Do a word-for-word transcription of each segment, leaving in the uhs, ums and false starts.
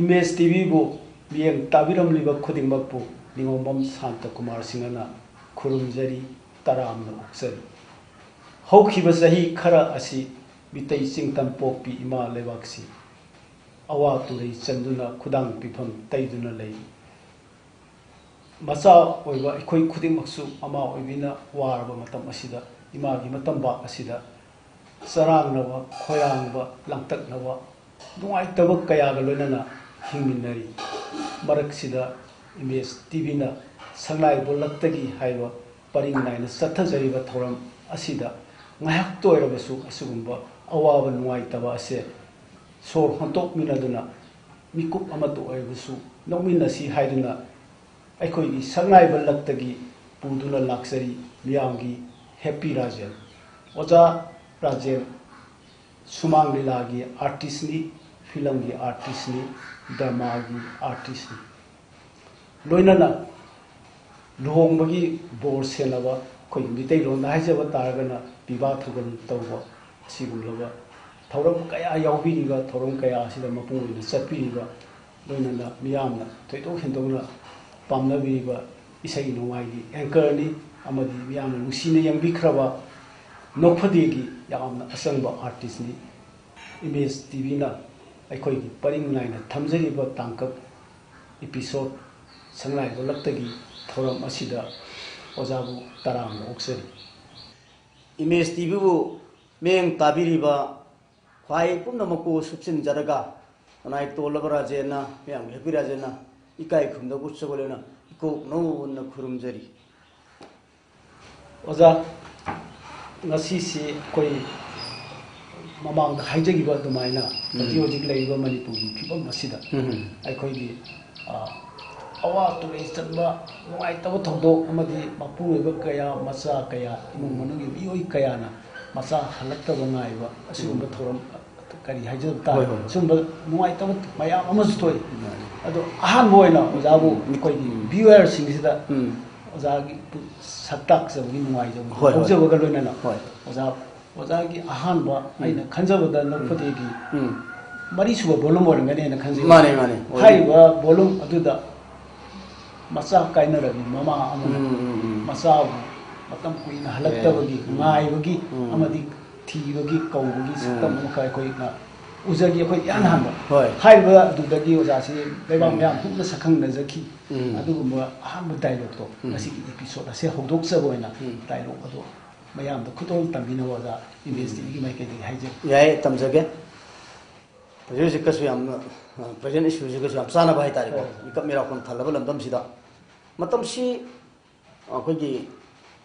Image ꯇꯤꯚꯤꯕꯨ ꯃꯤꯠꯌꯦꯡ ꯇꯥꯕꯤꯔꯝꯂꯤꯕ ꯈꯨꯗꯤꯡꯃꯛꯄꯨ ꯅꯤꯉꯣꯝꯕꯝ Santa Kumar ꯁꯤꯡꯍꯅ ꯈꯨꯔꯨꯝꯖꯔꯤ, ꯇꯔꯥꯝꯅ ꯑꯣꯛꯆꯔꯤ꯫ ꯍꯧꯈꯤꯕ ꯆꯍꯤ ꯈꯔ ꯑꯁꯤ ꯃꯤꯇꯩ ꯆꯤꯡꯇꯝ ꯄꯣꯛꯄꯤ ꯏꯃꯥ ꯂꯩꯕꯥꯛꯁꯤ ꯑꯋꯥ ꯇꯨꯔꯩ ꯆꯟꯗꯨꯅ ꯈꯨꯗꯥꯡ ꯄꯤꯐꯝ ꯇꯩꯗꯨꯅ ꯂꯩ꯫ ꯃꯆꯥ ꯑꯣꯏꯕ ꯑꯩꯈꯣꯏ ꯈꯨꯗꯤꯡꯃꯛꯁꯨ ꯃꯃꯥ ꯑꯣꯏꯕꯤꯅ ꯋꯥꯔꯕ ꯃꯇꯝ ꯑꯁꯤꯗ, ꯏꯃꯥꯒꯤ ꯃꯇꯝꯕꯥꯛ ꯑꯁꯤꯗ ꯆꯔꯥꯡꯅꯕ, ꯈꯣꯏꯔꯥꯡꯕ, ꯂꯥꯡꯇꯛꯅꯕ, ꯅꯨꯡꯉꯥꯏꯇꯕ ꯀꯌꯥꯒ ꯂꯣꯏꯅꯅ ꯍꯤꯡꯃꯤꯟꯅꯔꯤ꯫ ꯃꯔꯛꯁꯤꯗ ꯏꯃꯦꯖ ꯇꯤꯚꯤꯅ ꯁꯉꯥꯏ ꯕꯣꯂꯛꯇꯒꯤ ꯍꯥꯏꯕ ꯄꯔꯤꯡ ꯅꯥꯏꯅ ꯆꯠꯊꯖꯔꯤꯕ ꯊꯧꯔꯝ ꯑꯁꯤꯗ ꯉꯥꯏꯍꯥꯛꯇ ꯑꯣꯏꯔꯕꯁꯨ ꯑꯁꯤꯒꯨꯝꯕ ꯑꯋꯥꯕ ꯅꯨꯡꯉꯥꯏꯇꯕ ꯑꯁꯦ ꯁꯣꯔ ꯍꯣꯟꯗꯣꯛꯃꯤꯟꯅꯗꯨꯅ ꯃꯤꯀꯨꯞ ꯑꯃꯇ ꯑꯣꯏꯔꯕꯁꯨ ꯅꯣꯛꯃꯤꯟꯅꯁꯤ ꯍꯥꯏꯗꯨꯅ ꯑꯩꯈꯣꯏꯒꯤ ꯁꯛꯅꯥꯏꯕ ꯂꯛꯇꯒꯤ ꯄꯨꯗꯨꯅ ꯂꯥꯛꯆꯔꯤ ꯃꯤꯌꯥꯝꯒꯤ ꯍꯦꯄꯤ ꯔꯥꯖꯦꯟ꯫ ꯑꯣꯖꯥ ꯔꯥꯖꯦꯟ ꯁꯨꯃꯥꯡ ꯂꯤꯂꯥꯒꯤ ꯑꯥꯔꯇꯤꯁꯅꯤ, ꯐꯤꯂꯝꯒꯤ ꯑꯥꯔꯇꯤꯁꯅꯤ, ꯗ꯭ꯔꯃꯥꯒꯤ ꯑꯥꯔꯇꯤꯁꯅꯤ꯫ ꯂꯣꯏꯅꯅ ꯂꯨꯍꯣꯡꯕꯒꯤ ꯕꯣꯔ ꯁꯦꯟꯅꯕ, ꯑꯩꯈꯣꯏꯒꯤ ꯃꯤꯇꯩꯂꯣꯟꯗ ꯍꯥꯏꯖꯕ ꯇꯥꯔꯒꯅ ꯄꯤꯕꯥ ꯊꯧꯒꯜ ꯇꯧꯕ, ꯑꯁꯤꯒꯨꯝꯂꯕ ꯊꯧꯔꯝ ꯀꯌꯥ ꯌꯥꯎꯕꯤꯔꯤꯕ, ꯊꯧꯔꯝ ꯀꯌꯥ ꯑꯁꯤꯗ ꯃꯄꯨꯡ ꯑꯣꯏꯅ ꯆꯠꯄꯤꯔꯤꯕ, ꯂꯣꯏꯅꯅ ꯃꯤꯌꯥꯝꯅ ꯊꯣꯏꯗꯣꯛ ꯍꯦꯟꯗꯣꯛꯅ ꯄꯥꯝꯅꯕꯤꯔꯤꯕ ꯏꯁꯩ ꯅꯣꯡꯃꯥꯏꯒꯤ ꯑꯦꯡꯀꯔꯅꯤ ꯑꯃꯗꯤ ꯃꯤꯌꯥꯝꯅ ꯅꯨꯡꯁꯤꯅ ꯌꯦꯡꯕꯤꯈ꯭ꯔꯕ ꯅꯣꯛꯐꯗꯦꯒꯤ ꯌꯥꯝꯅ ꯑꯆꯪꯕ ꯑꯥꯔꯇꯤꯁꯅꯤ꯫ ꯏꯃꯦꯖ ꯇꯤꯚꯤꯅ ꯑꯩꯈꯣꯏꯒꯤ ꯄꯔꯤꯡ ꯅꯥꯏꯅ ꯊꯝꯖꯔꯤꯕ ꯇꯥꯡꯀꯛ ꯏꯄꯤꯁꯣꯠ ꯁꯉꯥꯏ ꯕꯣꯂꯛꯇꯒꯤ ꯊꯧꯔꯝ ꯑꯁꯤꯗ ꯑꯣꯖꯥꯕꯨ ꯇꯔꯥꯝꯅ ꯑꯣꯛꯆꯔꯤ꯫ ꯏꯃꯦꯖ ꯇꯤꯚꯤꯕꯨ ꯃꯤꯠꯌꯦꯡ ꯇꯥꯕꯤꯔꯤꯕ ꯈ꯭ꯋꯥꯏ ꯄꯨꯝꯅꯃꯛꯄꯨ ꯁꯨꯞꯆꯤꯟꯖꯔꯒ ꯈꯨꯟꯅꯥꯏ ꯇꯣꯜꯂꯕ ꯔꯥꯖꯦꯟꯅ, ꯃꯌꯥꯝꯒꯤ ꯍꯦꯄꯤ ꯔꯥꯖꯦꯟꯅ ꯏꯀꯥꯏ ꯈꯨꯝꯅꯕ ꯎꯠꯆꯕ ꯂꯣꯏꯅ ꯏꯀꯣꯛ ꯅꯧꯅ ꯈꯨꯔꯨꯝꯖꯔꯤ꯫ ꯑꯣꯖꯥ, ꯉꯁꯤꯁꯤ ꯑꯩꯈꯣꯏ ꯃꯃꯥꯡꯗ ꯍꯥꯏꯖꯈꯤꯕ ꯑꯗꯨꯃꯥꯏꯅ ꯍꯧꯖꯤꯛ ꯎꯝ꯫ ꯍꯧꯖꯤꯛ ꯂꯩꯔꯤꯕ ꯃꯅꯤꯄꯨꯔꯒꯤ ꯐꯤꯕꯝ ꯑꯁꯤꯗ ꯎꯝ꯫ ꯑꯩꯈꯣꯏꯒꯤ, ꯑ, ꯑꯋꯥ ꯇꯨꯔꯩ ꯆꯟꯕ ꯅꯨꯡꯉꯥꯏꯇꯕ ꯊꯧꯗꯣꯛ ꯑꯃꯗꯤ ꯃꯄꯨꯔꯣꯏꯕ ꯀꯌꯥ, ꯃꯆꯥ ꯀꯌꯥ, ꯏꯃꯨꯡ ꯃꯅꯨꯡꯒꯤ ꯃꯤꯑꯣꯏ ꯀꯌꯥꯅ ꯃꯆꯥ ꯍꯜꯂꯛꯇꯕ ꯉꯥꯏꯕ ꯑꯁꯤꯒꯨꯝꯕ ꯎꯝ꯫ ꯊꯧꯔꯝ ꯀꯔꯤ ꯍꯥꯏꯖꯕ ꯇꯥꯔꯦ, ꯍꯣꯏ, ꯍꯣꯏ, ꯍꯣꯏ꯫ ꯁꯤꯒꯨꯝꯕ ꯅꯨꯡꯉꯥꯏꯇꯕ ꯃꯌꯥꯝ ꯑꯃꯁꯨ ꯊꯣꯛꯏ꯫ ꯃꯥꯅꯤ꯫ ꯑꯗꯣ ꯑꯍꯥꯟꯕ ꯑꯣꯏꯅ ꯑꯣꯖꯥꯕꯨ ꯎꯝ꯫ ꯑꯩꯈꯣꯏꯒꯤ ꯎꯝ꯫ ꯚꯤꯌꯨꯋꯔꯁꯤꯡꯁꯤꯗ ꯎꯝ꯫ ꯑꯣꯖꯥꯒꯤ ꯁꯛ ꯇꯥꯛꯆꯕꯒꯤ ꯅꯨꯡꯉꯥꯏꯖꯕ ꯍꯣꯏ, ꯍꯣꯏ꯫ ꯐꯥꯎꯖꯕꯒ ꯂꯣꯏꯅꯅ ꯍꯣꯏ꯫ ꯑꯣꯖꯥ, ꯑꯣꯖꯥꯒꯤ ꯑꯍꯥꯟꯕ ꯎꯝ꯫ ꯑꯩꯅ ꯈꯟꯖꯕꯗ ꯎꯝ꯫ ꯅꯣꯛꯐꯗꯦꯒꯤ ꯎꯝ꯫ ꯃꯔꯤꯁꯨꯕ volume ꯑꯣꯏꯔꯝꯒꯅꯦꯅ ꯈꯟꯖꯩ꯫ ꯃꯥꯅꯦ, ꯃꯥꯅꯦ, ꯑꯣꯏ꯫ ꯍꯥꯏꯔꯤꯕ volume ꯑꯗꯨꯗ ꯃꯆꯥ ꯀꯥꯏꯅꯔꯕꯤ ꯃꯃꯥ ꯑꯃꯅ ꯎꯝ, ꯎꯝ, ꯎꯝ꯫ ꯃꯆꯥꯕꯨ ꯃꯇꯝ ꯀꯨꯏꯅ ꯍꯜꯂꯛꯇꯕꯒꯤ, ꯎꯝ꯫ ꯉꯥꯏꯕꯒꯤ, ꯎꯝ꯫ ꯑꯃꯗꯤ ꯊꯤꯕꯒꯤ, ꯀꯧꯕꯒꯤ ꯎꯝ꯫ ꯁꯛꯇꯝ ꯑꯃꯈꯛ ꯑꯩꯈꯣꯏꯅ ꯎꯖꯈꯤ꯫ ꯑꯩꯈꯣꯏ ꯏꯍꯥꯟ ꯍꯥꯟꯕ ꯍꯣꯏ꯫ ꯍꯥꯏꯔꯤꯕ ꯑꯗꯨꯗꯒꯤ ꯑꯣꯖꯥꯁꯤ ꯂꯩꯕꯥꯛ ꯎꯝ꯫ ꯃꯌꯥꯝ ꯄꯨꯝꯅ ꯁꯛꯈꯪꯅꯖꯈꯤ꯫ ꯎꯝ꯫ ꯑꯗꯨꯒꯨꯝꯕ ꯑꯍꯥꯟꯕ dialogue ꯇꯣ ꯎꯝ꯫ ꯉꯁꯤꯒꯤ episode ꯑꯁꯦ ꯍꯧꯗꯣꯛꯆꯕ ꯑꯣꯏꯅ ꯎꯝ꯫ Dialogue ꯑꯗꯣ ꯃꯌꯥꯝꯗ ꯈꯨꯗꯣꯜ ꯇꯝꯕꯤꯅꯕ ꯑꯣꯖꯥ ꯏꯟꯗꯤꯁꯇꯤꯒꯤ ꯃꯥꯏꯀꯩꯗꯒꯤ ꯍꯥꯏꯖꯔꯤ꯫ ꯌꯥꯏ, ꯇꯝꯖꯒꯦ꯫ ꯍꯧꯖꯤꯛ ꯍꯧꯖꯤꯛꯀꯁꯨ ꯌꯥꯝꯅ, ꯑ, present issue ꯁꯤꯒꯁꯨ ꯌꯥꯝ ꯆꯥꯟꯅꯕ ꯍꯥꯏꯇꯥꯔꯦꯀꯣ꯫ ꯍꯣꯏ꯫ ꯃꯤꯀꯞ ꯃꯤꯔꯥꯎꯈꯣꯟ ꯊꯜꯂꯕ ꯂꯝꯗꯝꯁꯤꯗ ꯃꯇꯝꯁꯤ ꯑꯩꯈꯣꯏꯒꯤ,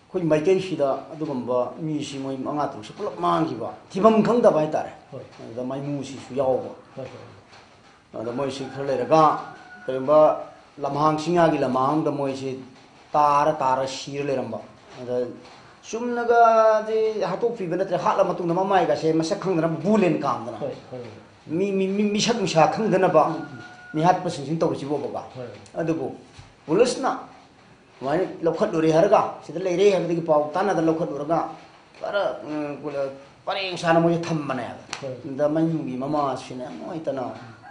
ꯑꯩꯈꯣꯏ ꯃꯥꯏꯀꯩꯁꯤꯗ ꯑꯗꯨꯒꯨꯝꯕ ꯃꯤꯁꯤ ꯃꯣꯏ ꯃꯉꯥ ꯇꯔꯨꯛꯁꯤ ꯄꯨꯂꯞ ꯃꯥꯡꯈꯤꯕ, ꯊꯤꯐꯝ ꯈꯪꯗꯕ ꯍꯥꯏꯇꯥꯔꯦ꯫ ꯍꯣꯏ꯫ ꯑꯗꯨꯗ ꯃꯥꯏꯃꯨꯁꯤꯁꯨ ꯌꯥꯎꯕ꯫ ꯍꯣꯏ, ꯍꯣꯏ꯫ ꯑꯗ ꯃꯣꯏꯁꯤ ꯈꯔ ꯂꯩꯔꯒ ꯀꯔꯤꯒꯨꯝꯕ ꯂꯝꯍꯥꯡ ꯆꯤꯡꯌꯥꯒꯤ ꯂꯝꯍꯥꯡꯗ ꯃꯣꯏꯁꯤ ꯇꯥꯔ ꯇꯥꯔ ꯁꯤꯔ ꯂꯩꯔꯝꯕ꯫ ꯑꯗ ꯆꯨꯝꯅꯒꯗꯤ ꯍꯥꯠꯇꯣꯛꯄꯤꯕ ꯅꯠꯇ꯭ꯔꯦ, ꯍꯥꯠꯂ ꯃꯇꯨꯡꯗ ꯃꯃꯥꯏꯒꯁꯦ ꯃꯁꯛ ꯈꯪꯗꯅ ꯕꯨꯂꯦꯟ ꯀꯥꯝꯗꯅ ꯍꯣꯏ, ꯍꯣꯏ, ꯍꯣꯏ꯫ ꯃꯤ, ꯃꯤ, ꯃꯤ, ꯃꯤꯁꯛ ꯃꯤꯁꯥ ꯈꯪꯗꯅꯕ ꯎꯝ, ꯎꯝ꯫ ꯃꯤꯍꯥꯠꯄꯁꯤꯡꯁꯤ ꯇꯧꯔꯤꯁꯤꯕꯣꯕꯀꯣ꯫ ꯍꯣꯏ꯫ ꯑꯗꯨꯕꯨ ꯄꯨꯂꯤꯁꯅ ꯑꯗꯨꯃꯥꯏꯅ ꯂꯧꯈꯠꯂꯨꯔꯦ ꯍꯥꯏꯔꯒ, ꯁꯤꯗ ꯂꯩꯔꯦ ꯍꯥꯏꯕꯗꯒꯤ ꯄꯥꯎ ꯇꯥꯟꯅꯗꯅ ꯂꯧꯈꯠꯂꯨꯔꯒ ꯈꯔ, ꯎꯝ, ꯄꯔꯦꯡ ꯁꯥꯅ ꯃꯣꯏꯁꯦ ꯊꯝꯕꯅꯦꯕ꯫ ꯍꯣꯏ꯫ ꯑꯗ ꯃꯌꯨꯝꯒꯤ ꯃꯃꯥꯁꯤꯅ ꯅꯨꯡꯉꯥꯏꯇꯅ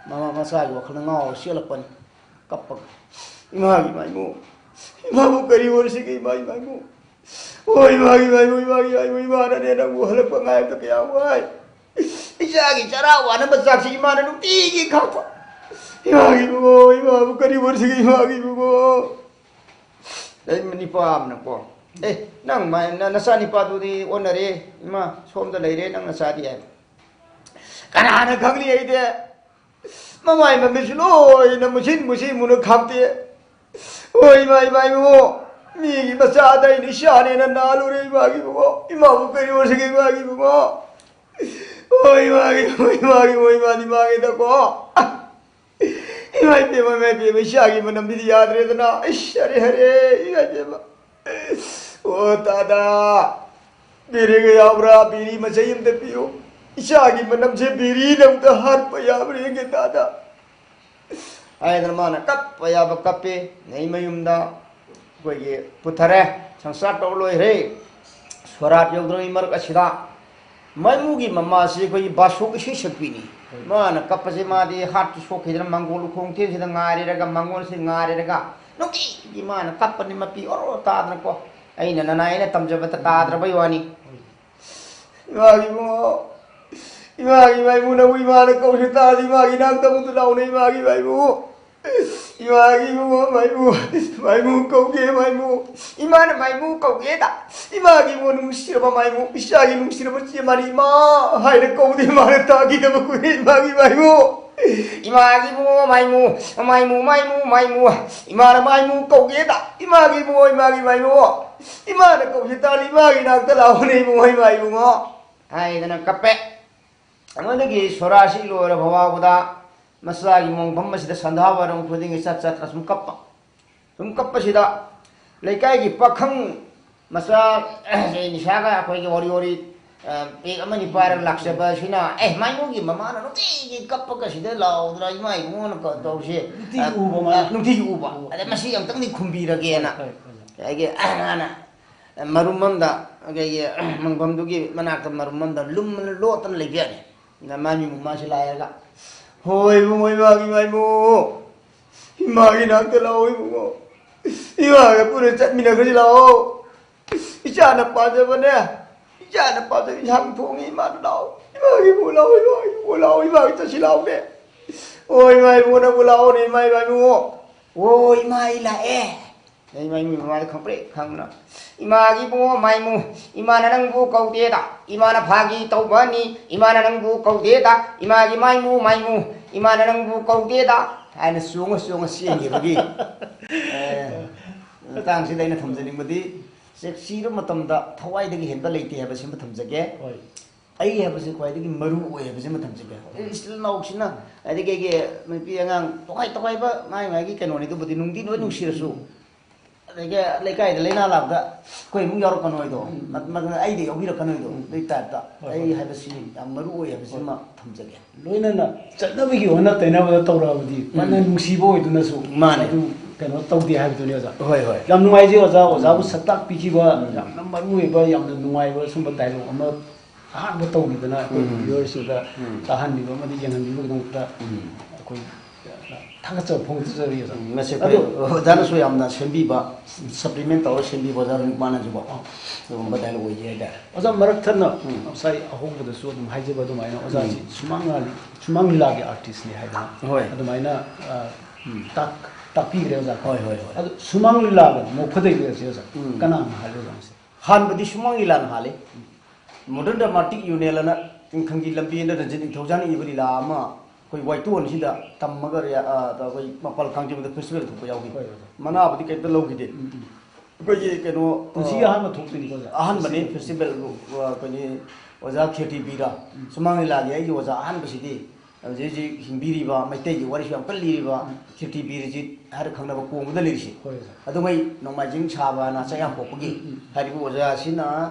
ꯃꯃꯥ ꯃꯆꯥꯒꯤ ꯋꯥꯈꯜꯗ ꯉꯥꯎꯔ ꯆꯦꯜꯂꯛꯄꯅꯤ꯫ ꯀꯞꯄꯒ, "ꯏꯃꯥꯒꯤ ꯃꯥꯏꯃꯨ, ꯏꯃꯥꯕꯨ ꯀꯔꯤ ꯑꯣꯏꯔꯁꯤꯒꯦ, ꯏꯃꯥꯒꯤ ꯃꯥꯏꯃꯨ? ꯑꯣ, ꯏꯃꯥꯒꯤ ꯃꯥꯏꯃꯨ, ꯏꯃꯥꯒꯤ ꯃꯥꯏꯃꯨ, ꯏꯃꯥꯅꯅꯦ ꯅꯪꯕꯨ ꯍꯜꯂꯛꯄ ꯉꯥꯏꯕꯗ ꯀꯌꯥ ꯋꯥꯏ꯫ ꯏꯆꯥꯒꯤ ꯆꯔꯥ ꯋꯥꯅꯕ ꯆꯥꯛꯁꯤ ꯏꯃꯥꯅ ꯅꯨꯡꯇꯤꯒꯤ ꯈꯥꯛꯄ꯫ ꯏꯃꯥꯒꯤ ꯏꯕꯨꯡꯉꯣ, ꯏꯃꯥꯕꯨ ꯀꯔꯤ ꯑꯣꯏꯔꯁꯤꯒꯦ, ꯏꯃꯥꯒꯤ ꯏꯕꯨꯡꯉꯣ?" ꯑꯩ ꯅꯤꯄꯥ ꯑꯃꯅꯀꯣ, "ꯑꯦ, ꯅꯪ ꯃꯥ-, ꯅ-, ꯅꯆꯥ ꯅꯤꯄꯥꯗꯨꯗꯤ ꯑꯣꯟꯅꯔꯦ, ꯏꯃꯥ, ꯁꯣꯝꯗ ꯂꯩꯔꯦ ꯅꯪ ꯅꯆꯥꯗꯤ," ꯍꯥꯏꯕ꯫ ꯀꯅꯥꯅ ꯈꯪꯅꯤ ꯑꯩꯗꯤ? ꯃꯃꯥꯏ ꯃꯃꯤꯠꯁꯨ ꯂꯣꯏꯅ ꯃꯨꯁꯤꯟ ꯃꯨꯁꯤꯟ ꯃꯨꯅ ꯈꯥꯝꯇꯦ꯫ ꯍꯣꯏ, ꯏꯃꯥ, ꯏꯃꯥ, ꯏꯕꯨꯡꯉꯣ, ꯃꯤꯒꯤ ꯃꯆꯥꯗ ꯑꯩꯅ ꯏꯆꯥꯅꯦꯅ ꯅꯥꯜꯂꯨꯔꯦ, ꯏꯃꯥꯒꯤ ꯏꯕꯨꯡꯉꯣ, ꯏꯃꯥꯕꯨ ꯀꯔꯤ ꯑꯣꯏꯔꯁꯤꯒꯦ, ꯏꯃꯥꯒꯤ ꯏꯕꯨꯡꯉꯣ? ꯍꯣꯏ, ꯏꯃꯥꯒꯤ, ꯍꯣꯏ, ꯏꯃꯥꯒꯤ, ꯍꯣꯏ, ꯏꯃꯥꯗꯤ ꯃꯥꯡꯉꯦꯗꯀꯣ꯫ ꯏꯃꯥ ꯏꯕꯦꯝꯃ, ꯏꯃꯥ ꯏꯕꯦꯝꯃ, ꯏꯆꯥꯒꯤ ꯃꯅꯝꯁꯤꯗꯤ ꯌꯥꯗ꯭ꯔꯦꯗꯅ꯫ ꯏꯁ, ꯍꯔꯦ, ꯍꯔꯦ, ꯏꯃꯥ ꯏꯕꯦꯝꯃ꯫ ꯑꯣ, ꯇꯥꯗ, ꯕꯤꯔꯤꯒ ꯌꯥꯎꯕ꯭ꯔꯥ? ꯕꯤꯔꯤ ꯃꯆꯩ ꯑꯝꯇ ꯄꯤꯌꯨ꯫ ꯏꯆꯥꯒꯤ ꯃꯅꯝꯁꯦ ꯕꯤꯔꯤꯅ ꯑꯝꯇ ꯍꯥꯠꯄ ꯌꯥꯕ꯭ꯔꯥ ꯌꯦꯡꯒꯦ, ꯇꯥꯗ꯫ ꯍꯥꯏꯗꯅ ꯃꯥꯅ ꯀꯞꯄ ꯌꯥꯕ ꯀꯞꯄꯦ꯫ ꯅꯩ ꯃꯌꯨꯝꯗ ꯑꯩꯈꯣꯏꯒꯤ ꯄꯨꯊꯔꯦ, ꯁꯪꯁꯥꯔ ꯇꯧ ꯂꯣꯏꯈ꯭ꯔꯦ꯫ ꯁꯣꯔꯥꯠ ꯌꯧꯗ꯭ꯔꯤꯉꯩ ꯃꯔꯛ ꯑꯁꯤꯗ ꯃꯥꯏꯃꯨꯒꯤ ꯃꯃꯥꯁꯤ ꯑꯩꯈꯣꯏꯒꯤ ꯕꯥꯁꯣꯛ ꯏꯁꯩ ꯁꯛꯄꯤꯅꯤ꯫ ꯃꯥꯅ ꯀꯞꯄꯁꯦ, ꯃꯥꯗꯤ ꯍꯥꯔꯠꯁꯨ ꯁꯣꯛꯈꯤꯗꯅ ꯃꯪꯒꯣꯜ ꯎꯈꯣꯡ ꯊꯦꯜꯁꯤꯗ ꯉꯥꯏꯔꯦꯔꯒ, ꯃꯪꯒꯣꯜꯁꯤ ꯉꯥꯏꯔꯦꯔꯒ, ꯅꯨꯡꯇꯤꯒꯤ ꯃꯥꯅ ꯀꯞꯄꯅꯤ, ꯃꯄꯤ ꯑꯣꯔꯣ ꯇꯥꯗꯅꯀꯣ꯫ ꯑꯩꯅ ꯅꯅꯥꯏ ꯑꯩꯅ ꯇꯝꯖꯕꯗ ꯇꯥꯗ꯭ꯔꯕꯩ ꯋꯥꯅꯤ꯫ ꯏꯃꯥꯒꯤ ꯏꯕꯨꯡꯉꯣ, ꯏꯃꯥꯒꯤ ꯃꯥꯏꯕꯨ, ꯅꯪꯕꯨ ꯏꯃꯥꯅ ꯀꯧꯔꯤ ꯇꯥꯔꯗꯤ ꯏꯃꯥꯒꯤ ꯅꯥꯛꯇ ꯑꯃꯨꯛꯇ ꯂꯥꯎꯅꯦ, ꯏꯃꯥꯒꯤ ꯃꯥꯏꯕꯨ꯫ ꯏꯃꯥꯒꯤ ꯏꯕꯨꯡꯉꯣ, ꯃꯥꯏꯕꯨ, ꯃꯥꯏꯕꯨ ꯀꯧꯒꯦ, ꯃꯥꯏꯕꯨ꯫ ꯏꯃꯥꯅ ꯃꯥꯏꯕꯨ ꯀꯧꯒꯦꯗ꯫ ꯏꯃꯥꯒꯤ ꯏꯕꯨꯡꯉꯣ, ꯅꯨꯡꯁꯤꯔꯕ ꯃꯥꯏꯕꯨ, ꯏꯆꯥꯒꯤ ꯅꯨꯡꯁꯤꯔꯕ ꯆꯦ ꯃꯥꯅꯤ, ꯏꯃꯥ ꯍꯥꯏꯅ ꯀꯧꯕꯗꯤ ꯏꯃꯥꯅ ꯇꯥꯈꯤꯗꯕ ꯀꯨꯏꯔꯦ, ꯏꯃꯥꯒꯤ ꯃꯥꯏꯕꯨ꯫ ꯏꯃꯥꯒꯤ ꯏꯕꯨꯡꯉꯣ, ꯃꯥꯏꯕꯨ, ꯃꯥꯏꯕꯨ, ꯃꯥꯏꯕꯨ, ꯃꯥꯏꯕꯨ꯫ ꯏꯃꯥꯅ ꯃꯥꯏꯕꯨ ꯀꯧꯒꯦꯗ꯫ ꯏꯃꯥꯒꯤ ꯏꯕꯨꯡꯉꯣ, ꯏꯃꯥꯒꯤ ꯃꯥꯏꯕꯨ꯫ ꯏꯃꯥꯅ ꯀꯧꯒꯦ ꯇꯥꯔꯗꯤ ꯏꯃꯥꯒꯤ ꯅꯥꯛꯇ ꯂꯥꯛꯑꯣꯅꯦ, ꯏꯕꯨꯡꯉꯣ, ꯏꯃꯥ ꯏꯕꯨꯡꯉꯣ꯫ ꯍꯥꯏꯗꯅ ꯀꯞꯄꯦ꯫ ꯑꯩꯉꯣꯟꯗꯒꯤ ꯁꯣꯔꯥꯁꯤ ꯂꯣꯏꯔ ꯐꯥꯎꯕꯗ ꯃꯆꯥꯒꯤ ꯃꯣꯡꯐꯝ ꯑꯁꯤꯗ ꯁꯟꯙꯥ ꯋꯥꯏꯔꯝ ꯈꯨꯗꯤꯡꯒꯤ ꯆꯠ ꯆꯠꯇꯅ ꯁꯨꯝ ꯀꯞꯄ꯫ ꯁꯨꯝ ꯀꯞꯄꯁꯤꯗ ꯂꯩꯀꯥꯏꯒꯤ ꯄꯥꯈꯪ ꯃꯆꯥ ꯅꯤꯁꯥꯒ ꯑꯩꯈꯣꯏꯒꯤ ꯋꯥꯔꯤ ꯋꯥꯔꯤ, ꯑ, ꯄꯦꯛ ꯑꯃꯅꯤ ꯄꯥꯏꯔꯒ ꯂꯥꯛꯆꯕ ꯑꯁꯤꯅ, "ꯑꯦ, ꯃꯥꯏꯃꯨꯒꯤ ꯃꯃꯥꯅ ꯅꯨꯡꯇꯤꯒꯤ ꯀꯞꯄꯒ ꯁꯤꯗ ꯂꯥꯎꯗꯅ ꯏꯃꯥ ꯏꯕꯨꯡꯉꯣꯅ ꯀ-, ꯇꯧꯔꯤꯁꯦ, ꯅꯨꯡꯇꯤꯒꯤ ꯑ, ꯎꯕ ꯃꯥꯅ꯫ ꯑ, ꯅꯨꯡꯇꯤꯒꯤ ꯎꯕ꯫ ꯎꯕ꯫ ꯑꯗ ꯃꯁꯤ ꯑꯃꯨꯛꯇꯪꯗꯤ ꯈꯨꯝꯕꯤꯔꯒꯦꯅ"꯫ ꯍꯣꯏ, ꯍꯣꯏ, ꯍꯣꯏ꯫ ꯑꯗꯒꯤ, ꯑ, ꯃꯥꯅ ꯃꯔꯨꯝ ꯑꯃꯗ, ꯑꯩꯈꯣꯏꯒꯤ ꯃꯪꯐꯝꯗꯨꯒꯤ ꯃꯅꯥꯛꯇ ꯃꯔꯨꯝ ꯑꯃꯗ ꯂꯨꯝ ꯂꯣꯠꯇꯅ ꯂꯩꯕ ꯌꯥꯅꯤ꯫ ꯑꯗ ꯃꯥꯒꯤ ꯃꯃꯥꯁꯤ ꯂꯥꯛꯑꯒ, "ꯍꯣꯏ ꯏꯕꯨꯡꯉꯣ, ꯏꯃꯥꯒꯤ ꯃꯥꯏꯕꯨ, ꯏꯃꯥꯒꯤ ꯅꯥꯛꯇ ꯂꯥꯛꯑꯣ ꯏꯕꯨꯡꯉꯣ, ꯏꯃꯥꯒ ꯄꯨꯟꯅ ꯆꯠꯃꯤꯟꯅꯈ꯭ꯔꯁꯤ ꯂꯥꯛꯑꯣ, ꯏꯆꯥꯅ ꯄꯥꯖꯕꯅꯦ, ꯏꯆꯥꯅ ꯄꯥꯖꯕ ꯏꯟꯁꯥꯡ ꯊꯣꯡꯉꯤ, ꯏꯃꯥꯗ ꯂꯥꯛꯑꯣ, ꯏꯃꯥꯒꯤ ꯏꯕꯨꯡꯉꯣ ꯂꯥꯛꯑꯣ, ꯏꯃꯥꯒꯤ ꯏꯕꯨꯡꯉꯣ ꯂꯥꯛꯑꯣ, ꯏꯃꯥꯒ ꯆꯠꯁꯤ ꯂꯥꯛꯑꯣꯅꯦ꯫ ꯑꯣ ꯏꯃꯥ ꯏꯕꯨꯡꯉꯣ, ꯅꯪꯕꯨ ꯂꯥꯛꯑꯣꯅꯦ, ꯏꯃꯥ ꯏꯃꯥ ꯏꯕꯨꯡꯉꯣ꯫ ꯑꯣ ꯏꯃꯥ, ꯑꯩ ꯂꯥꯛꯑꯦ"꯫ ꯑꯩ ꯃꯥꯏꯃꯨ ꯃꯃꯥꯗ ꯈꯪꯄ꯭ꯔꯦꯛ ꯈꯪꯗꯅ, "ꯏꯃꯥꯒꯤ ꯏꯕꯨꯡꯉꯣ ꯃꯥꯏꯃꯨ, ꯏꯃꯥꯅ ꯅꯪꯕꯨ ꯀꯧꯗꯦꯗ, ꯏꯃꯥꯅ ꯐꯥꯒꯤ ꯇꯧꯕꯅꯤ, ꯏꯃꯥꯅ ꯅꯪꯕꯨ ꯀꯧꯗꯦꯗ, ꯏꯃꯥꯒꯤ ꯃꯥꯏꯃꯨ ꯃꯥꯏꯃꯨ, ꯏꯃꯥꯅ ꯅꯪꯕꯨ ꯀꯧꯗꯦꯗ" ꯍꯥꯏꯅ ꯆꯣꯡꯉ ꯆꯣꯡꯉ ꯆꯦꯟꯈꯤꯕꯒꯤ, ꯑꯦ, ꯃꯇꯥꯡꯁꯤꯗ ꯑꯩꯅ ꯊꯝꯖꯅꯤꯡꯕꯗꯤ, ꯆꯦꯛꯁꯤꯕ ꯃꯇꯝꯗ ꯊꯋꯥꯏꯗꯒꯤ ꯍꯦꯟꯕ ꯂꯩꯇꯦ ꯍꯥꯏꯕꯁꯤꯃ ꯊꯝꯖꯒꯦ꯫ ꯍꯣꯏ꯫ ꯑꯩ ꯍꯥꯏꯕꯁꯤ ꯈ꯭ꯋꯥꯏꯗꯒꯤ ꯃꯔꯨ ꯑꯣꯏ ꯍꯥꯏꯕꯁꯤꯃ ꯊꯝꯖꯒꯦ꯫ ꯑꯩ ꯏꯆꯤꯜ ꯏꯅꯥꯎꯁꯤꯅ, ꯑꯗꯒꯤ ꯑꯩꯒꯤ ꯅꯨꯄꯤ ꯑꯉꯥꯡ ꯇꯣꯈꯥꯏ ꯇꯣꯈꯥꯏꯕ ꯃꯥꯏ ꯃꯥꯏꯒꯤ ꯀꯩꯅꯣꯅꯤ, ꯑꯗꯨꯕꯨꯗꯤ ꯅꯨꯡꯗꯤ ꯂꯣꯏ ꯅꯨꯡꯁꯤꯔꯁꯨ, ꯑꯗꯒꯤ ꯂꯩꯀꯥꯏꯗ ꯂꯩꯅꯥ ꯂꯥꯛꯄꯗ ꯑꯩꯈꯣꯏ ꯏꯃꯨꯡ ꯌꯥꯎꯔꯛꯀꯅꯣꯏꯗꯣ, ꯎꯝ꯫ ꯃ-, ꯃ-, ꯑꯩꯗ ꯌꯥꯎꯕꯤꯔꯛꯀꯅꯣꯏꯗꯣ, ꯎꯝ꯫ ꯑꯗꯨꯏ ꯇꯥꯏꯞꯇ ꯍꯣꯏ, ꯑꯩ ꯍꯣꯏ꯫ ꯍꯥꯏꯕꯁꯤ ꯌꯥꯝ ꯃꯔꯨ ꯑꯣꯏ ꯍꯥꯏꯕꯁꯤꯃ ꯍꯣꯏ꯫ ꯊꯝꯖꯒꯦ꯫ ꯂꯣꯏꯅꯅ ꯆꯠꯅꯕꯒꯤ ꯑꯣꯟꯅ ꯇꯩꯅꯕꯗ ꯇꯧꯔꯛꯑꯕꯗꯤ ꯐꯅ ꯎꯝ꯫ ꯅꯨꯡꯁꯤꯕ ꯑꯣꯏꯗꯨꯅꯁꯨ ꯃꯥꯅꯦ꯫ ꯑꯗꯨ ꯀꯩꯅꯣ ꯇꯧꯗꯦ ꯍꯥꯏꯕꯗꯨꯅꯤ ꯑꯣꯖꯥ꯫ ꯍꯣꯏ, ꯍꯣꯏ꯫ ꯌꯥꯝ ꯅꯨꯡꯉꯥꯏꯖꯩ ꯑꯣꯖꯥ, ꯑꯣꯖꯥꯕꯨ ꯎꯝ꯫ ꯁꯛ ꯇꯥꯛꯄꯤꯈꯤꯕ ꯎꯝ꯫ ꯌꯥꯝꯅ ꯃꯔꯨ ꯑꯣꯏꯕ, ꯌꯥꯝꯅ ꯅꯨꯡꯉꯥꯏꯕ ꯁꯨꯝꯕ ꯗꯥꯏꯂꯣꯛ ꯑꯃ ꯑꯍꯥꯟꯕ ꯇꯧꯕꯤꯗꯅ ꯑꯩꯈꯣꯏ ꯎꯝ꯫ Viewerꯁꯤꯡꯗ ꯎꯝ꯫ ꯇꯥꯍꯟꯕꯤꯕ ꯑꯃꯗꯤ ꯌꯦꯡꯍꯟꯕꯤꯕꯒꯤꯗꯃꯛꯇ ꯎꯝ꯫ ꯑꯩꯈꯣꯏ ꯊꯥꯒꯠꯆꯕ ꯐꯣꯡꯗꯣꯛꯆꯔꯤ, ꯑꯣꯖꯥ꯫ ꯎꯝ, ꯃꯁꯤ ꯑꯩꯈꯣꯏ ꯑꯗꯣ ꯑꯣꯖꯥꯅꯁꯨ ꯌꯥꯝꯅ ꯁꯦꯝꯕꯤꯕ, supplement ꯇꯧꯔꯒ ꯁꯦꯝꯕꯤꯕ ꯑꯣꯖꯥ ꯔꯣꯅꯤꯛ ꯃꯥꯅꯁꯨꯀꯣ꯫ ꯑꯥ꯫ ꯑꯗꯨꯒꯨꯝꯕ dialogue ꯑꯣꯏꯖꯩ ꯍꯥꯏꯇꯥꯔꯦ꯫ ꯑꯣꯖꯥ, ꯃꯔꯛ ꯊꯠꯅ ꯎꯝ꯫ ꯉꯁꯥꯏ ꯑꯍꯧꯕꯗꯁꯨ ꯑꯗꯨꯝ ꯍꯥꯏꯖꯕ ꯑꯗꯨꯃꯥꯏꯅ ꯑꯣꯖꯥꯁꯤ ꯎꯝ꯫ ꯁꯨꯃꯥꯡ ꯂꯥꯂꯤ-, ꯁꯨꯃꯥꯡ ꯂꯤꯂꯥꯒꯤ artistꯅꯤ ꯍꯥꯏꯗꯅ ꯍꯣꯏ꯫ ꯑꯗꯨꯃꯥꯏꯅ, ꯑ, ꯎꯝ꯫ ꯇꯥꯛ-, ꯇꯥꯛꯄꯤꯈ꯭ꯔꯦ ꯑꯣꯖꯥ꯫ ꯍꯣꯏ, ꯍꯣꯏ, ꯍꯣꯏ꯫ ꯑꯗꯣ ꯁꯨꯃꯥꯡ ꯂꯤꯂꯥꯒ ꯃꯣꯐꯗꯩꯕꯤꯒꯁꯦ ꯑꯣꯖꯥ ꯎꯝ꯫ ꯀꯅꯥꯅ ꯍꯥꯜꯂꯤ ꯑꯣꯖꯥ ꯃꯁꯦ? ꯍꯥꯟꯕꯗꯤ ꯁꯨꯃꯥꯡ ꯂꯤꯂꯥꯅ ꯍꯥꯜꯂꯤ꯫ Modern Dramatic Union ꯑꯅ ꯈꯪꯒꯤ ꯂꯝꯕꯤ ꯑꯅ ꯔꯟꯖꯤꯠ ꯅꯤꯡꯊꯧꯖꯥꯅ ꯏꯕ ꯂꯤꯂꯥ ꯑꯃ ꯑꯩꯈꯣꯏ ꯋꯥꯏꯇꯨ ꯑꯁꯤꯗ ꯇꯝꯃꯒ ꯔꯤꯌꯥ-, ꯑ, ꯑꯩꯈꯣꯏ ꯃꯄꯥꯜ ꯀꯥꯡꯖꯩꯕꯨꯡꯗ festival ꯊꯣꯛꯄ ꯌꯥꯎꯈꯤ꯫ ꯍꯣꯏ, ꯍꯣꯏ꯫ ꯃꯅꯥꯕꯨꯗꯤ ꯀꯩꯝꯇ ꯂꯧꯈꯤꯗꯦ꯫ ꯎꯝ, ꯎꯝ꯫ ꯑꯩꯈꯣꯏꯒꯤ ꯀꯩꯅꯣ, ꯄꯨꯟꯁꯤꯒꯤ ꯑ, ꯑꯍꯥꯟꯕ ꯊꯣꯛꯇꯣꯏꯅꯤꯀꯣ ꯑꯣꯖꯥ? ꯑꯍꯥꯟꯕꯅꯤ꯫ Festival꯫ Festival, ꯑ, ꯑꯩꯈꯣꯏꯒꯤ ꯑꯣꯖꯥ ꯈꯦꯇꯤ ꯕꯤꯔ, ꯎꯝ꯫ ꯁꯨꯃꯥꯡ ꯂꯤꯂꯥꯒꯤ ꯑꯩꯒꯤ ꯑꯣꯖꯥ ꯑꯍꯥꯟꯕꯁꯤꯗꯤ ꯍꯧꯖꯤꯛ ꯍꯧꯖꯤꯛ ꯍꯤꯡꯕꯤꯔꯤꯕ ꯃꯩꯇꯩꯒꯤ ꯋꯥꯔꯤꯁꯨ ꯌꯥꯝ ꯀꯜꯂꯤꯕ ꯎꯝ꯫ ꯈꯦꯇꯤ ꯕꯤꯔꯖꯤꯠ ꯍꯥꯏꯔ ꯈꯪꯅꯕ ꯀꯣꯡꯕꯗ ꯂꯩꯔꯤꯁꯦ꯫ ꯍꯣꯏ, ꯍꯣꯏ꯫ ꯑꯗꯨꯉꯩ ꯅꯣꯡꯃꯥꯏꯖꯤꯡ ꯁꯥꯕꯅ ꯆꯌꯥꯝ ꯄꯣꯛꯄꯒꯤ ꯎꯝ, ꯎꯝ꯫ ꯍꯥꯏꯔꯤꯕ ꯑꯣꯖꯥ ꯑꯁꯤꯅ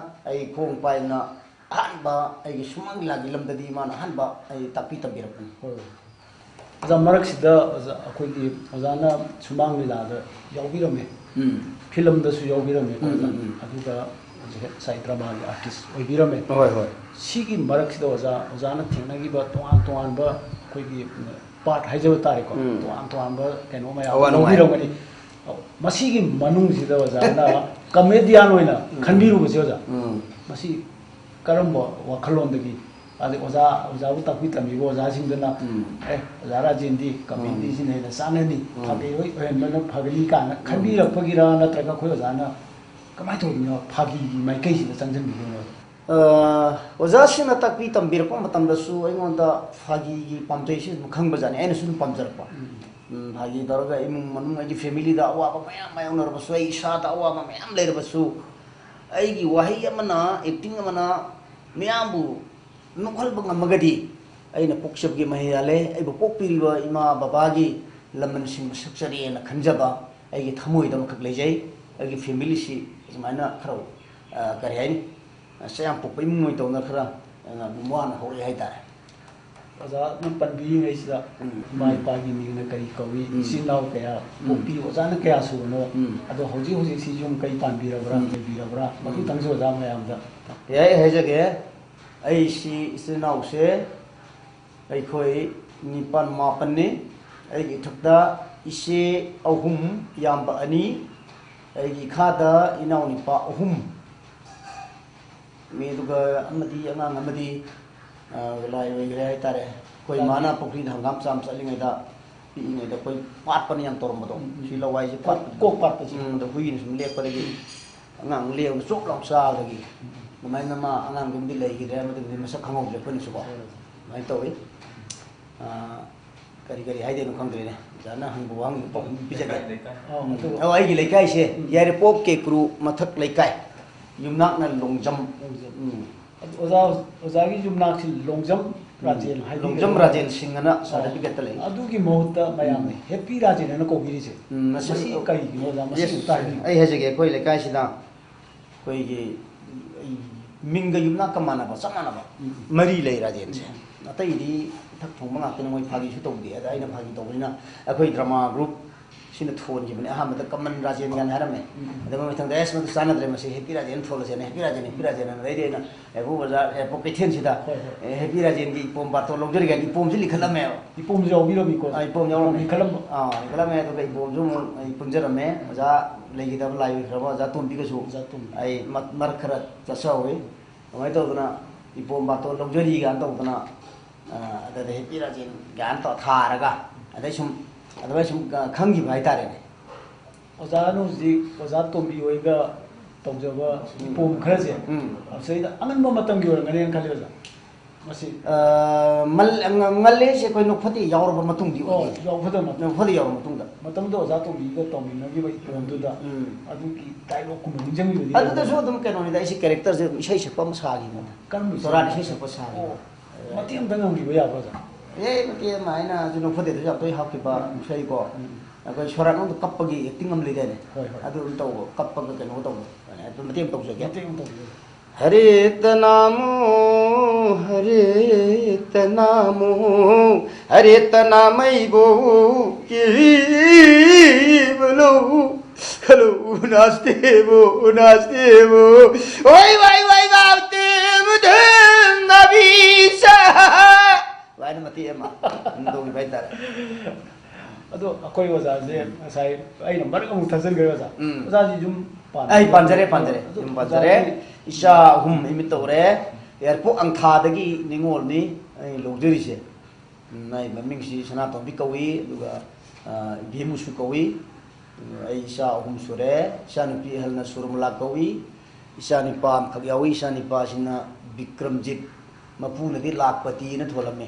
ꯑꯩ ꯈꯣꯡ ꯄꯥꯏꯅ ꯑꯍꯥꯟꯕ ꯑꯩꯒꯤ ꯁꯨꯃꯥꯡ ꯂꯤꯂꯥꯒꯤ ꯂꯝꯗꯗꯤ ꯃꯥꯅ ꯑꯍꯥꯟꯕ ꯑꯩ ꯇꯥꯛꯄꯤ ꯇꯝꯕꯤꯔꯛꯄꯅꯤ꯫ ꯍꯣꯏ, ꯍꯣꯏ꯫ ꯑꯣꯖꯥ, ꯃꯔꯛꯁꯤꯗ ꯑꯣꯖꯥ, ꯑꯩꯈꯣꯏꯒꯤ ꯑꯣꯖꯥꯅ ꯁꯨꯃꯥꯡ ꯂꯤꯂꯥꯗ ꯌꯥꯎꯕꯤꯔꯝꯃꯦ꯫ ꯎꯝ꯫ ꯐꯤꯂꯝꯗꯁꯨ ꯌꯥꯎꯕꯤꯔꯝꯃꯦꯀꯣ, ꯎꯝ, ꯑꯣꯖꯥ꯫ ꯎꯝ, ꯎꯝ꯫ ꯑꯗꯨꯒ ꯍꯧꯖꯤꯛ ꯉꯁꯥꯏ dramaꯒꯤ artist ꯑꯣꯏꯕꯤꯔꯝꯃꯦ꯫ ꯍꯣꯏ, ꯍꯣꯏ꯫ ꯁꯤꯒꯤ ꯃꯔꯛꯁꯤꯗ ꯑꯣꯖꯥ, ꯑꯣꯖꯥꯅ ꯊꯦꯡꯅꯈꯤꯕ ꯇꯣꯉꯥꯟ ꯇꯣꯉꯥꯟꯕ ꯑꯩꯈꯣꯏꯒꯤ part ꯍꯥꯏꯖꯕ ꯇꯥꯔꯦꯀꯣ, ꯎꯝ꯫ ꯇꯣꯉꯥꯟ ꯇꯣꯉꯥꯟꯕ ꯀꯩꯅꯣ ꯃꯌꯥꯝ ꯑꯋꯥ ꯅꯨꯡꯉꯥꯏ꯫ ꯂꯧꯕꯤꯔꯝꯒꯅꯤ꯫ ꯃꯁꯤꯒꯤ ꯃꯅꯨꯡꯁꯤꯗ ꯑꯣꯖꯥꯅ comedian ꯑꯣꯏꯅ ꯎꯝ꯫ ꯈꯟꯕꯤꯔꯨꯕꯁꯦ ꯑꯣꯖꯥ, ꯎꯝ꯫ ꯃꯁꯤ ꯀꯔꯝꯕ ꯋꯥꯈꯜꯂꯣꯟꯗꯒꯤ, ꯑꯗꯩ ꯑꯣꯖꯥ, ꯑꯣꯖꯥꯕꯨ ꯇꯥꯛꯄꯤ ꯇꯝꯕꯤꯕ ꯑꯣꯖꯥꯁꯤꯡꯗꯨꯅ, ꯎꯝ꯫ "ꯑꯦ, ꯑꯣꯖꯥ ꯔꯥꯖꯦꯟꯗꯤ comedy ꯎꯝ꯫ ꯁꯤꯅ ꯍꯦꯟꯅ ꯆꯥꯟꯅꯅꯤ, ꯎꯝ꯫ ꯐꯥꯒꯤ ꯍꯣꯏ ꯑꯣꯏꯍꯟꯕꯅ ꯐꯒꯅꯤ" ꯀꯥꯏꯅ ꯎꯝ꯫ ꯈꯟꯕꯤꯔꯛꯄꯒꯤꯔ, ꯅꯠꯇ꯭ꯔꯒ ꯑꯩꯈꯣꯏ ꯑꯣꯖꯥꯅ ꯀꯃꯥꯏꯅ ꯇꯧꯗꯣꯏꯅꯣ ꯐꯥꯒꯤꯒꯤ ꯃꯥꯏꯀꯩꯁꯤꯗ ꯆꯪꯁꯤꯟꯕꯤꯗꯣꯏꯅꯣ? ꯑ, ꯑꯣꯖꯥꯁꯤꯡꯅ ꯇꯥꯛꯄꯤ ꯇꯝꯕꯤꯔꯛꯄ ꯃꯇꯝꯗꯁꯨ ꯑꯩꯉꯣꯟꯗ ꯐꯥꯒꯤꯒꯤ ꯄꯥꯝꯖꯩꯁꯤ ꯑꯗꯨꯝ ꯈꯪꯕꯖꯥꯠꯅꯤ, ꯑꯩꯅꯁꯨ ꯑꯗꯨꯝ ꯄꯥꯝꯖꯔꯛꯄ꯫ ꯎꯝ꯫ ꯎꯝ, ꯐꯥꯒꯤ ꯇꯧꯔꯒ ꯏꯃꯨꯡ ꯃꯅꯨꯡ, ꯑꯩꯒꯤ familyꯗ ꯑꯋꯥꯕ ꯃꯌꯥꯝ ꯃꯥꯌꯣꯛꯅꯔꯕꯁꯨ, ꯑꯩ ꯏꯁꯥꯗ ꯑꯋꯥꯕ ꯃꯌꯥꯝ ꯂꯩꯔꯕꯁꯨ, ꯑꯩꯒꯤ ꯋꯥꯍꯩ ꯑꯃꯅ, acting ꯑꯃꯅ ꯃꯤꯌꯥꯝꯕꯨ ꯅꯣꯛꯍꯟꯕ ꯉꯝꯃꯒꯗꯤ ꯑꯩꯅ ꯄꯣꯛꯆꯕꯒꯤ ꯃꯍꯩ ꯌꯥꯜꯂꯦ, ꯑꯩꯕꯨ ꯄꯣꯛꯄꯤꯔꯤꯕ ꯏꯃꯥ ꯕꯕꯥꯒꯤ ꯂꯃꯟꯁꯤꯡꯕꯨ ꯁꯛꯆꯔꯦꯅ ꯈꯟꯖꯕ ꯑꯩꯒꯤ ꯊꯃꯣꯏꯗ ꯑꯃꯈꯛ ꯂꯩꯖꯩ꯫ ꯑꯩꯒꯤ familyꯁꯤ ꯑꯁꯨꯃꯥꯏꯅ ꯈꯔ, ꯑ, ꯀꯔꯤ ꯍꯥꯏꯅꯤ, ꯆꯌꯥꯝ ꯄꯣꯛꯄ ꯏꯃꯨꯡ ꯑꯣꯏꯅ ꯇꯧꯅ ꯈꯔ, ꯑ, ꯋꯥꯅ ꯍꯧꯔꯛꯑꯦ ꯍꯥꯏꯇꯥꯔꯦ꯫ ꯑꯣꯖꯥꯅ ꯄꯟꯕꯤꯔꯤꯉꯩꯁꯤꯗ ꯎꯝ꯫ ꯏꯃꯥ ꯎꯝ꯫ ꯏꯄꯥꯒꯤ ꯃꯤꯡꯅ ꯀꯔꯤ ꯀꯧꯏ, ꯎꯝ꯫ ꯏꯆꯤꯟ ꯏꯅꯥꯎ ꯀꯌꯥ ꯎꯝ꯫ ꯄꯣꯛꯄꯤ, ꯑꯣꯖꯥꯅ ꯀꯌꯥ ꯁꯨꯕꯅꯣ, ꯎꯝ꯫ ꯑꯗꯣ ꯍꯧꯖꯤꯛ ꯍꯧꯖꯤꯛꯁꯤ ꯌꯨꯝ ꯀꯩ ꯄꯥꯟꯕꯤꯔꯕ꯭ꯔꯥ, ꯎꯝ꯫ ꯂꯩꯕꯤꯔꯕ꯭ꯔꯥ, ꯎꯝ꯫ ꯃꯗꯨꯇꯪꯁꯨ ꯑꯣꯖꯥ ꯃꯌꯥꯝꯗ꯫ ꯌꯥꯏ, ꯍꯥꯏꯖꯒꯦ꯫ ꯑꯩꯁꯤ ꯏꯆꯤꯜ ꯏꯅꯥꯎꯁꯦ ꯑꯩꯈꯣꯏ ꯅꯤꯄꯥꯜ ꯃꯥꯄꯜꯅꯤ꯫ ꯑꯩꯒꯤ ꯏꯊꯛꯇ ꯏꯆꯦ ꯑꯍꯨꯝ, ꯏꯌꯥꯝꯕ ꯑꯅꯤ, ꯑꯩꯒꯤ ꯏꯈꯥꯗ ꯏꯅꯥꯎꯅꯨꯄꯥ ꯑꯍꯨꯝ꯫ ꯃꯤ ꯑꯗꯨꯒ ꯑꯃꯗꯤ, ꯑꯉꯥꯡ ꯑꯃꯗꯤ, ꯑ, ꯂꯥꯏ ꯑꯣꯏꯈ꯭ꯔꯦ ꯍꯥꯏꯇꯥꯔꯦ꯫ ꯑꯩꯈꯣꯏ ꯏꯃꯥꯅ ꯄꯨꯈ꯭ꯔꯤꯗ ꯍꯪꯒꯥꯝ ꯆꯥꯝ ꯆꯠꯂꯤꯉꯩꯗ, ꯄꯤꯛꯏꯉꯩꯗ ꯑꯩꯈꯣꯏ ꯄꯥꯠꯄꯅ ꯌꯥꯝ ꯇꯧꯔꯝꯕꯗꯣ꯫ ꯎꯝ, ꯎꯝ꯫ ꯁꯤ ꯂꯋꯥꯏꯁꯦ ꯄꯥꯠ-, ꯄꯥꯠꯄꯁꯦ꯫ ꯎꯝ, ꯑꯗ ꯍꯨꯏꯅ ꯁꯨꯝ ꯂꯦꯛꯄꯗꯒꯤ ꯑꯉꯥꯡ ꯂꯦꯛꯑꯒ ꯆꯣꯞ ꯂꯥꯎ ꯆꯥꯕꯗꯒꯤ ꯑꯗꯨꯃꯥꯏꯅ ꯃꯥ ꯑꯉꯥꯡꯗꯨꯝꯗꯤ ꯂꯩꯈꯤꯗ꯭ꯔꯦ, ꯃꯗꯨꯗꯤ ꯃꯁꯛ ꯈꯪꯍꯧꯗ꯭ꯔꯦ ꯑꯩꯈꯣꯏꯅꯁꯨꯀꯣ꯫ ꯑꯗꯨꯃꯥꯏꯅ ꯇꯧꯋꯤ꯫ ꯑ, ꯀꯔꯤ ꯀꯔꯤ ꯍꯥꯏꯗꯣꯏꯅꯣ ꯈꯪꯗ꯭ꯔꯦꯅꯦ꯫ ꯑꯣꯖꯥꯅ ꯍꯪꯕ ꯋꯥꯍꯪꯗꯨ ꯄꯥꯎꯈꯨꯝ ꯄꯤꯖꯒꯦ꯫ ꯂꯩꯀꯥꯏ, ꯂꯩꯀꯥꯏ꯫ ꯑꯣ, ꯎꯝ꯫ ꯑꯗꯨ ꯑꯣ, ꯑꯩꯒꯤ ꯂꯩꯀꯥꯏꯁꯦ ꯎꯝ꯫ ꯌꯥꯏꯔꯤꯄꯣꯛ ꯀꯦꯀ꯭ꯔꯨ ꯃꯊꯛ ꯂꯩꯀꯥꯏ꯫ ꯌꯨꯝꯅꯥꯛꯅ ꯂꯣꯡꯖꯝ꯫ ꯂꯣꯡꯖꯝ꯫ ꯎꯝ꯫ ꯑꯗꯨ ꯑꯣꯖꯥ, ꯑꯣꯖꯥꯒꯤ ꯌꯨꯝꯅꯥꯛꯁꯤ ꯂꯣꯡꯖꯝ ꯎꯝ꯫ ꯔꯥꯖꯦꯟ ꯍꯥꯏꯕꯤꯔꯦ꯫ ꯂꯣꯡꯖꯝ ꯔꯥꯖꯦꯟ ꯁꯤꯡ ꯑꯅ ꯑꯣ꯫ ꯁꯥꯔꯇꯤꯐꯤꯀꯦꯠꯇ ꯂꯩ꯫ ꯑꯗꯨꯒꯤ ꯃꯍꯨꯠꯇ ꯃꯌꯥꯝꯅ ꯎꯝ꯫ ꯍꯦꯄꯤ ꯔꯥꯖꯦꯟ ꯍꯥꯏꯅ ꯀꯧꯕꯤꯔꯤꯁꯦ꯫ ꯎꯝ, ꯃꯁꯤ ꯃꯁꯤ ꯀꯩꯒꯤꯅꯣ ꯑꯣꯖꯥ? ꯃꯁꯤ ꯌꯦꯁ, ꯑꯝꯇ ꯍꯥꯏꯕꯤꯌꯨ꯫ ꯑꯩ ꯍꯥꯏꯖꯒꯦ, ꯑꯩꯈꯣꯏ ꯂꯩꯀꯥꯏꯁꯤꯗ ꯑꯩꯈꯣꯏꯒꯤ ꯃꯤꯡꯒ ꯌꯨꯝꯅꯥꯛꯀ ꯃꯥꯟꯅꯕ, ꯆꯞ ꯃꯥꯟꯅꯕ ꯎꯝ꯫ ꯃꯔꯤ ꯂꯩ ꯔꯥꯖꯦꯟꯁꯦ꯫ ꯎꯝ꯫ ꯑꯇꯩꯗꯤ ꯏꯊꯛ ꯊꯣꯡꯕ ꯉꯥꯛꯇꯅꯤ, ꯃꯣꯏ ꯐꯥꯒꯤꯁꯨ ꯇꯧꯗꯦ꯫ ꯑꯗ ꯑꯩꯅ ꯐꯥꯒꯤ ꯇꯧꯕꯅꯤꯅ ꯑꯩꯈꯣꯏ ꯗ꯭ꯔꯃꯥ ꯒ꯭ꯔꯨꯞ ꯁꯤꯅ ꯊꯣꯟꯈꯤꯕꯅꯦ꯫ ꯑꯍꯥꯟꯕꯗ ꯀꯃꯟ ꯔꯥꯖꯦꯟ ꯀꯥꯏꯅ ꯍꯥꯏꯔꯝꯃꯦ꯫ ꯎꯝ꯫ ꯑꯗꯨꯒ ꯃꯊꯪꯗ, "ꯑꯦꯁ, ꯃꯗꯨ ꯆꯥꯟꯅꯗ꯭ꯔꯦ, ꯃꯁꯤ ꯍꯦꯄꯤ ꯔꯥꯖꯦꯟ ꯊꯣꯜꯂꯁꯦꯅ", ꯍꯦꯄꯤ ꯔꯥꯖꯦꯟ, ꯍꯦꯄꯤ ꯔꯥꯖꯦꯟ ꯑꯅ꯫ ꯑꯗꯩꯗꯤ ꯑꯩꯅ ꯌꯥꯏꯕꯨ ꯕꯖꯥꯔ, ꯌꯥꯏꯔꯤꯄꯣꯛ ꯀꯩꯊꯦꯜꯁꯤꯗ, ꯍꯣꯏ, ꯍꯣꯏ꯫ "ꯑꯦ, ꯍꯦꯄꯤ ꯔꯥꯖꯦꯟꯒꯤ ꯏꯄꯣꯝ ꯕꯥꯔꯇꯣꯟ ꯂꯧꯖꯔꯤꯒꯦ" ꯍꯥꯏꯅ ꯏꯄꯣꯝꯁꯤ ꯂꯤꯈꯠꯂꯝꯃꯦꯕ꯫ ꯏꯄꯣꯝꯁꯨ ꯌꯥꯎꯕꯤꯔꯝꯃꯤꯀꯣ? ꯑꯥ, ꯏꯄꯣꯝ ꯌꯥꯎꯔꯝꯃꯦ꯫ ꯏꯄꯣꯝ ꯂꯤꯈꯠꯂꯝꯕ꯫ ꯑꯥ, ꯂꯤꯈꯠꯂꯝꯃꯦ꯫ ꯑꯗꯨꯒ ꯏꯄꯣꯝꯁꯨ ꯑꯃꯨꯛ ꯑꯩ ꯄꯨꯟꯖꯔꯝꯃꯦ꯫ ꯑꯣꯖꯥ ꯂꯩꯈꯤꯗꯕ, ꯂꯥꯏ ꯑꯣꯏꯈ꯭ꯔꯕ ꯑꯣꯖꯥ ꯇꯣꯝꯕꯤꯒꯁꯨ ꯑꯣꯖꯥ ꯇꯣꯝꯕꯤ꯫ ꯑꯩ ꯃ-, ꯃꯔꯛ ꯈꯔ ꯆꯠꯆꯍꯧꯋꯤ꯫ ꯑꯗꯨꯃꯥꯏꯅ ꯇꯧꯗꯅ ꯏꯄꯣꯝ ꯕꯥꯔꯇꯣꯟ ꯂꯧꯖꯔꯤ ꯀꯥꯏꯅ ꯇꯧꯗꯅ, ꯑ, ꯑꯗꯨꯗ ꯍꯦꯄꯤ ꯔꯥꯖꯦꯟ ꯀꯥꯏꯅ ꯇꯧ-, ꯊꯥꯔꯒ, ꯑꯗꯩ ꯁꯨꯝ, ꯑꯗꯨꯃꯥꯏꯅ ꯁꯨꯝ, ꯑ, ꯈꯪꯈꯤꯕ ꯍꯥꯏꯇꯥꯔꯦꯅꯦ꯫ ꯑꯣꯖꯥꯅ ꯍꯧꯖꯤꯛ ꯑꯣꯖꯥ ꯇꯣꯝꯕꯤ ꯍꯣꯏꯒ ꯇꯧꯖꯕ ꯎꯝ꯫ ꯏꯄꯣꯝ ꯈꯔꯁꯦ, ꯎꯝ꯫ ꯃꯁꯤꯗ ꯑꯉꯟꯕ ꯃꯇꯝꯒꯤ ꯑꯣꯏꯔꯝꯒꯅꯦꯅ ꯈꯜꯂꯦ ꯑꯣꯖꯥ꯫ ꯃꯁꯤ ꯑ, ꯃꯜ-, ꯉ-, ꯉꯜꯂꯦꯁꯦ ꯑꯩꯈꯣꯏ ꯅꯣꯛꯐꯗꯦ ꯌꯥꯎꯔꯕ ꯃꯇꯨꯡꯗꯤ ꯑꯣ, ꯑꯣꯏꯗꯣꯏꯅꯤ꯫ ꯌꯥꯎꯒꯗꯕ ꯃꯇꯝ꯫ ꯅꯣꯛꯐꯗꯦ ꯌꯥꯎꯔꯕ ꯃꯇꯨꯡꯗ꯫ ꯃꯇꯝꯗꯨꯗ ꯑꯣꯖꯥ ꯇꯣꯝꯕꯤꯒ ꯇꯧꯃꯤꯟꯅꯈꯤꯕ ꯏꯄꯣꯝꯗꯨꯗ ꯎꯝ꯫ ꯑꯗꯨꯒꯤ ꯗꯥꯏꯂꯣꯛꯀꯨꯝꯕ ꯅꯤꯡꯁꯤꯡꯕꯤꯕꯗꯤ ꯑꯗꯨꯗꯁꯨ ꯂꯩꯕ꯭ꯔꯥ? ꯑꯗꯨꯝ ꯀꯩꯅꯣꯅꯤꯗ, ꯑꯩꯁꯦ ꯀꯦꯔꯦꯛꯇꯔꯁꯦ ꯑꯗꯨꯝ ꯏꯁꯩ ꯁꯛꯄ ꯑꯃ ꯁꯥꯈꯤꯕꯅꯤꯗ꯫ ꯀꯔꯝꯕ ꯁꯣꯔꯥꯠ ꯏꯁꯩ? ꯏꯁꯩ ꯁꯛꯄ ꯁꯥꯈꯤꯕ꯫ ꯑꯣ, ꯃꯇꯦꯛ ꯑꯝꯇ ꯉꯪꯕꯤꯕ ꯌꯥꯕ꯭ꯔꯥ, ꯑꯣꯖꯥ? ꯑꯦ, ꯃꯇꯦꯛ ꯑꯃ ꯍꯥꯏꯅ ꯍꯧꯖꯤꯛ ꯅꯣꯛꯐꯗꯦꯗꯁꯨ ꯌꯥꯝ ꯇꯣꯏ ꯍꯥꯞꯈꯤꯕ ꯎꯝ꯫ ꯏꯁꯩꯀꯣ꯫ ꯎꯝ꯫ ꯑꯩꯈꯣꯏ ꯁꯣꯔꯥꯠ ꯑꯃꯗ ꯀꯞꯄꯒꯤ ꯑꯦꯛꯇꯤꯡ ꯑꯃ ꯂꯩꯗꯥꯏꯅꯦ? ꯍꯣꯏ, ꯍꯣꯏ꯫ ꯑꯗꯨ ꯑꯗꯨꯝ ꯇꯧꯕ, ꯀꯞꯄꯒ ꯀꯩꯅꯣ ꯇꯧꯕ꯫ ꯑꯗꯨ ꯃꯇꯦꯛ ꯑꯃ ꯇꯧꯖꯒꯦ꯫ ꯃꯇꯦꯛ ꯑꯃ ꯇꯧꯖꯒꯦ꯫ हरे तनामो, हरे तनामो, हरे तनामई बो की बोलो, हेलो, नाचते वो, नाचते वो, ओए वाई वाई बाबते मुझे। ꯏꯁꯥ ꯂꯥꯏꯅ ꯃꯇꯦꯛ ꯑꯃ ꯑꯗꯨꯝ ꯇꯧꯈꯤꯕ ꯍꯥꯏꯇꯥꯔꯦ꯫ ꯑꯗꯣ ꯑꯩꯈꯣꯏ ꯑꯣꯖꯥꯁꯦ ꯉꯁꯥꯏ ꯑꯩꯅ ꯃꯔꯛ ꯑꯃꯨꯛ ꯊꯛꯆꯟꯈ꯭ꯔꯦ ꯑꯣꯖꯥ꯫ ꯎꯝ꯫ ꯑꯣꯖꯥꯁꯤ ꯌꯨꯝ ꯄꯥꯟ- ꯑꯩ ꯄꯥꯟꯖꯔꯦ, ꯄꯥꯟꯖꯔꯦ꯫ ꯑꯗꯨ ꯌꯨꯝ ꯄꯥꯟꯖꯔꯦ꯫ ꯑꯣꯖꯥꯒꯤ ꯏꯆꯥ ꯑꯍꯨꯝ ꯏꯃꯤꯠ ꯇꯧꯔꯦ꯫ ꯌꯥꯏꯔꯤꯄꯣꯛ ꯑꯪꯊꯥꯗꯒꯤ ꯅꯤꯉꯣꯜꯅꯤ ꯑꯩ ꯂꯧꯖꯔꯤꯁꯦ꯫ ꯎꯝ, ꯑꯩ ꯃꯃꯤꯡꯁꯤ ꯁꯅꯥꯇꯣꯝꯕꯤ ꯀꯧꯏ꯫ ꯑꯗꯨꯒ, ꯑ, ꯏꯕꯦꯝꯃꯨꯁꯨ ꯀꯧꯏ꯫ ꯎꯝ, ꯑꯩ ꯏꯆꯥ ꯑꯍꯨꯝ ꯁꯨꯔꯦ꯫ ꯏꯆꯥꯅꯨꯄꯤ ꯑꯍꯜꯅ ꯁꯨꯔꯃꯂꯥ ꯀꯧꯏ꯫ ꯏꯆꯥꯅꯨꯄꯥ ꯑꯃꯈꯛ ꯌꯥꯎꯏ꯫ ꯏꯆꯥꯅꯨꯄꯥꯁꯤꯅ ꯕꯤꯀ꯭ꯔꯝꯖꯤꯠ꯫ ꯃꯄꯨꯅꯗꯤ ꯂꯥꯛꯄꯇꯤꯅ ꯊꯣꯜꯂꯝꯃꯤ꯫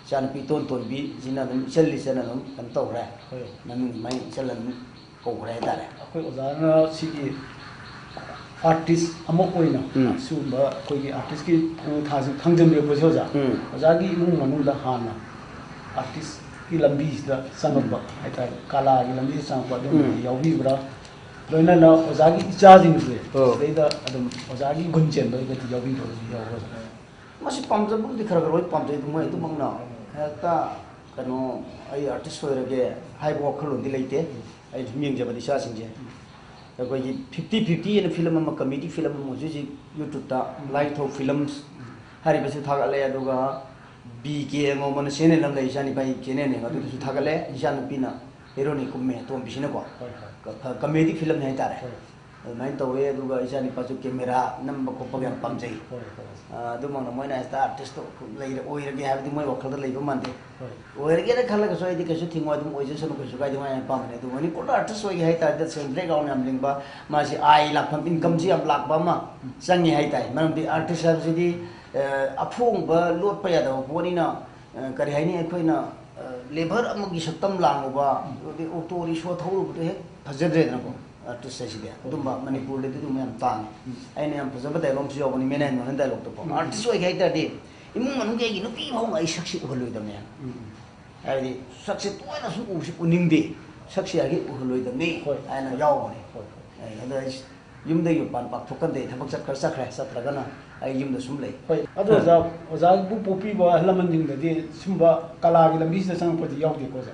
ꯏꯆꯥꯅꯨꯄꯤ ꯏꯇꯣꯟ ꯇꯣꯟꯕꯤꯁꯤꯅ ꯑꯗꯨꯝ ꯏꯆꯜ ꯏꯆꯟ ꯑꯗꯨꯝ ꯀꯩꯅꯣ ꯇꯧꯈ꯭ꯔꯦ꯫ ꯍꯣꯏ꯫ ꯃꯃꯤꯡ ꯑꯗꯨꯃꯥꯏꯅ ꯏꯆꯜ ꯑꯗꯨꯝ ꯀꯧꯈ꯭ꯔꯦ ꯍꯥꯏꯇꯥꯔꯦ꯫ ꯑꯩꯈꯣꯏ ꯑꯣꯖꯥꯅ ꯁꯤꯒꯤ ꯑꯥꯔꯇꯤꯁ ꯑꯃ ꯑꯣꯏꯅ ꯎꯝ꯫ ꯁꯤꯒꯨꯝꯕ ꯑꯩꯈꯣꯏꯒꯤ ꯑꯥꯔꯇꯤꯁꯀꯤ ꯊꯥꯡ-, ꯊꯥꯡꯖꯟꯕꯤꯔꯛꯄꯁꯦ ꯑꯣꯖꯥ, ꯎꯝ꯫ ꯑꯣꯖꯥꯒꯤ ꯏꯃꯨꯡ ꯃꯅꯨꯡꯗ ꯍꯥꯟꯅ ꯑꯥꯔꯇꯤꯁꯀꯤ ꯂꯝꯕꯤꯁꯤꯗ ꯆꯪꯉꯛꯄ ꯍꯥꯏꯇꯥꯔꯦ, ꯀꯂꯥꯒꯤ ꯂꯝꯕꯤꯗ ꯆꯪꯉꯛꯄ ꯑꯗꯨꯝꯕꯗꯤ ꯎꯝ꯫ ꯌꯥꯎꯕꯤꯕ꯭ꯔꯥ? ꯂꯣꯏꯅꯅ ꯑꯣꯖꯥꯒꯤ ꯏꯆꯥꯁꯤꯡꯁꯦ ꯑꯣ꯫ ꯁꯤꯗꯩꯗ ꯑꯗꯨꯝ ꯑꯣꯖꯥꯒꯤ ꯒꯨꯟ ꯆꯦꯟꯕ ꯑꯣꯏꯔꯒꯗꯤ ꯌꯥꯎꯕꯤꯕ꯭ꯔꯥ? ꯌꯥꯎꯕ꯭ꯔꯥ? ꯃꯁꯤ ꯄꯥꯝꯖꯕꯕꯨꯗꯤ ꯈꯔ ꯈꯔ ꯂꯣꯏ ꯄꯥꯝꯖꯩ, ꯑꯗꯨ ꯃꯣꯏ ꯑꯗꯨꯃꯛꯅ ꯍꯦꯛꯇ ꯀꯩꯅꯣ, "ꯑꯩ ꯑꯥꯔꯇꯤꯁ ꯑꯣꯏꯔꯒꯦ" ꯍꯥꯏꯕ ꯋꯥꯈꯜꯂꯣꯟꯗꯤ ꯂꯩꯇꯦ꯫ ꯑꯩ ꯁꯨꯝ ꯌꯦꯡꯖꯕꯗ ꯏꯆꯥꯁꯤꯡꯁꯦ ꯑꯩꯈꯣꯏꯒꯤ ꯐꯤꯐꯇꯤ ꯐꯤꯐꯇꯤ ꯑꯅ ꯐꯤꯂꯝ ꯑꯃ, ꯀꯃꯦꯗꯤ ꯐꯤꯂꯝ ꯑꯃ ꯍꯧꯖꯤꯛ ꯍꯧꯖꯤꯛ ꯌꯨꯇ꯭ꯌꯨꯕꯇ ꯂꯥꯏꯊꯧ ꯐꯤꯂꯝꯁ ꯍꯥꯏꯔꯤꯕꯁꯨ ꯊꯥꯒꯠꯂꯦ꯫ ꯑꯗꯨꯒ ꯕꯤ ꯀꯦ ꯑꯉꯧꯕꯅ ꯆꯦꯅꯦꯜ ꯑꯃ ꯂꯩ, ꯏꯆꯥꯅꯨꯄꯥꯒꯤ ꯆꯦꯅꯦꯜꯅꯦꯕ, ꯑꯗꯨꯗꯁꯨ ꯊꯥꯒꯠꯂꯦ꯫ ꯏꯆꯥꯅꯨꯄꯤꯅ ꯍꯦꯔꯣꯅꯤ ꯀꯨꯝꯃꯦ, ꯑꯇꯣꯝꯕꯤꯁꯤꯅꯀꯣ꯫ ꯍꯣꯏ, ꯍꯣꯏ꯫ ꯀ-, ꯀ-, ꯀꯃꯦꯗꯤ ꯐꯤꯂꯝꯅꯤ ꯍꯥꯏꯇꯥꯔꯦ꯫ ꯍꯣꯏ꯫ ꯑꯗꯨꯃꯥꯏꯅ ꯇꯧꯋꯦ꯫ ꯑꯗꯨꯒ ꯏꯆꯥꯅꯨꯄꯥꯁꯨ ꯀꯦꯃꯦꯔꯥ ꯅꯝꯕ ꯈꯣꯠꯄꯒ ꯌꯥꯝ ꯄꯥꯝꯖꯩ꯫ ꯍꯣꯏ, ꯍꯣꯏ꯫ ꯑ, ꯑꯗꯨꯃꯛꯅ ꯃꯣꯏꯅ ꯍꯦꯛꯇ ꯑꯥꯔꯇꯤꯁꯇꯣ ꯂꯩꯔ-, ꯑꯣꯏꯔꯒꯦ ꯍꯥꯏꯕꯗꯤ ꯃꯣꯏ ꯋꯥꯈꯜꯗ ꯂꯩꯕ ꯃꯥꯟꯗꯦ꯫ ꯍꯣꯏ꯫ ꯑꯣꯏꯔꯒꯦꯅ ꯈꯜꯂꯒꯁꯨ ꯑꯩꯗꯤ ꯀꯩꯁꯨ ꯊꯤꯡꯉꯣꯏ, ꯑꯗꯨꯝ ꯑꯣꯏꯖꯁꯅꯨ, ꯀꯩꯁꯨ ꯀꯥꯏꯗꯦ, ꯃꯣꯏꯅ ꯑꯄꯥꯝꯕꯅꯦ꯫ ꯑꯗꯨ ꯃꯅꯤꯄꯨꯔꯗ ꯑꯥꯔꯇꯤꯁ ꯑꯣꯏꯒꯦ ꯍꯥꯏ ꯇꯥꯔꯗꯤ ꯇꯁꯦꯡꯅ ꯕꯦꯛꯒ꯭ꯔꯥꯎꯟ ꯌꯥꯝ ꯂꯤꯡꯕ, ꯃꯥꯁꯤ ꯑꯥꯏ ꯂꯥꯛꯐꯝ, ꯏꯟꯀꯝꯁꯤ ꯌꯥꯝ ꯂꯥꯛꯄ ꯑꯃ ꯆꯪꯉꯦ ꯍꯥꯏ ꯇꯥꯏ꯫ ꯃꯔꯝꯗꯤ ꯑꯥꯔꯇꯤꯁ ꯍꯥꯏꯕꯁꯤꯗꯤ, ꯑ, ꯑꯐꯣꯡꯕ ꯂꯣꯠꯄ ꯌꯥꯗꯕ ꯄꯣꯠꯅꯤꯅ, ꯑ, ꯀꯔꯤ ꯍꯥꯏꯅꯤ, ꯑꯩꯈꯣꯏꯅ, ꯑ, ꯂꯦꯕꯔ ꯑꯃꯒꯤ ꯁꯛꯇꯝ ꯂꯥꯡꯉꯨꯕ, ꯑꯗꯩ ꯑꯣꯇꯣ ꯔꯤꯛꯁꯣ ꯊꯧꯔꯨꯕꯗꯣ ꯍꯦꯛ ꯐꯖꯗ꯭ꯔꯦꯗꯅꯀꯣ꯫ ꯑꯥꯔꯇꯤꯁ ꯍꯥꯏꯁꯤꯗꯤ ꯑꯗꯨꯝꯕ ꯃꯅꯤꯄꯨꯔꯗꯗꯤ ꯑꯗꯨꯝ ꯌꯥꯝ ꯇꯥꯡꯉꯤ꯫ ꯑꯩꯅ ꯌꯥꯝ ꯐꯖꯕ ꯗꯥꯏꯂꯣꯛ ꯑꯃꯁꯨ ꯌꯥꯎꯕꯅꯤ, ꯃꯦꯅꯥꯏ ꯃꯣꯍꯟ ꯗꯥꯏꯂꯣꯛꯇꯀꯣ, "ꯑꯥꯔꯇꯤꯁ ꯑꯣꯏꯒꯦ ꯍꯥꯏ ꯇꯥꯔꯗꯤ ꯏꯃꯨꯡ ꯃꯅꯨꯡꯒꯤ ꯑꯩꯒꯤ ꯅꯨꯄꯤ ꯐꯥꯎꯅ ꯑꯩ ꯁꯛꯁꯤ ꯎꯍꯜꯂꯣꯏꯗꯕꯅꯦ꯫ ꯎꯝ꯫ ꯍꯥꯏꯕꯗꯤ ꯁꯛꯁꯦ ꯇꯣꯏꯅ ꯁꯨꯝ ꯎꯕꯁꯤ ꯎꯅꯤꯡꯗꯦ, ꯁꯛꯁꯤ ꯍꯥꯏꯒꯤ ꯎꯍꯜꯂꯣꯏꯗꯕꯅꯤ" ꯍꯣꯏ꯫ ꯍꯥꯏꯅ ꯌꯥꯎꯕꯅꯦ꯫ ꯍꯣꯏ, ꯍꯣꯏ꯫ ꯑꯦ, ꯑꯗꯣ ꯑꯩ ꯌꯨꯝꯗꯒꯤ ꯃꯄꯥꯟ ꯄꯥꯛꯊꯣꯛꯀꯟꯗꯦ, ꯊꯕꯛ ꯆꯠꯈ꯭ꯔ ꯆꯠꯈ꯭ꯔꯦ, ꯆꯠꯇ꯭ꯔꯒꯅ ꯑꯩ ꯌꯨꯝꯗ ꯁꯨꯝ ꯂꯩ꯫ ꯍꯣꯏ꯫ ꯑꯗꯣ ꯑꯣꯖꯥ, ꯑꯣꯖꯥꯕꯨ ꯄꯣꯛꯄꯤꯕ ꯑꯍꯜ ꯂꯃꯟꯁꯤꯡꯗꯗꯤ ꯁꯨꯝꯕ ꯀꯂꯥꯒꯤ ꯂꯝꯕꯤꯁꯤꯗ ꯆꯪꯉꯛꯄꯗꯤ ꯌꯥꯎꯗꯦꯀꯣ ꯑꯣꯖꯥ?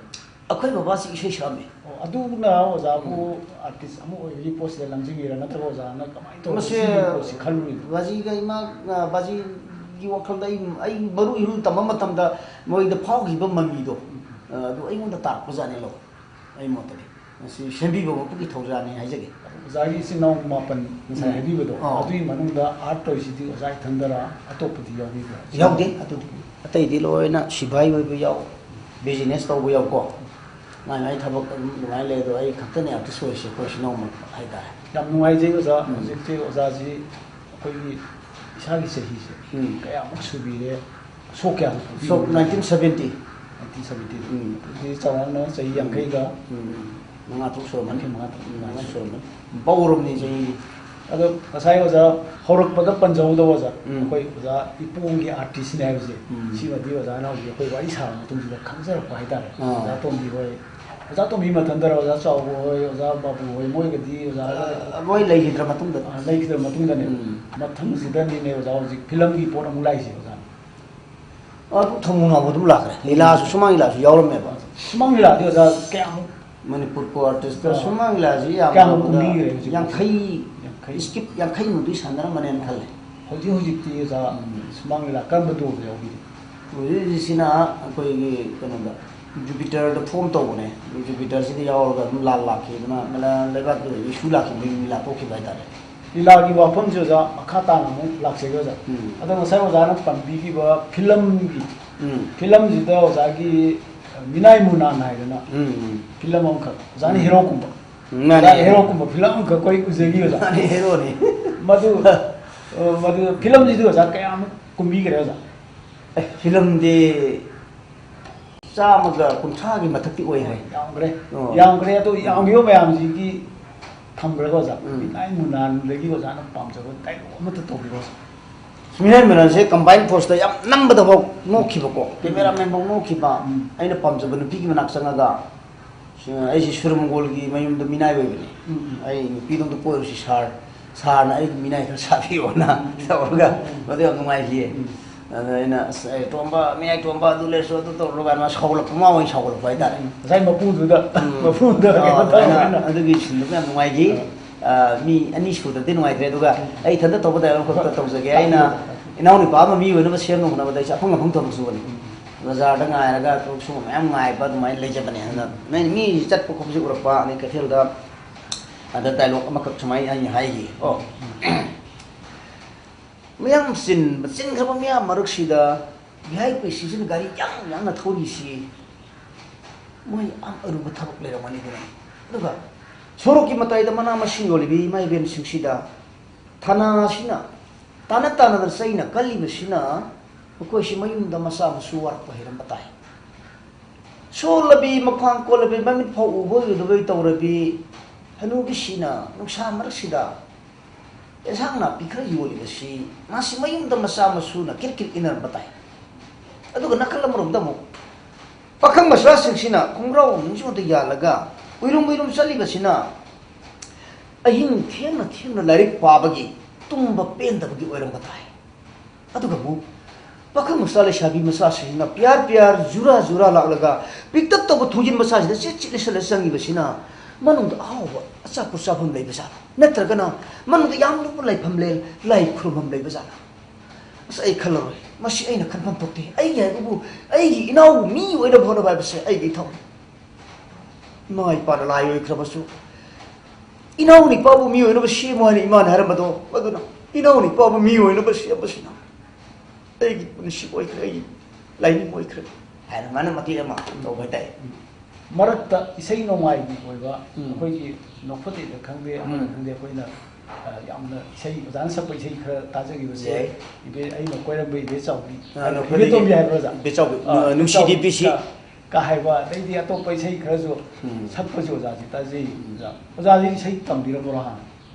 ꯑꯩꯈꯣꯏ ꯕꯕꯥꯁꯤ ꯏꯁꯩ ꯁꯛꯑꯝꯃꯤ꯫ ꯑꯣ, ꯑꯗꯨꯅ ꯑꯣꯖꯥꯕꯨ ꯑꯥꯔꯇꯤꯁ ꯑꯃ ꯑꯣꯏꯕꯒꯤ ꯄꯣꯠꯁꯤꯗ ꯂꯝꯖꯤꯡꯉꯤꯔꯥ, ꯅꯠꯇ꯭ꯔꯒ ꯑꯣꯖꯥꯅ ꯀꯃꯥꯏꯅ ꯇꯧꯔꯒ ꯃꯁꯤ ꯁꯤꯒꯤ ꯄꯣꯠꯁꯤ ꯈꯜꯂꯨꯔꯤꯅꯣ? ꯕꯥꯖꯤꯒ ꯏꯃꯥ, ꯑ, ꯕꯥꯖꯤ ꯒꯤ ꯋꯥꯈꯜꯗ ꯑꯩ ꯑꯩ ꯃꯔꯨ ꯏꯍꯨꯜ ꯇꯝꯕ ꯃꯇꯝꯗ ꯃꯣꯏꯗ ꯐꯥꯎꯈꯤꯕ ꯃꯃꯤꯗꯣ, ꯑ, ꯑꯗꯨ ꯑꯩꯉꯣꯟꯗ ꯇꯥꯔꯛꯄꯖꯥꯠꯅꯤ꯫ ꯂꯧ ꯑꯩ ꯃꯣꯠꯇꯗꯤ ꯃꯁꯤ ꯁꯦꯝꯕꯤꯕ ꯃꯄꯨꯒꯤ ꯊꯧꯖꯥꯜꯅꯤ ꯍꯥꯏꯖꯒꯦ꯫ ꯑꯣꯖꯥꯒꯤ ꯏꯆꯤꯟ ꯏꯅꯥꯎ ꯃꯥꯄꯟ ꯉꯁꯥꯏ ꯎꯝ꯫ ꯍꯥꯏꯕꯤꯕꯗꯣ, ꯑꯥ꯫ ꯑꯗꯨꯒꯤ ꯃꯅꯨꯡꯗ ꯑꯥꯔꯠ ꯇꯧꯔꯤꯁꯤꯗꯤ ꯑꯣꯖꯥ ꯏꯊꯟꯗꯔ, ꯑꯇꯣꯞꯄꯗꯤ ꯌꯥꯎꯕꯤꯕ꯭ꯔꯥ? ꯌꯥꯎꯗꯦ꯫ ꯑꯗꯨꯗꯤ ꯑꯇꯩꯗꯤ ꯂꯣꯏꯅ ꯁꯤꯐꯥꯏ ꯑꯣꯏꯕ ꯌꯥꯎ, ꯕꯤꯖꯤꯅꯦꯁ ꯇꯧꯕ ꯌꯥꯎꯀꯣ꯫ ꯃꯥꯏ ꯃꯥꯏ ꯊꯕꯛ ꯑꯗꯨꯝ ꯑꯗꯨꯃꯥꯏꯅ ꯂꯩ꯫ ꯑꯗꯣ ꯑꯩ ꯈꯛꯇꯅꯦ ꯑꯥꯔꯇꯤꯁ ꯑꯣꯏꯔꯤꯁꯦ ꯑꯩꯈꯣꯏ ꯏꯆꯤꯟ ꯏꯅꯥꯎ ꯃꯔꯛꯇ ꯍꯥꯏꯇꯥꯔꯦ꯫ ꯌꯥꯝ ꯅꯨꯡꯉꯥꯏꯖꯩ ꯑꯣꯖꯥ꯫ ꯎꯝ꯫ ꯍꯧꯖꯤꯛꯁꯦ ꯑꯣꯖꯥꯁꯤ ꯑꯩꯈꯣꯏꯒꯤ ꯏꯁꯥꯒꯤ ꯆꯍꯤꯁꯦ ꯎꯝ꯫ ꯀꯌꯥꯃꯨꯛ ꯁꯨꯕꯤꯔꯦ? ꯁꯣꯛ ꯀꯌꯥꯃꯨꯛ ꯁꯣꯛ ꯄꯤꯕꯤꯔꯦ? Nineteen seventy. Nineteen seventy. ꯎꯝ꯫ ꯑꯗꯨꯗꯤ ꯆꯥꯎꯔꯥꯛꯅ ꯆꯍꯤ ꯌꯥꯡꯈꯩꯒ ꯎꯝ꯫ ꯃꯉꯥ ꯇꯔꯨꯛ ꯁꯨꯔꯝꯃꯅꯤ꯫ ꯌꯥꯡꯈꯩ ꯃꯉꯥ ꯇꯔꯨꯛ ꯎꯝ, ꯃꯉꯥ ꯁꯨꯔꯝꯃꯅꯤ꯫ ꯕꯧꯔꯝꯅꯤ ꯆꯍꯤꯗꯤ꯫ ꯑꯗꯣ ꯉꯁꯥꯏ ꯑꯣꯖꯥ ꯍꯧꯔꯛꯄꯗ ꯄꯟꯖꯍꯧꯗꯕ ꯑꯣꯖꯥ, ꯎꯝ꯫ ꯑꯩꯈꯣꯏ ꯑꯣꯖꯥ ꯏꯄꯣꯝꯒꯤ ꯑꯥꯔꯇꯤꯁꯅꯦ ꯍꯥꯏꯕꯁꯦ, ꯎꯝ꯫ ꯁꯤꯃꯗꯤ ꯑꯣꯖꯥꯅ ꯍꯧꯖꯤꯛ ꯑꯩꯈꯣꯏ ꯋꯥꯔꯤ ꯁꯥꯕ ꯃꯇꯨꯡꯁꯤꯗ ꯈꯪꯖꯔꯛꯄ ꯍꯥꯏꯇꯥꯔꯦ꯫ ꯑꯥ꯫ ꯑꯣꯖꯥ ꯇꯣꯝꯕꯤ ꯍꯣꯏ, ꯑꯣꯖꯥ ꯇꯣꯝꯕꯤ ꯃꯊꯟꯗꯔ, ꯑꯣꯖꯥ ꯆꯥꯎꯕ ꯍꯣꯏ, ꯑꯣꯖꯥ ꯕꯥꯕꯨ ꯍꯣꯏ, ꯃꯣꯏꯒꯗꯤ ꯑꯣꯖꯥ ꯑ, ꯃꯣꯏ ꯂꯩꯈꯤꯗ꯭ꯔ ꯃꯇꯨꯡꯗ꯫ ꯑ, ꯂꯩꯈꯤꯗ꯭ꯔ ꯃꯇꯨꯡꯗꯅꯦ꯫ ꯎꯝ꯫ ꯃꯊꯪꯁꯤꯗꯅꯤꯅꯦ ꯑꯣꯖꯥ ꯍꯧꯖꯤꯛ ꯐꯤꯂꯝꯒꯤ ꯄꯣꯠ ꯑꯃꯨꯛ ꯂꯥꯛꯏꯁꯦ ꯑꯣꯖꯥ꯫ ꯑꯗꯨ ꯊꯣꯡꯃꯣ ꯅꯥꯎꯕ ꯑꯗꯨꯝ ꯂꯥꯛꯈ꯭ꯔꯦ꯫ ꯂꯤꯂꯥꯁꯨ, ꯁꯨꯃꯥꯡ ꯂꯤꯂꯥꯁꯨ ꯌꯥꯎꯔꯝꯃꯦꯕ꯫ ꯁꯨꯃꯥꯡ ꯂꯤꯂꯥꯗꯤ ꯑꯣꯖꯥ ꯀꯌꯥꯃꯨꯛ? ꯃꯅꯤꯄꯨꯔ ꯀꯣ ꯑꯥꯔꯇꯤꯁꯇ ꯑꯥ꯫ ꯁꯨꯃꯥꯡ ꯂꯤꯂꯥꯁꯤ ꯌꯥꯝ ꯀꯌꯥꯃꯨꯛ ꯌꯥꯝꯕꯗ ꯀꯨꯝꯕꯤꯈ꯭ꯔꯦ ꯍꯧꯖꯤꯛ? ꯌꯥꯡꯈꯩ, ꯌꯥꯡꯈꯩ꯫ ꯏꯁꯀꯤꯞ ꯌꯥꯡꯈꯩꯃꯨꯛꯇꯤ ꯁꯥꯟꯅꯔꯝꯃꯅꯦꯅ ꯈꯜꯂꯦ꯫ ꯍꯧꯖꯤꯛ ꯍꯧꯖꯤꯛꯇꯤ ꯑꯣꯖꯥ ꯎꯝ꯫ ꯁꯨꯃꯥꯡ ꯂꯤꯂꯥ ꯀꯔꯝꯕ ꯇꯣꯜꯗ ꯌꯥꯎꯕꯤꯔꯤ? ꯍꯧꯖꯤꯛ ꯍꯧꯖꯤꯛꯁꯤꯅ ꯑꯩꯈꯣꯏꯒꯤ ꯀꯩꯅꯣꯗ, ꯖꯨꯄꯤꯇꯔꯗ ꯐꯣꯝ ꯇꯧꯕꯅꯦ꯫ ꯖꯨꯄꯤꯇꯔꯁꯤꯗ ꯌꯥꯎꯔꯒ ꯑꯗꯨꯝ ꯂꯥꯟ ꯂꯥꯛꯈꯤꯗꯅ, ꯂꯩꯕꯥꯛꯇꯨꯗ ꯏꯁꯨ ꯂꯥꯛꯈꯤꯕꯗꯒꯤ ꯂꯥꯟꯊꯣꯛꯈꯤꯕ ꯍꯥꯏꯇꯥꯔꯦ꯫ ꯂꯤꯂꯥꯒꯤ ꯋꯥꯐꯝꯁꯦ ꯑꯣꯖꯥ ꯃꯈꯥ ꯇꯥꯅ ꯑꯃꯨꯛ ꯂꯥꯛꯆꯒꯦ ꯑꯣꯖꯥ꯫ ꯎꯝ꯫ ꯑꯗꯣ ꯉꯁꯥꯏ ꯑꯣꯖꯥꯅ ꯄꯟꯕꯤꯈꯤꯕ ꯐꯤꯂꯝꯒꯤ, ꯎꯝ꯫ ꯐꯤꯂꯝꯁꯤꯗ ꯑꯣꯖꯥꯒꯤ ꯃꯤꯅꯥꯏ ꯃꯨꯅꯥꯟ ꯍꯥꯏꯗꯅ ꯎꯝ, ꯎꯝ꯫ ꯐꯤꯂꯝ ꯑꯃꯈꯛ, ꯑꯣꯖꯥꯅ ꯎꯝ꯫ ꯍꯦꯔꯣ ꯀꯨꯝꯕ꯫ ꯎꯝ, ꯃꯥꯅꯦ, ꯑꯣꯖꯥ ꯍꯦꯔꯣ꯫ ꯍꯦꯔꯣ ꯀꯨꯝꯕ ꯐꯤꯂꯝ ꯑꯃꯈꯛ ꯑꯩꯈꯣꯏ ꯎꯖꯈꯤ ꯑꯣꯖꯥ꯫ ꯃꯥꯅꯦ, ꯍꯦꯔꯣꯅꯤ꯫ ꯃꯗꯨ, ꯑ, ꯃꯗꯨ ꯐꯤꯂꯝꯁꯤꯗꯤ ꯑꯣꯖꯥ ꯀꯌꯥꯃꯨꯛ ꯀꯨꯝꯕꯤꯈ꯭ꯔꯦ ꯑꯣꯖꯥ? ꯑꯦ, ꯐꯤꯂꯝꯗꯤ ꯆꯥꯝꯃꯒ ꯀꯨꯟꯊ꯭ꯔꯥꯒꯤ ꯃꯊꯛꯇꯤ ꯑꯣꯏꯈ꯭ꯔꯦ꯫ ꯌꯥꯝꯈ꯭ꯔꯦ꯫ ꯑꯣ꯫ ꯌꯥꯝꯈ꯭ꯔꯦ꯫ ꯑꯗꯣ ꯌꯥꯝꯈꯤꯕ ꯃꯌꯥꯝꯁꯤꯒꯤ ꯊꯝꯈ꯭ꯔꯒ ꯑꯣꯖꯥ, ꯎꯝ꯫ ꯃꯤꯅꯥꯏ ꯃꯨꯅꯥꯟꯗꯒꯤ ꯑꯣꯖꯥꯅ ꯄꯥꯝꯖꯕ ꯗꯥꯏꯂꯣꯛ ꯑꯃꯠꯇ ꯇꯧꯕꯤꯔꯣ ꯑꯣꯖꯥ꯫ ꯃꯤꯅꯥꯏ ꯃꯨꯅꯥꯟꯁꯦ ꯀꯝꯕꯥꯏꯟ ꯐꯣꯔꯁꯇ ꯌꯥꯝ ꯅꯝꯕꯗꯐꯥꯎ ꯅꯣꯛꯈꯤꯕꯀꯣ, ꯀꯦꯃꯦꯔꯥꯃꯦꯟꯐꯥꯎ ꯅꯣꯛꯈꯤꯕ꯫ ꯎꯝ꯫ ꯑꯩꯅ ꯄꯥꯝꯖꯕ ꯅꯨꯄꯤꯒꯤ ꯃꯅꯥꯛ ꯆꯪꯉꯒ, ꯑꯩꯁꯦ ꯁꯨꯔꯃꯒꯣꯜꯒꯤ ꯃꯌꯨꯝꯗ ꯃꯤꯅꯥꯏ ꯑꯣꯏꯕꯅꯤ꯫ ꯎꯝ, ꯎꯝ꯫ ꯑꯩ ꯅꯨꯄꯤꯗꯣ ꯑꯝꯇ ꯀꯣꯏꯔꯨꯁꯤ ꯁꯥꯔ, ꯁꯥꯔꯅ ꯑꯩꯒꯤ ꯃꯤꯅꯥꯏ ꯈꯔ ꯁꯥꯕꯤꯌꯣꯅ ꯎꯝ꯫ ꯇꯧꯔꯒ, ꯎꯝ꯫ ꯃꯗꯨ ꯌꯥꯝ ꯅꯨꯡꯉꯥꯏꯈꯤꯌꯦ꯫ ꯎꯝ꯫ ꯑꯗ ꯑꯩꯅ, "ꯑꯁ, ꯑꯩ ꯇꯣꯝꯕ, ꯃꯤꯅꯥꯏ ꯇꯣꯝꯕ, ꯑꯗꯨ ꯂꯩꯔꯁꯨ ꯑꯗꯨ ꯇꯧꯔꯨꯔꯣ" ꯀꯥꯏꯅ ꯃꯥ ꯁꯥꯎꯒꯠꯂꯛꯄ, ꯃꯥ ꯑꯣꯏꯅ ꯁꯥꯎꯒꯠꯂꯛꯄ ꯍꯥꯏꯇꯥꯔꯦ꯫ ꯎꯝ꯫ ꯉꯁꯥꯏ ꯃꯄꯨꯗꯨꯗ, ꯎꯝ꯫ ꯃꯄꯨꯗꯨꯗ ꯑꯥ, ꯀꯩꯅꯣ ꯇꯧꯔꯦꯅ꯫ ꯑꯗꯨꯃꯥꯏꯅ ꯑꯗꯨꯒꯤ ꯁꯤꯟꯗꯨꯃ ꯌꯥꯝ ꯅꯨꯡꯉꯥꯏꯈꯤ꯫ ꯑꯥ꯫ ꯑꯥ, ꯃꯤ ꯑꯅꯤ ꯁꯨꯗ꯭ꯔꯗꯤ ꯅꯨꯡꯉꯥꯏꯇ꯭ꯔꯦ꯫ ꯑꯗꯨꯒ ꯎꯝ꯫ ꯑꯩ ꯏꯊꯟꯇ ꯇꯧꯕ ꯗꯥꯏꯂꯣꯛ ꯈꯛꯇ ꯇꯧꯖꯒꯦ꯫ ꯑꯩꯅ ꯏꯅꯥꯎ ꯅꯨꯄꯥ ꯑꯃ ꯃꯤ ꯑꯣꯏꯅꯕ ꯁꯦꯝꯅꯕ ꯍꯣꯠꯅꯕꯗ ꯑꯩꯁꯦ ꯑꯐꯪ ꯑꯐꯪ ꯊꯕꯛ ꯁꯨꯕꯅꯤ꯫ ꯕꯖꯥꯔꯗ ꯉꯥꯏꯔꯒ ꯊꯕꯛ ꯁꯨꯕ ꯃꯌꯥꯝ ꯉꯥꯏꯕ ꯑꯗꯨꯃꯥꯏꯅ ꯂꯩꯖꯕꯅꯦ꯫ ꯑꯗꯨꯅ ꯅꯣꯏꯅ ꯃꯤ ꯆꯠꯄ ꯈꯣꯠꯄꯁꯦ ꯎꯔꯛꯄ, ꯑꯗꯩ ꯀꯩꯊꯦꯜꯗ ꯑꯗ ꯗꯥꯏꯂꯣꯛ ꯑꯃꯈꯛ ꯁꯨꯃꯥꯏꯅ ꯑꯩꯅ ꯍꯥꯏꯈꯤ꯫ ꯑꯣ꯫ ꯃꯌꯥꯝ ꯆꯤꯟꯕ, ꯆꯤꯟꯈ꯭ꯔꯕ ꯃꯌꯥꯝ ꯃꯔꯛꯁꯤꯗ ꯚꯤ ꯑꯥꯏ ꯄꯤ ꯁꯤꯁꯤꯅ ꯒꯥꯔꯤ ꯌꯥꯡ ꯌꯥꯡꯅ ꯊꯧꯔꯤꯁꯤ ꯃꯣꯏ ꯌꯥꯝ ꯑꯔꯨꯕ ꯊꯕꯛ ꯂꯩꯔꯝꯒꯅꯤꯗꯅ꯫ ꯑꯗꯨꯒ ꯁꯣꯔꯣꯛꯀꯤ ꯃꯇꯥꯏꯗ ꯃꯅꯥ ꯃꯁꯤꯡ ꯌꯣꯜꯂꯤꯕꯤ ꯏꯃꯥ ꯏꯕꯦꯟꯁꯤꯡꯁꯤꯗ ꯊꯥꯅꯥꯁꯤꯅ ꯇꯥꯅ ꯇꯥꯅꯗꯅ ꯆꯩꯅ ꯀꯜꯂꯤꯕꯁꯤꯅ ꯃꯈꯣꯏꯁꯤ ꯃꯌꯨꯝꯗ ꯃꯆꯥ ꯃꯁꯨ ꯋꯥꯔꯛꯄ ꯍꯩꯔꯝꯕ ꯇꯥꯏ꯫ ꯁꯣꯜꯂꯕꯤ, ꯃꯈ꯭ꯋꯥꯡ ꯀꯣꯜꯂꯕꯤ, ꯃꯃꯤꯠ ꯐꯥꯎ ꯎꯕ ꯑꯣꯏꯔꯣꯏꯗꯕꯩ ꯇꯧꯔꯕꯤ ꯍꯅꯨꯕꯤꯁꯤꯅ ꯅꯨꯡꯁꯥ ꯃꯔꯛꯁꯤꯗ ꯑꯦꯟꯁꯥꯡ ꯅꯥꯄꯤ ꯈꯔ ꯌꯣꯜꯂꯤꯕꯁꯤ ꯃꯥꯁꯤ ꯃꯌꯨꯝꯗ ꯃꯆꯥ ꯃꯁꯨꯅ ꯀꯤꯔꯤꯛ ꯀꯤꯔꯤꯛ ꯏꯟꯅꯔꯝꯕ ꯇꯥꯏ꯫ ꯑꯗꯨꯒ ꯅꯥꯀꯜ ꯑꯃꯔꯣꯝꯗ ꯑꯃꯨꯛ ꯄꯥꯈꯪ ꯃꯆꯥꯁꯤꯡꯁꯤꯅ ꯈꯣꯡꯒ꯭ꯔꯥꯎ ꯅꯨꯡꯁꯨ ꯑꯗꯨ ꯌꯥꯜꯂꯒ ꯎꯏꯔꯨꯝ ꯎꯏꯔꯨꯝ ꯆꯠꯂꯤꯕꯁꯤꯅ ꯑꯍꯤꯡ ꯊꯦꯡꯅ ꯊꯦꯡꯅ ꯂꯥꯏꯔꯤꯛ ꯄꯥꯕꯒꯤ, ꯇꯨꯝꯕ ꯄꯦꯟꯗꯕꯒꯤ ꯑꯣꯏꯔꯝꯕ ꯇꯥꯏ꯫ ꯑꯗꯨꯒ ꯑꯃꯨꯛ ꯄꯥꯈꯪ ꯃꯆꯥ ꯂꯩꯁꯥꯕꯤ ꯃꯆꯥꯁꯤꯡꯁꯤꯅ ꯄꯤꯌꯥꯔ ꯄꯤꯌꯥꯔ, ꯖꯨꯔꯥ ꯖꯨꯔꯥ ꯂꯥꯛꯂꯒ ꯄꯤꯛꯇꯛ ꯇꯧꯕ ꯊꯣꯡꯖꯤꯟ ꯃꯆꯥꯁꯤꯗ ꯆꯤꯠ ꯆꯤꯠ ꯂꯤꯁꯜꯂ ꯆꯪꯉꯤꯕꯁꯤꯅ ꯃꯅꯨꯡꯗ ꯑꯍꯥꯎꯕ ꯑꯆꯥꯄꯣꯠ ꯆꯥꯐꯝ ꯂꯩꯕ ꯖꯥꯠꯂ? ꯅꯠꯇ꯭ꯔꯒꯅ ꯃꯅꯨꯡꯗ ꯌꯥꯝ ꯂꯨꯕ ꯂꯥꯏꯐꯝ ꯂꯩ, ꯂꯥꯏ ꯈꯨꯔꯨꯝꯐꯝ ꯂꯩꯕ ꯖꯥꯠꯂ? ꯑꯁ, ꯑꯩ ꯈꯜꯂꯔꯣꯏ꯫ ꯃꯁꯤ ꯑꯩꯅ ꯈꯟꯐꯝ ꯊꯣꯛꯇꯦ꯫ ꯑꯩꯒꯤ ꯍꯥꯏꯕꯕꯨ ꯑꯩꯒꯤ ꯏꯅꯥꯎ ꯃꯤ ꯑꯣꯏꯅꯕ ꯍꯣꯠꯅꯕ ꯍꯥꯏꯕꯁꯦ ꯑꯩꯒꯤ ꯏꯊꯧꯅꯤ꯫ ꯏꯃꯥ ꯏꯄꯥꯅ ꯂꯥꯏ ꯑꯣꯏꯈ꯭ꯔꯕꯁꯨ, "ꯏꯅꯥꯎ ꯅꯤꯄꯥꯕꯨ ꯃꯤ ꯑꯣꯏꯅꯕ ꯁꯦꯝꯃꯨ" ꯍꯥꯏꯅ ꯏꯃꯥꯅ ꯍꯥꯏꯔꯝꯕꯗꯣ, ꯑꯗꯨꯅ ꯏꯅꯥꯎ ꯅꯤꯄꯥꯕꯨ ꯃꯤ ꯑꯣꯏꯅꯕ ꯁꯦꯝꯕꯁꯤꯅ ꯑꯩꯒꯤ ꯄꯨꯟꯁꯤ ꯑꯣꯏꯈ꯭ꯔꯦ, ꯑꯩꯒꯤ ꯂꯥꯏꯅꯤꯡ ꯑꯣꯏꯈ꯭ꯔꯦ ꯍꯥꯏꯅ ꯃꯥꯅ ꯃꯇꯦꯛ ꯑꯃ ꯇꯧꯕ ꯍꯥꯏꯇꯥꯔꯦ꯫ ꯃꯔꯛꯇ ꯏꯁꯩ ꯅꯣꯡꯃꯥꯏꯒꯤ ꯑꯣꯏꯕ ꯎꯝ꯫ ꯑꯩꯈꯣꯏꯒꯤ ꯅꯣꯛꯐꯗꯦꯗ ꯈꯪꯗꯦ, ꯑꯃꯗ ꯎꯝ꯫ ꯈꯪꯗꯦ, ꯑꯩꯈꯣꯏꯅ, ꯑ, ꯌꯥꯝꯅ ꯏꯁꯩ, ꯑꯣꯖꯥꯅ ꯁꯛꯄ ꯏꯁꯩ ꯈꯔ ꯇꯥꯖꯈꯤꯕꯁꯦ, ꯌꯥꯏ꯫ ꯏꯕꯦ-, ꯑꯩꯅ ꯀꯣꯏꯔꯝꯕ ꯏꯕꯦꯆꯥꯎꯕꯤ, ꯑ, ꯅꯣꯛꯐꯗꯦꯒꯤ ꯏꯕꯦꯇꯣꯝꯕꯤ ꯍꯥꯏꯕ꯭ꯔꯣ, ꯑꯣꯖꯥ? ꯏꯕꯦꯆꯥꯎꯕꯤ, ꯑ, ꯑ, ꯅꯨꯡꯁꯤꯗꯤ ꯏꯕꯦꯆꯥꯎꯕꯤ ꯄꯤꯁꯤ꯫ ꯀ-, ꯀ ꯍꯥꯏꯕ, ꯑꯗꯩꯗꯤ ꯑꯇꯣꯞꯄ ꯏꯁꯩ ꯈꯔꯁꯨ ꯎꯝ꯫ ꯁꯛꯄꯁꯨ ꯑꯣꯖꯥꯁꯤ ꯇꯥꯖꯩ꯫ ꯎꯝ꯫ ꯑꯣꯖꯥ, ꯑꯣꯖꯥꯗꯤ ꯏꯁꯩ ꯇꯝꯕꯤꯔꯝꯕ꯭ꯔꯣ ꯍꯥꯟꯅ?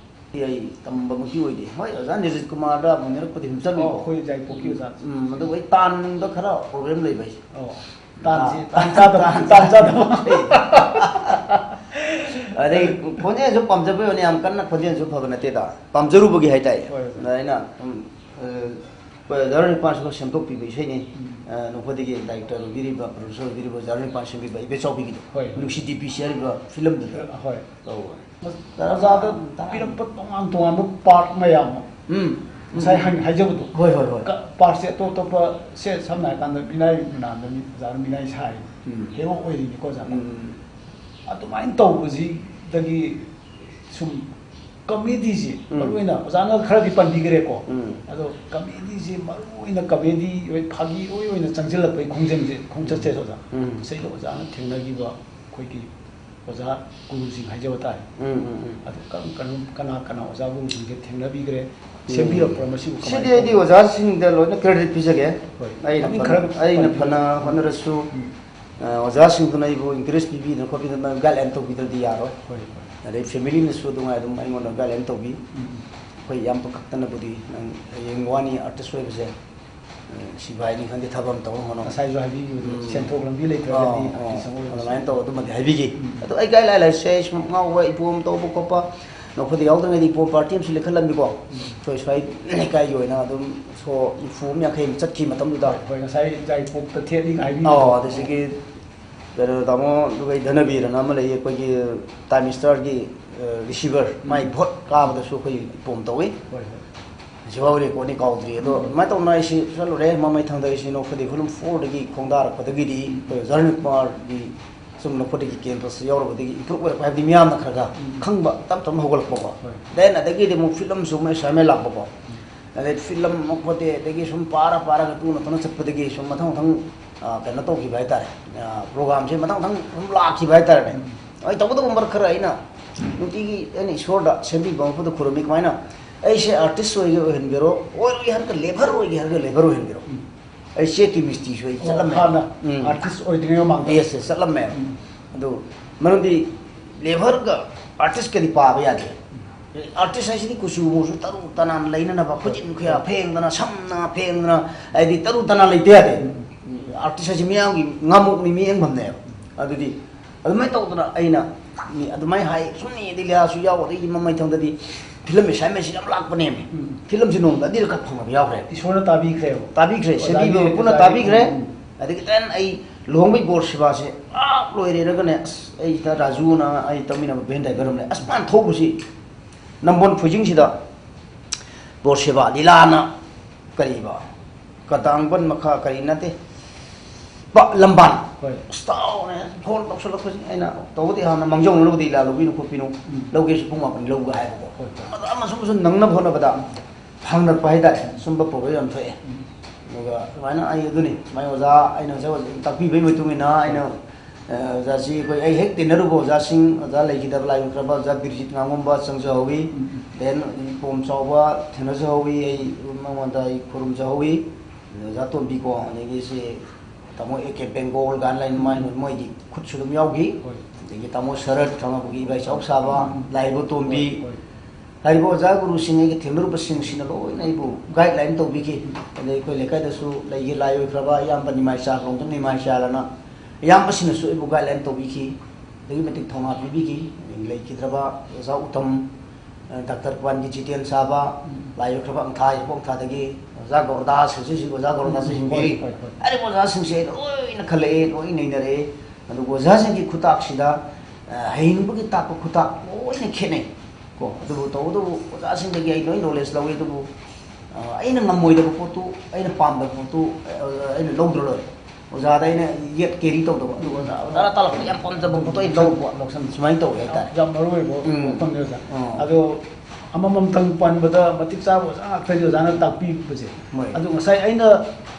ꯑꯩ ꯇꯝꯕꯃꯛꯇꯤ ꯑꯣꯏꯗꯦ꯫ ꯍꯣꯏ, ꯑꯣꯖꯥ ꯅꯤꯔꯖ ꯀꯨꯃꯥꯔꯗ ꯑꯃꯨꯛ ꯅꯦꯔꯛꯄꯗꯤ ꯑꯗꯨꯝ ꯑꯣ, ꯆꯠꯂꯨꯏꯀꯣ꯫ ꯑꯩꯈꯣꯏ ꯌꯥꯏꯄꯣꯛꯀꯤ ꯑꯣꯖꯥ꯫ ꯎꯝ, ꯑꯗꯨꯒ ꯑꯩ ꯇꯥꯟꯗ ꯈꯔ ꯄ꯭ꯔꯣꯕ꯭ꯂꯦꯝ ꯂꯩꯕ ꯑꯩꯁꯦ꯫ ꯑꯣ, ꯇꯥꯟꯁꯤ, ꯑꯥ, ꯇꯥꯟ ꯆꯥꯗꯕ, ꯇꯥꯟ ꯇꯥꯟ ꯆꯥꯗꯕ꯫ ꯑꯗꯩ ꯈꯣꯟꯖꯦꯜꯁꯨ ꯄꯥꯝꯖꯕꯩ ꯋꯥꯅꯤ, ꯌꯥꯝ ꯀꯟꯅ ꯈꯣꯟꯖꯦꯜꯁꯨ ꯐꯕ ꯅꯠꯇꯦꯗ꯫ ꯄꯥꯝꯖꯔꯨꯕꯒꯤ ꯍꯥꯏꯇꯥꯏ꯫ ꯍꯣꯏ, ꯍꯣꯏ꯫ ꯑꯗ ꯑꯩꯅ ꯁꯨꯝ, ꯑ, ꯄ-, ꯙꯔꯃ ꯅꯤꯄꯥꯟꯁꯤꯕꯨ ꯁꯦꯝꯗꯣꯛꯄꯤꯕ ꯏꯁꯩꯅꯤ꯫ ꯎꯝ꯫ ꯑ, ꯅꯣꯛꯐꯗꯦꯒꯤ ꯗꯥꯏꯔꯦꯛꯇꯔ ꯑꯣꯏꯕꯤꯔꯤꯕ, ꯄ꯭ꯔꯣꯗ꯭ꯌꯨꯁꯔ ꯑꯣꯏꯕꯤꯔꯤꯕ ꯙꯔꯃ ꯅꯤꯄꯥꯟ ꯁꯦꯝꯕꯤꯕ ꯏꯕꯦꯆꯥꯎꯕꯤꯒꯤꯗꯣ꯫ ꯍꯣꯏ, ꯍꯣꯏ꯫ ꯅꯨꯡꯁꯤ ꯗꯤ ꯄꯤ ꯁꯤ ꯍꯥꯏꯔꯤꯕ ꯐꯤꯂꯝꯗꯨꯗ ꯍꯣꯏ꯫ ꯇꯧꯕꯅꯤ꯫ ꯑꯣꯖꯥꯗ ꯄꯤꯔꯛꯄ ꯇꯣꯉꯥꯟ ꯇꯣꯉꯥꯟꯕ ꯄꯥꯔꯠ ꯃꯌꯥꯝ ꯑꯃ꯫ ꯎꯝ꯫ ꯉꯁꯥꯏ ꯍꯪ- ꯍꯥꯏꯖꯕꯗꯣ꯫ ꯍꯣꯏ, ꯍꯣꯏ, ꯍꯣꯏ꯫ ꯀ-, ꯄꯥꯔꯠꯁꯦ ꯑꯇꯣꯞ ꯑꯇꯣꯞꯄ, ꯁꯦ, ꯁꯝꯅ ꯍꯥꯏꯔꯀꯥꯟꯗ ꯃꯤꯅꯥꯏ ꯃꯅꯥꯝꯗ ꯃꯤ, ꯑꯣꯖꯥꯅ ꯃꯤꯅꯥꯏ ꯁꯥꯔꯤ, ꯎꯝ꯫ ꯍꯦꯔꯣ ꯑꯣꯏꯔꯤꯅꯤꯀꯣ ꯑꯣꯖꯥ꯫ ꯎꯝ꯫ ꯑꯗꯨꯃꯥꯏꯅ ꯇꯧꯕꯁꯤꯗꯒꯤ ꯁꯨꯝ ꯀꯃꯦꯗꯤꯁꯤ ꯎꯝ꯫ ꯃꯔꯨ ꯑꯣꯏꯅ ꯑꯣꯖꯥꯅ ꯈꯔꯗꯤ ꯄꯟꯕꯤꯈ꯭ꯔꯦꯀꯣ꯫ ꯎꯝ꯫ ꯑꯗꯣ ꯀꯃꯦꯗꯤꯁꯤ ꯃꯔꯨ ꯑꯣꯏꯅ ꯀꯃꯦꯗꯤ ꯑꯣꯏ-, ꯐꯥꯒꯤ ꯂꯣꯏ ꯑꯣꯏꯅ ꯆꯪꯁꯤꯜꯂꯛꯄꯒꯤ ꯈꯣꯡꯖꯪꯁꯦ, ꯈꯣꯡꯆꯠꯁꯦ ꯑꯣꯖꯥ꯫ ꯎꯝ꯫ ꯁꯤꯗ ꯑꯣꯖꯥꯅ ꯊꯦꯡꯅꯈꯤꯕ ꯑꯩꯈꯣꯏꯒꯤ ꯑꯣꯖꯥ ꯒꯨꯔꯨꯁꯤꯡ ꯍꯥꯏꯖꯕ ꯇꯥꯔꯦ꯫ ꯎꯝ, ꯎꯝ, ꯎꯝ꯫ ꯑꯗꯨ ꯀꯔꯝ, ꯀꯔꯝ, ꯀꯅꯥ, ꯀꯅꯥ ꯑꯣꯖꯥ ꯒꯨꯔꯨꯁꯤꯡꯁꯦ ꯊꯦꯡꯅꯕꯤꯈ꯭ꯔꯦ? ꯎꯝ꯫ ꯁꯦꯝꯕꯤꯔꯛꯄ꯭ꯔꯥ? ꯃꯁꯤꯕꯨ ꯀꯃꯥꯏꯅ ꯁꯤꯗꯤ ꯑꯩꯗꯤ ꯇꯧꯕꯅꯣ? ꯑꯣꯖꯥꯁꯤꯡꯗ ꯂꯣꯏꯅ credit ꯄꯤꯖꯒꯦ꯫ ꯍꯣꯏ꯫ ꯑꯩꯅ ꯃꯃꯤꯡ ꯐꯅ-, ꯈꯔ ꯑꯩꯅ ꯄꯟꯕꯤꯌꯨ꯫ ꯐꯅ ꯍꯣꯠꯅꯔꯁꯨ, ꯎꯝ꯫ ꯑ, ꯑꯣꯖꯥꯁꯤꯡꯗꯨꯅ ꯑꯩꯕꯨ encourage ꯄꯤꯕꯤꯗꯅ ꯈꯣꯠꯄꯤꯗꯅ guideline ꯇꯧꯕꯤꯗ꯭ꯔꯗꯤ ꯌꯥꯔꯣꯏ꯫ ꯍꯣꯏ, ꯍꯣꯏ꯫ ꯑꯗꯩ family ꯅꯁꯨ ꯑꯗꯨꯉꯥꯏ ꯑꯗꯨꯝ ꯑꯩꯉꯣꯟꯗ guideline ꯇꯧꯕꯤ꯫ ꯎꯝ, ꯎꯝ꯫ ꯑꯩꯈꯣꯏ ꯏꯌꯥꯝꯕ ꯈꯛꯇꯅꯕꯨꯗꯤ ꯅꯪ ꯍꯌꯦꯡ ꯋꯥꯅꯤ artist ꯑꯣꯏꯕꯁꯦ, ꯑ, ꯁꯤꯐꯥꯏꯅꯤ ꯈꯪꯗꯦ, ꯊꯕꯛ ꯑꯃ ꯇꯧꯅ ꯍꯣꯠꯅꯧ꯫ ꯉꯁꯥꯏꯁꯨ ꯍꯥꯏꯕꯤꯈꯤꯕꯗꯣ, ꯎꯝ꯫ ꯁꯦꯟꯊꯣꯛ ꯂꯝꯕꯤ ꯂꯩꯇ꯭ꯔꯒꯗꯤ ꯑꯥ, artist ꯑꯃ ꯑꯣꯏꯕꯁꯦ꯫ ꯑꯗꯨꯃꯥꯏꯅ ꯇꯧ, ꯑꯗꯨꯃꯗꯤ ꯍꯥꯏꯕꯤꯈꯤ꯫ ꯎꯝ꯫ ꯑꯗꯣ ꯑꯩ guideline ꯂꯩꯔꯁꯦ, ꯑꯩ ꯁꯨꯝ ꯉꯥꯎꯕ, ꯏꯄꯣꯝ ꯇꯧꯕ ꯈꯣꯠꯄ, ꯅꯣꯛꯐꯗꯦ ꯌꯥꯎꯗ꯭ꯔꯤꯉꯩꯗ ꯏꯄꯣꯝ party ꯑꯃꯁꯨ ꯂꯦꯡꯈꯠꯂꯝꯃꯤꯀꯣ꯫ ꯎꯝ꯫ ꯑꯩꯈꯣꯏ ꯁ꯭ꯋꯥꯏ ꯂꯩꯀꯥꯏꯒꯤ ꯑꯣꯏꯅ ꯑꯗꯨꯝ ꯁꯣ ꯅꯤꯐꯨ ꯑꯃ, ꯌꯥꯡꯈꯩ ꯑꯃ ꯆꯠꯈꯤ ꯃꯇꯝꯗꯨꯗ꯫ ꯍꯣꯏ, ꯉꯁꯥꯏ ꯌꯥꯏꯄꯣꯛꯇ ꯊꯦꯠꯂꯤꯒ ꯍꯥꯏꯕꯤꯕꯗꯣ꯫ ꯑꯧ, ꯑꯗꯨꯗꯒꯤ ꯀꯩꯅꯣ, ꯇꯥꯃꯣ, ꯑꯗꯨꯒ ꯙꯅꯕꯤꯔꯅ ꯑꯃ ꯂꯩꯌꯦ, ꯑꯩꯈꯣꯏꯒꯤ Time Star ꯒꯤ, ꯑ, receiver, ꯃꯥꯏ ꯎꯝ꯫ Vote ꯀꯥꯕꯗꯁꯨ ꯑꯩꯈꯣꯏ ꯏꯄꯣꯝ ꯇꯧꯏ꯫ ꯍꯣꯏ, ꯍꯣꯏ꯫ ꯍꯧꯖꯤꯛꯐꯥꯎ record ꯅꯤ, ꯀꯥꯎꯗ꯭ꯔꯤ꯫ ꯑꯗꯣ ꯎꯝ꯫ ꯑꯗꯨꯃꯥꯏꯅ ꯇꯧꯅ ꯑꯩꯁꯤ ꯆꯠꯂꯨꯔꯦ꯫ ꯃꯃꯩ ꯊꯪꯗ ꯑꯩꯁꯤ ꯅꯣꯛꯐꯗꯦ film four ꯗꯒꯤ ꯈꯣꯡꯗꯥꯔꯛꯄꯗꯒꯤꯗꯤ ꯎꯝ꯫ ꯑꯩꯈꯣꯏ ꯙꯔꯅꯤ ꯀꯨꯃꯥꯔꯒꯤ ꯁꯨꯝ ꯅꯣꯛꯐꯗꯦꯒꯤ campus ꯇ ꯌꯥꯎꯔꯨꯕꯗꯒꯤ improve ꯑꯣꯏꯔꯛꯄ ꯍꯥꯏꯕꯗꯤ ꯃꯤꯌꯥꯝꯅ ꯈꯔ ꯈꯔ ꯎꯝ꯫ ꯈꯪꯕ ꯇꯞ ꯇꯞꯅ ꯍꯧꯒꯠꯂꯛꯄꯀꯣ꯫ ꯍꯣꯏ꯫ Then ꯑꯗꯒꯤꯗꯤ ꯑꯃꯨꯛ film ꯁꯨ ꯑꯃꯨꯛ assignment ꯂꯥꯛꯄꯀꯣ꯫ ꯎꯝ꯫ ꯑꯗꯩ film ꯑꯃ ꯈꯣꯠꯇꯦ, ꯑꯗꯒꯤ ꯁꯨꯝ ꯄꯥꯔ ꯄꯥꯔꯒ ꯇꯨꯅ ꯇꯨꯅ ꯆꯠꯄꯗꯒꯤ ꯁꯨꯝ ꯃꯊꯪ ꯃꯊꯪ, ꯑ, ꯀꯩꯅꯣ ꯇꯧꯈꯤꯕ ꯍꯥꯏꯇꯥꯔꯦ꯫ ꯑ, program ꯁꯦ ꯃꯊꯪ ꯃꯊꯪ ꯁꯨꯝ ꯂꯥꯛꯈꯤꯕ ꯍꯥꯏꯇꯥꯔꯦꯅꯦ꯫ ꯎꯝ꯫ ꯑꯩ ꯇꯧꯕꯇꯕꯨ ꯃꯔꯛ ꯈꯔ ꯑꯩꯅ ꯅꯨꯡꯇꯤꯒꯤ ꯑꯩꯅ ꯏꯁꯣꯔꯗ ꯁꯦꯝꯕꯤꯕ ꯃꯐꯝꯗ ꯈꯨꯔꯨꯝꯃꯤ꯫ ꯀꯃꯥꯏꯅ? ꯑꯩꯁꯦ artist ꯑꯣꯏꯒꯦ ꯑꯣꯏꯍꯟꯕꯤꯔꯣ, ꯑꯣꯏꯔꯣꯏꯒꯦ ꯍꯥꯏꯔꯒ labour ꯑꯣꯏꯒꯦ ꯍꯥꯏꯔꯒ labour ꯑꯣꯏꯍꯟꯕꯤꯔꯣ꯫ ꯎꯝ꯫ ꯑꯩ ꯆꯦꯛꯀꯤ ꯃꯤꯁꯇ꯭ꯔꯤꯁꯨ ꯑꯩ ꯑꯣ, ꯆꯠꯂꯝꯃꯦ꯫ ꯍꯥꯟꯅ ꯎꯝ꯫ Artist ꯑꯣꯏꯗ꯭ꯔꯤꯉꯩ ꯃꯃꯥꯡꯗ? Yes, yes, ꯆꯠꯂꯝꯃꯦ꯫ ꯎꯝ꯫ ꯑꯗꯨ ꯃꯔꯝꯗꯤ labour ꯒ artist ꯀꯗꯤ ꯄꯥꯕ ꯌꯥꯗꯦ꯫ Artist ꯍꯥꯏꯁꯤꯗꯤ ꯀꯨꯆꯨ ꯃꯨꯁꯨ ꯇꯔꯨ ꯇꯅꯥꯟ ꯂꯩꯅꯅꯕ, ꯈꯨꯖꯤꯟ ꯈꯨꯌꯥ ꯐꯦꯡꯗꯅ, ꯁꯝꯅ ꯐꯦꯡꯗꯅ, ꯍꯥꯏꯗꯤ ꯇꯔꯨ ꯇꯅꯥꯟ ꯂꯩꯇ ꯌꯥꯗꯦ꯫ Artist ꯍꯥꯏꯁꯤ ꯃꯤꯌꯥꯝꯒꯤ ꯉꯥꯃꯨꯛꯅꯤ, ꯃꯤꯠꯌꯦꯡꯐꯝꯅꯦꯕ꯫ ꯑꯗꯨꯗꯤ ꯑꯗꯨꯃꯥꯏꯅ ꯇꯧꯗꯅ ꯑꯩꯅ ꯃꯤ ꯑꯗꯨꯃꯥꯏꯅ ꯍꯥꯏ, ꯁꯨꯝ ꯌꯦꯡꯉꯗꯤ ꯂꯤꯂꯥꯁꯨ ꯌꯥꯎ, ꯑꯗꯒꯤ ꯃꯃꯩ ꯊꯪꯗꯗꯤ film assignment ꯁꯤ ꯌꯥꯝ ꯂꯥꯛꯄꯅꯦꯃꯤ꯫ ꯎꯝ꯫ Film ꯁꯤ ꯅꯣꯡꯃꯗ ꯑꯅꯤꯔꯛꯈꯛ ꯐꯪꯕ ꯌꯥꯎꯈ꯭ꯔꯦ꯫ ꯏꯁꯣꯔꯅ ꯇꯥꯕꯤꯈ꯭ꯔꯦꯕ꯫ ꯇꯥꯕꯤꯈ꯭ꯔꯦ, ꯑꯣꯖꯥꯒꯤ ꯁꯦꯝꯕꯤꯕ ꯃꯄꯨꯅ ꯇꯥꯕꯤꯈ꯭ꯔꯦ꯫ ꯎꯝ꯫ ꯑꯗꯒꯤ then ꯑꯩ ꯂꯨꯍꯣꯡꯕꯩ ꯕꯣꯔ ꯁꯦꯕꯥꯁꯦ ꯄꯨꯔꯥ ꯂꯣꯏꯔꯦꯔꯒꯅꯦ, ꯑꯁ, ꯑꯩ ꯁꯤꯗ ꯔꯥꯖꯨꯅ ꯑꯩ ꯇꯧꯃꯤꯟꯅꯕ van driver ꯑꯃ ꯂꯩ꯫ ꯑꯁ, ꯃꯥꯅ ꯊꯧꯕꯁꯤ ꯅꯝꯕꯣꯜ ꯐꯣꯏꯖꯤꯡꯁꯤꯗ ꯕꯣꯔ ꯁꯦꯕꯥ ꯂꯤꯂꯥꯅ ꯀꯔꯤꯕ? ꯀꯇꯥꯡꯕꯟ ꯃꯈꯥ ꯀꯔꯤ ꯅꯠꯇꯦ꯫ ꯄ-, ꯂꯝꯕꯥꯟ꯫ ꯍꯣꯏ꯫ ꯑꯁ, ꯇꯥꯎꯅꯦ, ꯐꯣꯟ ꯇꯧꯁꯜꯂꯛꯄꯁꯤ꯫ ꯑꯩꯅ ꯇꯧꯕꯗꯤ ꯍꯥꯟꯅ ꯃꯥꯡꯖꯧꯅꯅꯕꯨꯗꯤ ꯂꯥꯜꯂꯨꯕꯤꯅꯨ ꯈꯣꯠꯄꯤꯅꯨ, ꯎꯝ꯫ ꯂꯧꯒꯦꯁꯨ ꯄꯨꯡ ꯃꯥꯄꯟ ꯂꯧꯒꯦ ꯍꯥꯏꯕꯀꯣ꯫ ꯍꯣꯏ, ꯍꯣꯏ꯫ ꯑꯗ ꯑꯃꯁꯨꯡ ꯑꯃꯁꯨꯡ ꯅꯪꯅꯕ ꯍꯣꯠꯅꯕꯗ ꯐꯪꯅꯔꯛꯄ ꯍꯥꯏꯇꯥꯔꯦ꯫ ꯁꯨꯝꯕ ꯄ꯭ꯔꯣꯕ꯭ꯂꯦꯝ ꯌꯥꯝ ꯊꯣꯛꯑꯦ꯫ ꯎꯝ꯫ ꯑꯗꯨꯒ ꯑꯗꯨꯃꯥꯏꯅ ꯑꯩ ꯑꯗꯨꯅꯤ, ꯁꯨꯃꯥꯏꯅ ꯑꯣꯖꯥ ꯑꯩꯅ ꯉꯁꯥꯏ ꯑꯣꯖꯥ ꯇꯥꯛꯄꯤꯕꯒꯤ ꯃꯇꯨꯡ ꯏꯟꯅ ꯑꯩꯅ, ꯑ, ꯑꯣꯖꯥꯁꯤ ꯑꯩꯈꯣꯏ, ꯑꯩ ꯍꯦꯛ ꯇꯤꯟꯅꯔꯨꯕ ꯑꯣꯖꯥꯁꯤꯡ, ꯑꯣꯖꯥ ꯂꯩꯈꯤꯗꯕ ꯂꯥꯏ ꯑꯣꯏꯈ꯭ꯔꯕ ꯑꯣꯖꯥ ꯕꯤꯔꯖꯤꯠ ꯉꯥꯉꯣꯝꯕ ꯆꯪꯖꯍꯧꯋꯤ꯫ ꯎꯝ, ꯎꯝ꯫ Then ꯄꯣꯝ ꯆꯥꯎꯕ ꯊꯦꯡꯅꯖꯍꯧꯋꯤ, ꯑꯩ ꯃꯉꯣꯟꯗ ꯑꯩ ꯈꯨꯔꯨꯝꯖꯍꯧꯋꯤ꯫ ꯑꯣꯖꯥ ꯇꯣꯝꯕꯤꯀꯣ, ꯑꯗꯒꯤ ꯁꯤ ꯇꯥꯃꯣ ꯑꯦ ꯀꯦ ꯕꯦꯡꯒꯣꯜ ꯀꯥꯏꯅ ꯂꯩ, ꯃꯥꯏ-, ꯃꯣꯏꯒꯤ ꯈꯨꯠꯁꯨ ꯑꯗꯨꯝ ꯌꯥꯎꯈꯤ꯫ ꯍꯣꯏ꯫ ꯑꯗꯒꯤ ꯇꯥꯃꯣ ꯁꯔꯠ ꯈꯪꯉꯕꯒꯤ ꯏꯕꯥꯏ ꯆꯥꯎ ꯁꯥꯕ, ꯎꯝ꯫ ꯂꯥꯏꯔꯕ ꯇꯣꯝꯕꯤ, ꯍꯣꯏ, ꯍꯣꯏ꯫ ꯍꯥꯏꯔꯤꯕ ꯑꯣꯖꯥ ꯒꯨꯔꯨꯁꯤꯡ ꯑꯩꯒ ꯊꯦꯡꯅꯔꯨꯕꯁꯤꯡꯁꯤꯅ ꯂꯣꯏꯅ ꯑꯩꯕꯨ guideline ꯇꯧꯕꯤꯈꯤ꯫ ꯑꯗꯩ ꯑꯩꯈꯣꯏ ꯂꯩꯀꯥꯏꯗꯁꯨ ꯂꯩꯒꯤ ꯂꯥꯏ ꯑꯣꯏꯈ꯭ꯔꯕ ꯏꯌꯥꯝꯕ ꯅꯤꯃꯥꯏꯆꯥ ꯀꯧꯗꯅ ꯅꯤꯃꯥꯏꯆꯥꯂꯅ ꯏꯌꯥꯝꯕꯁꯤꯡꯅꯁꯨ ꯑꯩꯕꯨ guideline ꯇꯧꯕꯤꯈꯤ꯫ ꯑꯗꯨꯛꯀꯤ ꯃꯇꯤꯛ ꯊꯧꯅꯥ ꯄꯤꯕꯤꯈꯤ꯫ ꯑꯗꯒꯤ ꯂꯩꯈꯤꯗ꯭ꯔꯕ ꯑꯣꯖꯥ ꯎꯇꯝ, ꯑ, ꯗꯥꯛꯇꯔ ꯄꯥꯟꯒꯤ ꯖꯤꯇꯦꯟ ꯁꯥꯕ, ꯎꯝ꯫ ꯂꯥꯏ ꯑꯣꯏꯈ꯭ꯔꯕ ꯑꯪꯊꯥ, ꯏꯕꯣꯛ ꯑꯪꯊꯥꯗꯒꯤ ꯑꯣꯖꯥ ꯒꯣꯔꯗꯥꯁ ꯍꯧꯖꯤꯛ ꯍꯧꯖꯤꯛ ꯑꯣꯖꯥ ꯒꯣꯔꯗꯥꯁꯁꯨ ꯎꯝ, ꯍꯤꯡꯕꯤꯔꯤ꯫ ꯍꯣꯏ, ꯍꯣꯏ, ꯍꯣꯏ꯫ ꯍꯥꯏꯔꯤꯕ ꯑꯣꯖꯥꯁꯤꯡꯁꯦ ꯑꯩ ꯂꯣꯏꯅ ꯈꯜꯂꯛꯑꯦ, ꯂꯣꯏ ꯅꯩꯅꯔꯛꯑꯦ꯫ ꯑꯗꯨꯒ ꯑꯣꯖꯥꯁꯤꯡꯒꯤ ꯈꯨꯇꯥꯛꯁꯤꯗ, ꯑ, ꯍꯩꯅꯤꯡꯕꯒꯤ ꯇꯥꯛꯄ ꯈꯨꯇꯥꯛ ꯂꯣꯏꯅ ꯈꯦꯠꯅꯩ꯫ ꯀꯣ, ꯑꯗꯨꯕꯨ ꯇꯧꯕꯇꯕꯨ ꯑꯣꯖꯥꯁꯤꯡꯗꯒꯤ ꯑꯩ ꯂꯣꯏ knowledge ꯂꯧꯏ꯫ ꯑꯗꯨꯕꯨ, ꯑ, ꯑꯩꯅ ꯉꯝꯃꯣꯏꯗꯕ ꯄꯣꯠꯇꯨ, ꯑꯩꯅ ꯄꯥꯝꯗꯕ ꯄꯣꯠꯇꯨ, ꯑ, ꯑꯩꯅ ꯂꯧꯗ꯭ꯔ ꯂꯣꯏꯔꯦ꯫ ꯑꯣꯖꯥꯗ ꯑꯩꯅ ꯌꯦꯠ carry ꯇꯧꯗꯕ꯫ ꯑꯗꯨꯒ ꯑꯣꯖꯥ, ꯑꯣꯖꯥꯅ ꯇꯥꯜꯂꯛꯄ ꯌꯥꯝ ꯄꯥꯝꯖꯕ ꯄꯣꯠꯇꯣ ꯑꯩ ꯂꯧꯕ꯫ ꯂꯧꯁꯟꯕ꯫ ꯁꯨꯃꯥꯏꯅ ꯇꯧꯋꯦ ꯍꯥꯏꯇꯥꯔꯦ꯫ ꯌꯥꯝ ꯃꯔꯨ ꯑꯣꯏꯕ ꯎꯝ꯫ ꯋꯥꯐꯝꯅꯤ ꯑꯣꯖꯥ꯫ ꯑꯥ꯫ ꯑꯗꯣ ꯑꯃꯃꯝꯇꯪ ꯄꯟꯕꯗ ꯃꯇꯤꯛ ꯆꯥꯕ ꯑꯣꯖꯥ ꯉꯥꯛꯇꯅꯤ ꯑꯣꯖꯥꯅ ꯇꯥꯛꯄꯤꯕꯁꯦ꯫ ꯍꯣꯏ꯫ ꯑꯗꯨ ꯉꯁꯥꯏ ꯑꯩꯅ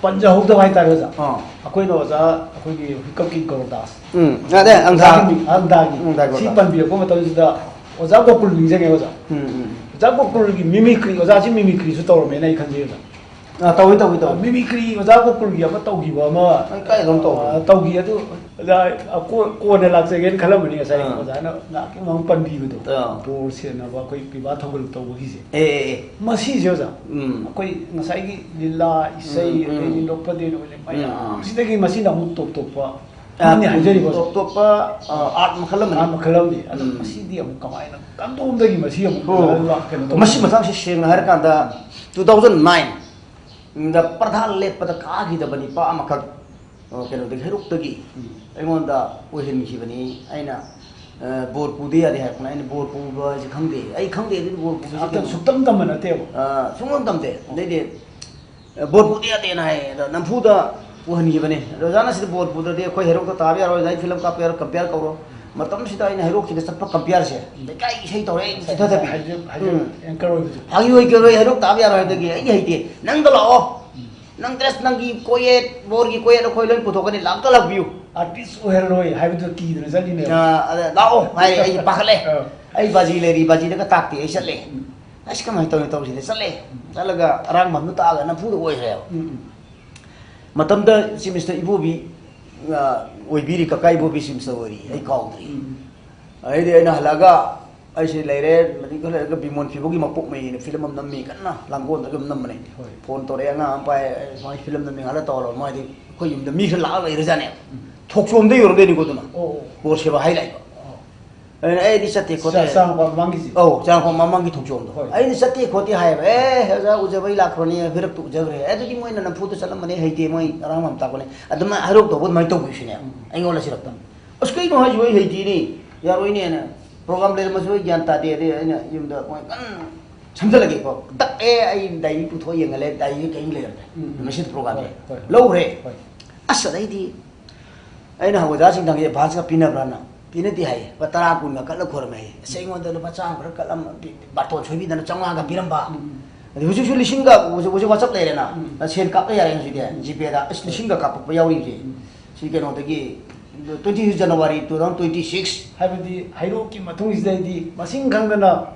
ꯄꯟꯖꯍꯧꯗꯕ ꯍꯥꯏꯇꯥꯔꯦ ꯑꯣꯖꯥ꯫ ꯑꯥ꯫ ꯑꯩꯈꯣꯏꯅ ꯑꯣꯖꯥ, ꯑꯩꯈꯣꯏꯒꯤ ꯍꯨꯏꯀꯞꯀꯤ ꯒꯧꯔꯗꯥꯁ꯫ ꯎꯝ꯫ ꯑꯗꯩ ꯑꯪꯊꯥ꯫ ꯑꯪꯊꯥꯒꯤ, ꯑꯪꯊꯥꯒꯤ꯫ ꯎꯝ, ꯒꯧꯔꯗꯥꯁ꯫ ꯁꯤ ꯄꯟꯕꯤꯔꯛꯄ ꯃꯇꯝꯁꯤꯗ ꯑꯣꯖꯥ ꯒꯣꯀꯨꯜ ꯅꯤꯡꯁꯤꯡꯉꯦ ꯑꯣꯖꯥ꯫ ꯎꯝ, ꯎꯝ꯫ ꯑꯣꯖꯥ ꯒꯣꯀꯨꯜꯒꯤ mimicry, ꯑꯣꯖꯥꯁꯤ mimicryꯁꯨ ꯇꯧꯔꯝꯃꯦꯅ ꯑꯩ ꯈꯟꯖꯩ ꯑꯣꯖꯥ꯫ ꯑꯥ, ꯇꯧꯏ, ꯇꯧꯏ, ꯇꯧꯏ꯫ Mimicry ꯑꯣꯖꯥ ꯒꯣꯀꯨꯜꯒꯤ ꯑꯃ ꯇꯧꯈꯤꯕ ꯑꯃ, ꯑꯩ ꯀꯥꯏꯗꯅꯣꯝ ꯇꯧꯕꯅꯦ꯫ ꯑꯥ, ꯇꯧꯈꯤ꯫ ꯑꯗꯨ ꯑꯣꯖꯥ, ꯑꯀꯣ-, ꯀꯣꯟꯅ ꯂꯥꯛꯆꯒꯦꯅ ꯈꯜꯂꯝꯕꯅꯤ ꯉꯁꯥꯏ꯫ ꯑꯥ꯫ ꯑꯣꯖꯥꯅ ꯉꯥꯏꯍꯥꯛꯀꯤ ꯃꯃꯥꯡ ꯄꯟꯕꯤꯕꯗꯣ꯫ ꯑꯥ꯫ ꯕꯣꯔ ꯁꯦꯟꯅꯕ ꯑꯩꯈꯣꯏ ꯄꯤꯕꯥ ꯊꯧꯒꯜ ꯇꯧꯕꯒꯤꯁꯦ꯫ ꯑꯦ, ꯑꯦ, ꯑꯦ꯫ ꯃꯁꯤꯁꯦ ꯑꯣꯖꯥ, ꯎꯝ꯫ ꯑꯩꯈꯣꯏ ꯉꯁꯥꯏꯒꯤ ꯂꯤꯂꯥ, ꯏꯁꯩ, ꯎꯝ, ꯎꯝ꯫ ꯑꯗꯩ ꯏꯟꯗꯣꯛꯄ ꯗꯦ ꯅꯣꯏ ꯎꯝ, ꯎꯝ꯫ ꯃꯌꯥꯝꯁꯤꯗꯒꯤ ꯃꯁꯤꯅ ꯑꯃꯨꯛ ꯇꯣꯞ ꯇꯣꯞꯄ ꯑ, ꯑꯃꯅꯤ ꯍꯥꯏꯖꯔꯤꯕ ꯑꯣꯖꯥ꯫ ꯇꯣꯞ ꯇꯣꯞꯄ, ꯑ, art ꯃꯈꯜ ꯑꯃꯅꯤ꯫ Art ꯃꯈꯜ ꯑꯃꯅꯤ꯫ ꯑꯗꯣ ꯎꯝ꯫ ꯃꯁꯤꯗꯤ ꯑꯃꯨꯛ ꯀꯃꯥꯏꯅ ꯀꯗꯣꯝꯗꯒꯤ ꯃꯁꯤ ꯑꯃꯨꯛ ꯑꯣ, ꯀꯩꯅꯣ ꯇꯧꯕ? ꯃꯁꯤ ꯃꯇꯥꯡꯁꯤ ꯁꯦꯡꯅ ꯍꯥꯏꯔꯀꯥꯟꯗ, two thousand nine ꯗ ꯄ꯭ꯔꯙꯥꯟ ꯂꯦꯞꯄꯗ ꯀꯥꯈꯤꯗꯕ ꯅꯤꯄꯥ ꯑꯃꯈꯛ, ꯑ, ꯀꯩꯅꯣꯗꯒꯤ, ꯍꯩꯔꯣꯛꯇꯒꯤ ꯎꯝ꯫ ꯑꯩꯉꯣꯟꯗ ꯑꯣꯏꯍꯟꯈꯤꯕꯅꯤ꯫ ꯑꯩꯅ ꯑ, ꯕꯣꯔ ꯄꯨꯗ ꯌꯥꯗꯦ ꯍꯥꯏꯔꯛꯄꯅ꯫ ꯑꯩꯅ ꯕꯣꯔ ꯄꯨꯕ ꯍꯥꯏꯁꯦ ꯈꯪꯗꯦ, ꯑꯩ ꯈꯪꯗꯦ ꯑꯗꯨꯗꯤ ꯕꯣꯔ ꯄꯨꯕꯁꯦ ꯑꯇ ꯀꯩꯅꯣ꯫ ꯁꯨꯛꯇꯝ ꯇꯝꯕ ꯅꯠꯇꯦꯕ꯫ ꯑ, ꯁꯨꯡꯇꯝ ꯇꯝꯗꯦ꯫ ꯑꯗꯩꯗꯤ, ꯑ, ꯕꯣꯔ ꯄꯨꯗ ꯌꯥꯗꯦꯅ ꯍꯥꯏꯌꯦ꯫ ꯑꯗ ꯅꯝꯐꯨꯗ ꯄꯨꯍꯟꯈꯤꯕꯅꯦ꯫ ꯑꯗꯣ ꯑꯣꯖꯥꯅ ꯁꯤꯗ ꯕꯣꯔ ꯄꯨꯗ꯭ꯔꯗꯤ ꯑꯩꯈꯣꯏ ꯍꯦꯔꯣꯛꯇ ꯇꯥꯕ ꯌꯥꯔꯣꯏ, ꯑꯩ ꯐꯤꯂꯝ ꯀꯥꯞꯄ ꯌꯥꯔꯣꯏ, ꯀꯝꯄꯤꯌꯔ ꯀꯧꯔꯣ꯫ ꯃꯇꯝꯁꯤꯗ ꯑꯩꯅ ꯍꯦꯔꯣꯛꯁꯤꯗ ꯆꯠꯄ ꯀꯝꯄꯤꯌꯔꯁꯦ ꯂꯩꯀꯥꯏ ꯏꯁꯩ ꯇꯧꯔꯦ, ꯑꯩ ꯆꯤꯊꯗꯕꯤ꯫ ꯍꯥꯏꯖ- ꯍꯥꯏꯖ- ꯎꯝ꯫ ꯑꯦꯡꯀꯔ ꯑꯣꯏꯕꯁꯦ꯫ ꯐꯥꯒꯤ ꯑꯣꯏ ꯀꯩ ꯑꯣꯏ ꯍꯦꯔꯣꯛ ꯇꯥꯕ ꯌꯥꯔꯣꯏ ꯍꯥꯏꯕꯗꯒꯤ ꯑꯩꯗꯤ ꯍꯩꯇꯦ꯫ ꯅꯪꯗ ꯂꯥꯛꯑꯣ꯫ ꯅꯪ ꯗ꯭ꯔꯦꯁ, ꯅꯪꯒꯤ ꯀꯣꯌꯦꯠ, ꯕꯣꯔꯒꯤ ꯀꯣꯌꯦꯠ ꯑꯩꯈꯣꯏ ꯂꯣꯏ ꯄꯨꯊꯣꯛꯀꯅꯤ, ꯂꯥꯛꯇ ꯂꯥꯛꯄꯤꯌꯨ꯫ ꯑꯥꯔꯇꯤꯁ ꯑꯣꯏꯍꯜꯂꯣꯏ ꯍꯥꯏꯕꯗꯨ ꯀꯤꯗꯅ ꯆꯠꯂꯤꯅꯦꯕ꯫ ꯑ, ꯑꯗ ꯂꯥꯛꯑꯣ ꯍꯥꯏꯔꯦ, ꯑꯩ ꯄꯥꯈꯠꯂꯦ꯫ ꯑ꯫ ꯑꯩ ꯕꯥꯖꯤ ꯂꯩꯔꯤ, ꯕꯥꯖꯤꯗꯒ ꯇꯥꯛꯇꯦ, ꯑꯩ ꯆꯠꯂꯦ꯫ ꯎꯝ꯫ ꯑꯁ, ꯀꯃꯥꯏꯅ ꯇꯧꯅꯤ ꯇꯧꯔꯤꯁꯤꯗꯤ? ꯆꯠꯂꯦ꯫ ꯆꯠꯂꯒ ꯑꯔꯥꯡꯕꯝꯗꯨ ꯇꯥꯛꯑꯒ ꯅꯝꯐꯨꯗ ꯑꯣꯏꯈ꯭ꯔꯦꯕ꯫ ꯎꯝ, ꯎꯝ꯫ ꯃꯇꯝꯗ ꯆꯤꯞ ꯃꯤꯅꯤꯁꯇꯔ ꯏꯕꯣꯕꯤ, ꯑ, ꯑꯣꯏꯕꯤꯔꯤ, ꯀꯀꯥ ꯏꯕꯣꯕꯤ ꯆꯤꯞ ꯃꯤꯅꯤꯁꯇꯔ ꯑꯣꯏꯔꯤ, ꯑꯩ ꯀꯥꯎꯗ꯭ꯔꯤ꯫ ꯎꯝ꯫ ꯑꯗꯩꯗꯤ ꯑꯩꯅ ꯍꯜꯂꯛꯑꯒ, ꯑꯩꯁꯦ ꯂꯩꯔꯦ, ꯃꯇꯝ ꯈꯔ ꯂꯩꯔꯒ ꯕꯤꯃꯣꯟ ꯐꯤꯕꯣꯒꯤ ꯃꯄꯣꯛ ꯃꯩꯅ ꯐꯤꯂꯝ ꯑꯃ ꯅꯝꯃꯤ, ꯀꯟꯅ ꯂꯥꯡꯒꯣꯜꯗꯒ ꯑꯗꯨꯝ ꯅꯝꯕꯅꯦ꯫ ꯍꯣꯏ꯫ ꯐꯣꯟ ꯇꯧꯔꯛꯑꯦ, "ꯑꯉꯥꯡ ꯑꯃ ꯄꯥꯏ, ꯁꯨꯃꯥꯏꯅ ꯐꯤꯂꯝ ꯅꯝꯃꯤ, ꯉꯥꯏꯍꯥꯛ ꯇꯧꯔꯣ", ꯃꯣꯏꯗꯤ ꯑꯩꯈꯣꯏ ꯌꯨꯝꯗ ꯃꯤ ꯈꯔ ꯂꯥꯛꯑ ꯂꯩꯔꯖꯥꯠꯅꯦ꯫ ꯎꯝ꯫ ꯊꯣꯛꯆꯣꯝꯗ ꯌꯧꯔꯝꯗꯣꯏꯅꯤꯀꯣ ꯑꯗꯨꯅ꯫ ꯑꯣ, ꯑꯣ꯫ ꯕꯣꯔ ꯁꯦꯕꯥ ꯍꯥꯏ ꯂꯥꯛꯏꯕ꯫ ꯑꯣ꯫ ꯑꯗꯨꯅ ꯑꯩꯗꯤ ꯆꯠꯇꯦ ꯈꯣꯠꯇꯦ꯫ ꯆꯥ-, ꯆꯥꯔꯝꯄꯥ ꯃꯃꯥꯡꯒꯤꯁꯦ? ꯑꯧ, ꯆꯥꯔꯝꯄꯥ ꯃꯃꯥꯡꯒꯤ ꯊꯣꯡꯆꯣꯝꯗꯣ꯫ ꯍꯣꯏ꯫ ꯑꯩꯅ ꯆꯠꯇꯦ ꯈꯣꯠꯇꯦ ꯍꯥꯏꯌꯦꯕ꯫ "ꯑꯦ, ꯑꯣꯖꯥ ꯎꯖꯕꯩ ꯂꯥꯛꯈ꯭ꯔꯣꯅꯦ, ꯍꯩꯔꯛꯇꯨ ꯎꯖꯈ꯭ꯔꯦ꯫ ꯑꯦ, ꯑꯗꯨꯗꯤ ꯃꯣꯏꯅ ꯅꯝꯐꯨꯗ ꯆꯠꯂꯝꯕꯅꯦ, ꯍꯩꯇꯦ, ꯃꯣꯏ ꯑꯔꯥꯡꯕꯝ ꯇꯥꯛꯄꯅꯦ"꯫ ꯑꯗꯨꯃꯥꯏꯅ ꯍꯩꯔꯣꯛ ꯇꯧꯕ ꯑꯗꯨꯃꯥꯏꯅ ꯇꯧꯕꯤꯁꯤꯅꯦ꯫ ꯎꯝ꯫ ꯑꯩꯉꯣꯟꯗ ꯁꯤꯔꯛꯇ꯫ "ꯑꯁ, ꯀꯩꯅꯣ ꯍꯥꯏꯁꯤꯕꯨ? ꯑꯩ ꯍꯩꯇꯦꯅꯦ, ꯌꯥꯔꯣꯏꯅꯦꯅ"꯫ ꯄ꯭ꯔꯣꯒ꯭ꯔꯥꯝ ꯂꯩꯔꯝꯃꯁꯨ ꯑꯩ ꯒ꯭ꯌꯥꯟ ꯇꯥꯗꯦ꯫ ꯑꯗꯩ ꯑꯩꯅ ꯌꯨꯝꯗ ꯃꯣꯏ ꯀꯟꯅ ꯁꯝꯖꯜꯂꯒꯦꯀꯣ꯫ ꯇꯛꯑꯦ, ꯑꯩ ꯗꯥꯏꯔꯤ ꯄꯨꯊꯣꯛꯑ ꯌꯦꯡꯍꯜꯂꯦ, ꯗꯥꯏꯔꯤꯁꯦ ꯀꯔꯤꯝ ꯂꯩꯔꯝꯗ꯭ꯔꯦ꯫ ꯎꯝ꯫ ꯅꯨꯃꯤꯠꯁꯤꯗ ꯄ꯭ꯔꯣꯒ꯭ꯔꯥꯝꯁꯦ꯫ ꯍꯣꯏ, ꯍꯣꯏ꯫ ꯂꯧꯈ꯭ꯔꯦ꯫ ꯍꯣꯏ꯫ ꯑꯁ, ꯑꯗꯩꯗꯤ ꯑꯩꯅ ꯍꯪꯕ ꯑꯣꯖꯥꯁꯤꯡꯗ ꯍꯪꯉꯦ, "ꯑꯦꯗꯚꯥꯟꯁꯀ ꯄꯤꯅꯕ꯭ꯔꯥꯅ?" "ꯄꯤꯅꯗꯦ" ꯍꯥꯏꯌꯦ꯫ "ꯂꯨꯄꯥ ꯇꯔꯥ ꯀꯨꯟꯒ ꯀꯠꯂ ꯈꯣꯏꯔꯝꯃꯦ" ꯍꯥꯏꯌꯦ꯫ ꯑꯁ, ꯑꯩꯉꯣꯟꯗ ꯂꯨꯄꯥ ꯆꯥꯝꯃ ꯈꯔ ꯀꯠꯂꯝ-, ꯕꯥꯔꯇꯣꯟ ꯁꯣꯏꯕꯤꯗꯅ ꯆꯥꯝꯃꯉꯥꯒ ꯄꯤꯔꯝꯕ꯫ ꯎꯝ꯫ ꯑꯗꯩ ꯍꯧꯖꯤꯛꯁꯨ ꯂꯤꯁꯤꯡꯒ, ꯍꯧꯖꯤꯛ, ꯍꯧꯖꯤꯛ WhatsApp ꯂꯩꯔꯦꯅ, ꯎꯝ꯫ ꯁꯦꯟ ꯀꯥꯞꯄ ꯌꯥꯔꯦ ꯍꯧꯖꯤꯛꯇꯤ, GPayꯗ꯫ ꯑꯁ, ꯂꯤꯁꯤꯡꯒ ꯀꯥꯞꯄꯛꯄ ꯌꯥꯎꯔꯤꯕꯁꯦ꯫ ꯎꯝ꯫ ꯁꯤ ꯀꯩꯅꯣꯗꯒꯤ, twenty six January two thousand twenty six꯫ ꯍꯥꯏꯕꯗꯤ ꯍꯩꯔꯣꯛꯀꯤ ꯃꯇꯨꯡꯁꯤꯗꯩꯗꯤ ꯃꯁꯤꯡ ꯈꯪꯗꯅ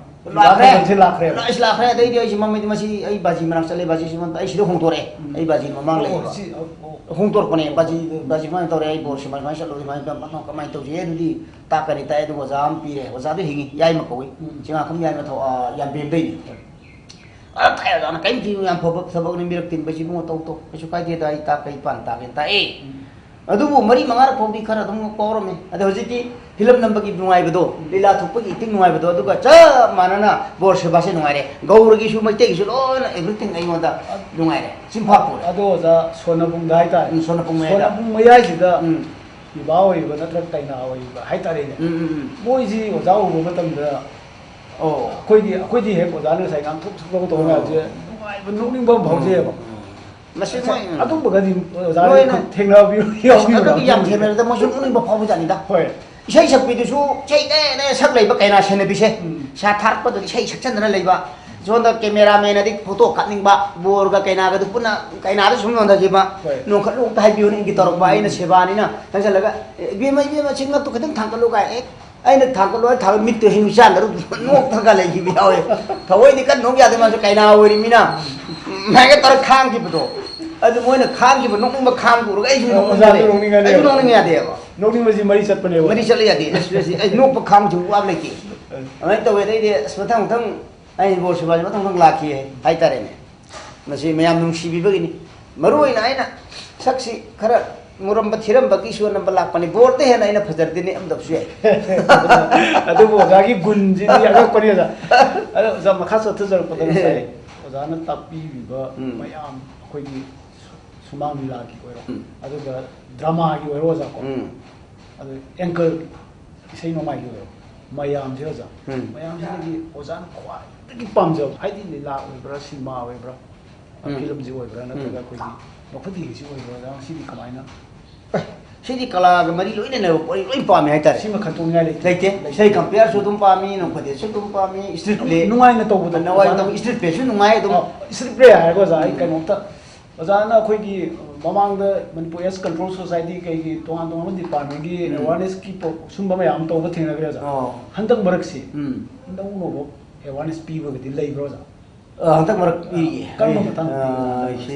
ꯂꯥꯛꯈ꯭ꯔꯦ꯫ ꯂꯥꯛꯈ꯭ꯔꯦ, ꯂꯥꯛꯈ꯭ꯔꯦꯕ꯫ ꯑꯁ, ꯂꯥꯛꯈ꯭ꯔꯦ꯫ ꯑꯗꯩꯗꯤ ꯑꯩꯁꯦ ꯃꯃꯩꯗꯤ ꯃꯁꯤ ꯑꯩ ꯕꯥꯖꯤ ꯃꯅꯥꯛ ꯆꯠꯂꯦ, ꯕꯥꯖꯤꯁꯤ ꯑꯩ ꯁꯤꯗ ꯍꯣꯡꯗꯣꯔꯛꯑꯦ꯫ ꯎꯝ꯫ ꯑꯩ ꯕꯥꯖꯤ ꯃꯃꯥꯡ ꯑꯣ, ꯂꯩꯌꯦꯕ꯫ ꯁꯤ, ꯑꯣ, ꯑꯣ꯫ ꯍꯣꯡꯗꯣꯔꯛꯄꯅꯦ꯫ ꯕꯥꯖꯤ, ꯕꯥꯖꯤ ꯁꯨꯃꯥꯏꯅ ꯇꯧꯔꯦ, ꯑꯩ ꯕꯣꯔ ꯁꯨꯃꯥꯏ, ꯁꯨꯃꯥꯏꯅ ꯆꯠꯂꯨ, ꯁꯨꯃꯥꯏꯅ ꯇꯧ-, ꯀꯃꯥꯏꯅ ꯇꯧꯁꯤ? ꯑꯗꯨꯗꯤ ꯇꯥꯛꯀꯅꯤ ꯇꯥꯛꯑꯦ, ꯑꯗꯨꯒ ꯑꯣꯖꯥ ꯑꯃ ꯄꯤꯔꯦ꯫ ꯑꯣꯖꯥꯗꯣ ꯍꯤꯡꯉꯤ, ꯌꯥꯏꯃ ꯀꯧꯏ꯫ ꯎꯝ꯫ ꯆꯤꯡꯉꯥꯈꯝ ꯌꯥꯏꯃ ꯊꯧ-, ꯑ, ꯌꯥꯝꯕꯦꯝꯗꯩꯅꯤ꯫ ꯑꯗ ꯇꯥꯛꯑꯦ ꯑꯣꯖꯥꯅ, "ꯀꯔꯤꯝ ꯀꯤꯅꯨ, ꯌꯥꯝ ꯐꯕ ꯊꯕꯛꯅꯤ, ꯃꯤꯔꯛ ꯇꯤꯟꯕꯁꯤ ꯏꯕꯨꯡꯉꯣ ꯇꯧ ꯇꯧ, ꯀꯩꯁꯨ ꯀꯥꯏꯗꯦꯗ, ꯑꯩ ꯇꯥꯛꯀꯦ, ꯏꯄꯥꯅ ꯇꯥꯛꯀꯦꯅ ꯇꯥꯛꯑꯦ"꯫ ꯎꯝ꯫ ꯑꯗꯨꯕꯨ ꯃꯔꯤ ꯃꯉꯥꯔꯛ ꯐꯥꯎꯗꯤ ꯈꯔ ꯑꯗꯨꯝ ꯀꯥꯎꯔꯝꯃꯤ꯫ ꯑꯗꯣ ꯍꯧꯖꯤꯛꯇꯤ ꯐꯤꯂꯝ ꯅꯝꯕꯒꯤ ꯅꯨꯡꯉꯥꯏꯕꯗꯣ, ꯂꯤꯂꯥ ꯊꯣꯛꯄꯒꯤ acting ꯅꯨꯡꯉꯥꯏꯕꯗꯣ, ꯑꯗꯨꯒ ꯆꯞ ꯃꯥꯟꯅꯅ ꯕꯣꯔ ꯁꯦꯕꯥꯁꯦ ꯅꯨꯡꯉꯥꯏꯔꯦ꯫ ꯒꯧꯔꯒꯤꯁꯨ ꯃꯩꯇꯩꯒꯤꯁꯨ ꯂꯣꯏꯅ everything ꯑꯩꯉꯣꯟꯗ ꯅꯨꯡꯉꯥꯏꯔꯦ꯫ ꯆꯤꯟꯐꯥ ꯄꯨꯔꯦ꯫ ꯑꯗꯣ ꯑꯣꯖꯥ, ꯁꯣꯟꯅꯄꯨꯡꯗ ꯍꯥꯏꯇꯥꯔꯦ꯫ ꯎꯝ, ꯁꯣꯟꯅꯄꯨꯡ ꯃꯌꯥꯏꯗ꯫ ꯁꯣꯟꯅꯄꯨꯡ ꯃꯌꯥꯏꯁꯤꯗ ꯎꯝ꯫ ꯄꯤꯕꯥ ꯑꯣꯏꯕ ꯅꯠꯇ꯭ꯔꯒ ꯀꯩꯅꯥ ꯑꯣꯏꯕ ꯍꯥꯏꯇꯥꯔꯦꯅꯦ꯫ ꯎꯝ, ꯎꯝ, ꯎꯝ. ꯃꯣꯏꯁꯤ ꯑꯣꯖꯥ ꯎꯕ ꯃꯇꯝꯗ ꯑꯣ. ꯑꯩꯈꯣꯏꯗꯤ ꯑꯩꯈꯣꯏꯗꯤ ꯍꯦꯛ ꯑꯣꯖꯥꯅ ꯉꯁꯥꯏ ꯉꯥꯡꯊꯣꯛ ꯁꯛꯇꯣꯛ ꯇꯧꯕ ꯑꯣ. ꯃꯌꯥꯝꯁꯦ ꯅꯨꯡꯉꯥꯏꯕ, ꯅꯣꯛꯅꯤꯡꯕ ꯑꯃ ꯐꯥꯎꯖꯩꯑꯕ꯫ ꯃꯁꯤ ꯃꯣꯏ, ꯎꯝ. ꯑꯗꯨꯝꯕꯒꯗꯤ ꯑꯣꯖꯥ ꯃꯣꯏꯅ ꯊꯦꯡꯅꯕꯤꯌꯨ ꯌꯥꯎꯕꯤꯕ꯭ꯔꯥ? ꯑꯗꯨꯗꯤ ꯌꯥꯝ ꯊꯦꯡꯅꯔꯗ ꯃꯣꯏꯁꯨ ꯅꯣꯛꯅꯤꯡꯕ ꯐꯥꯎꯕꯖꯥꯠꯅꯤꯗ꯫ ꯍꯣꯏ꯫ ꯏꯁꯩ ꯁꯛꯄꯤꯗꯨꯁꯨ ꯏꯁꯩ ꯇꯦꯅ ꯁꯛ ꯂꯩꯕ ꯀꯩꯅꯥ ꯁꯦꯟꯅꯕꯤꯁꯦ꯫ ꯎꯝ. ꯄꯩꯁꯥ ꯊꯥꯔꯛꯄꯗꯨꯗꯤ ꯏꯁꯩ ꯁꯛꯆꯟꯗꯅ ꯂꯩꯕ꯫ ꯁꯣꯝꯗ cameraman ꯑꯗꯤ photo ꯀꯥꯞꯅꯤꯡꯕ, ꯕꯣꯔꯒ ꯀꯩꯅꯥꯒꯗꯨ ꯄꯨꯟꯅ ꯀꯩꯅꯥꯗ ꯁꯨꯝ ꯌꯣꯟꯊꯈꯤꯕ꯫ ꯍꯣꯏ. ꯅꯣꯡꯈꯠꯂꯨ ꯑꯝꯇ ꯍꯥꯏꯕꯤꯌꯨꯅꯦ ꯏꯪꯒꯤ ꯇꯧꯔꯛꯄ꯫ ꯑꯩꯅ ꯁꯦꯕꯥꯅꯤꯅ ꯆꯪꯁꯤꯜꯂꯒ, "ꯑꯦ, ꯏꯕꯦꯝꯃ, ꯏꯕꯦꯝꯃ, ꯁꯤ ꯉꯛꯇꯨ ꯈꯤꯇꯪ ꯊꯥꯡꯒꯠꯂꯨ" ꯀꯥꯏ꯫ ꯑꯦ, ꯑꯩꯅ ꯊꯥꯡꯒꯠꯂꯨ ꯍꯥꯏ ꯊꯥꯡꯒꯠ-, ꯃꯤꯠꯇꯨ ꯍꯤꯡ ꯆꯥꯟꯅꯔꯨ ꯅꯣꯛꯇꯒ ꯂꯩꯈꯤꯕ ꯌꯥꯎꯋꯦ꯫ ꯊꯑꯣꯏꯗꯤ ꯀꯟꯅ ꯅꯣꯛ ꯌꯥꯗꯦ, ꯃꯥꯁꯨ ꯀꯩꯅꯥ ꯑꯣꯏꯔꯤꯃꯤꯅ꯫ ꯃꯥꯏꯒ ꯇꯧꯔ ꯈꯥꯡꯈꯤꯕꯗꯣ꯫ ꯑꯗꯨ ꯃꯣꯏꯅ ꯈꯥꯡꯈꯤꯕ ꯅꯣꯛꯅꯤꯡꯕ ꯈꯥꯡꯕ ꯎꯔꯒ ꯑꯩꯁꯨ ꯑꯣ, ꯅꯣꯛꯅꯤꯡꯕ ꯑꯣꯖꯥꯁꯨ ꯂꯩ꯫ ꯅꯣꯛꯅꯤꯡꯉꯅꯦꯕ꯫ ꯑꯩꯁꯨ ꯅꯣꯛꯅꯤꯡ ꯌꯥꯗꯦꯕ꯫ ꯅꯣꯛꯅꯤꯡꯕꯁꯤ ꯃꯔꯤ ꯆꯠꯄꯅꯦꯕ꯫ ꯃꯔꯤ ꯆꯠꯂ ꯌꯥꯗꯦ꯫ ꯑꯁ, ꯑꯁ, ꯑꯩ ꯅꯣꯛꯄ ꯈꯥꯡꯕꯁꯤ ꯋꯥꯕ ꯂꯩꯇꯦ꯫ ꯑꯗꯨꯃꯥꯏꯅ ꯇꯧꯋꯦ꯫ ꯑꯗꯩꯗꯤ ꯑꯁ ꯃꯊꯪ ꯃꯊꯪ ꯑꯩ ꯕꯣꯔ ꯁꯤꯕꯥꯁꯤ ꯃꯊꯪ ꯃꯊꯪ ꯂꯥꯛꯈꯤ ꯍꯥꯏꯇꯥꯔꯦꯅꯦ꯫ ꯃꯁꯤ ꯃꯌꯥꯝ ꯅꯨꯡꯁꯤꯕꯤꯕꯒꯤꯅꯤ꯫ ꯃꯔꯨ ꯑꯣꯏꯅ ꯑꯩꯅ ꯁꯛꯁꯤ ꯈꯔ ꯃꯨꯔꯝꯕ ꯊꯤꯔꯝꯕꯒꯤꯁꯨ ꯑꯅꯝꯕ ꯂꯥꯛꯄꯅꯤ꯫ ꯕꯣꯔꯗ ꯍꯦꯟꯅ ꯑꯩꯅ ꯐꯖꯔꯗꯤꯅꯦ ꯑꯃꯗꯕꯁꯨ ꯌꯥꯏ꯫ ꯑꯗꯨꯕꯨ ꯑꯣꯖꯥꯒꯤ ꯒꯨꯟꯁꯤꯗꯤ ꯑꯉꯛꯄꯅꯤ ꯑꯣꯖꯥ꯫ ꯑꯗꯣ ꯑꯣꯖꯥ, ꯃꯈꯥ ꯆꯠꯊꯖꯔꯛꯄꯗ ꯉꯁꯥꯏ ꯑꯣꯖꯥꯅ ꯇꯥꯛꯄꯤꯔꯤꯕ ꯎꯝ. ꯃꯌꯥꯝ ꯑꯩꯈꯣꯏꯒꯤ ꯁꯨꯃꯥꯡ ꯂꯤꯂꯥꯒꯤ ꯑꯣꯏꯔꯣ, ꯎꯝ. ꯑꯗꯨꯒ ꯗ꯭ꯔꯃꯥꯒꯤ ꯑꯣꯏꯔꯣ ꯑꯣꯖꯥꯀꯣ, ꯎꯝ. ꯑꯗꯨ ꯑꯦꯡꯀꯔ, ꯏꯁꯩ ꯅꯣꯡꯃꯥꯏꯒꯤ ꯑꯣꯏꯔꯣ, ꯃꯌꯥꯝꯁꯦ ꯑꯣꯖꯥ, ꯎꯝ. ꯃꯌꯥꯝꯁꯤꯗꯒꯤ ꯑꯣꯖꯥꯅ ꯈ꯭ꯋꯥꯏꯗꯒꯤ ꯄꯥꯝꯖꯕ, ꯍꯥꯏꯗꯤ ꯂꯤꯂꯥ ꯑꯣꯏꯕ꯭ꯔꯥ, ꯁꯤꯅꯦꯃꯥ ꯑꯣꯏꯕ꯭ꯔꯥ, ꯎꯝ. ꯐꯤꯂꯝꯁꯤ ꯑꯣꯏꯕ꯭ꯔꯥ, ꯅꯠꯇ꯭ꯔꯒ ꯎꯝ. ꯑꯩꯈꯣꯏꯒꯤ ꯃꯈꯨꯠ ꯏꯒꯤꯁꯤ ꯑꯣꯏꯕ꯭ꯔꯥ, ꯑꯣꯖꯥ ꯁꯤꯗꯤ ꯀꯃꯥꯏꯅ? ꯁꯤꯗꯤ ꯀꯂꯥꯒ ꯃꯔꯤ ꯂꯣꯏ ꯂꯩꯅꯕ ꯄꯣꯠ, ꯂꯣꯏ ꯄꯥꯝꯃꯦ ꯍꯥꯏꯇꯥꯔꯦ꯫ ꯁꯤꯃ ꯈꯟꯇꯣꯛꯅꯤꯡꯉꯥꯏ ꯂꯩꯇꯦ꯫ ꯂꯩꯇꯦ꯫ ꯏꯁꯩ ꯀꯝꯄꯤꯌꯔꯁꯨ ꯑꯗꯨꯝ ꯄꯥꯝꯃꯤ, ꯅꯣꯡ ꯐꯗꯦꯁꯨ ꯑꯗꯨꯝ ꯄꯥꯝꯃꯤ, street play꯫ ꯅꯨꯡꯉꯥꯏꯅ ꯇꯧꯕꯗꯣ ꯅꯨꯡꯉꯥꯏꯅ ꯑꯣꯖꯥꯅ ꯇꯧꯕ, street playꯁꯨ ꯅꯨꯡꯉꯥꯏ ꯑꯗꯨꯝ꯫ ꯑꯣ, street play ꯍꯥꯏꯔꯒ ꯑꯣꯖꯥ, ꯑꯩ ꯎꯝ. ꯀꯩꯅꯣꯝꯇ, ꯑꯣꯖꯥꯅ ꯑꯩꯈꯣꯏꯒꯤ ꯃꯃꯥꯡꯗ ꯃꯅꯤꯄꯨꯔ AIDS control society ꯀꯩꯒꯤ ꯇꯣꯉꯥꯟ ꯇꯣꯉꯥꯟꯕ departmentꯀꯤ ꯎꯝ. awarenessꯀꯤ ꯄ꯭ꯔꯣ-, ꯁꯨꯝꯕ ꯃꯌꯥꯝ ꯑꯃ ꯇꯧꯕ ꯊꯦꯡꯅꯈ꯭ꯔꯦ ꯑꯣꯖꯥ꯫ ꯑꯣ. ꯍꯟꯗꯛ ꯃꯔꯛꯁꯤ ꯎꯝ. ꯍꯟꯗꯛ ꯎꯅꯕ awareness ꯄꯤꯕꯒꯗꯤ ꯂꯩꯕ꯭ꯔꯣ ꯑꯣꯖꯥ? ꯑ, ꯍꯟꯗꯛ ꯃꯔꯛ ꯄꯤꯔꯤꯌꯦ꯫ ꯀꯔꯝꯕ ꯃꯇꯥꯡꯗ ꯑ, ꯄꯤꯕꯅꯣ? ꯁꯤ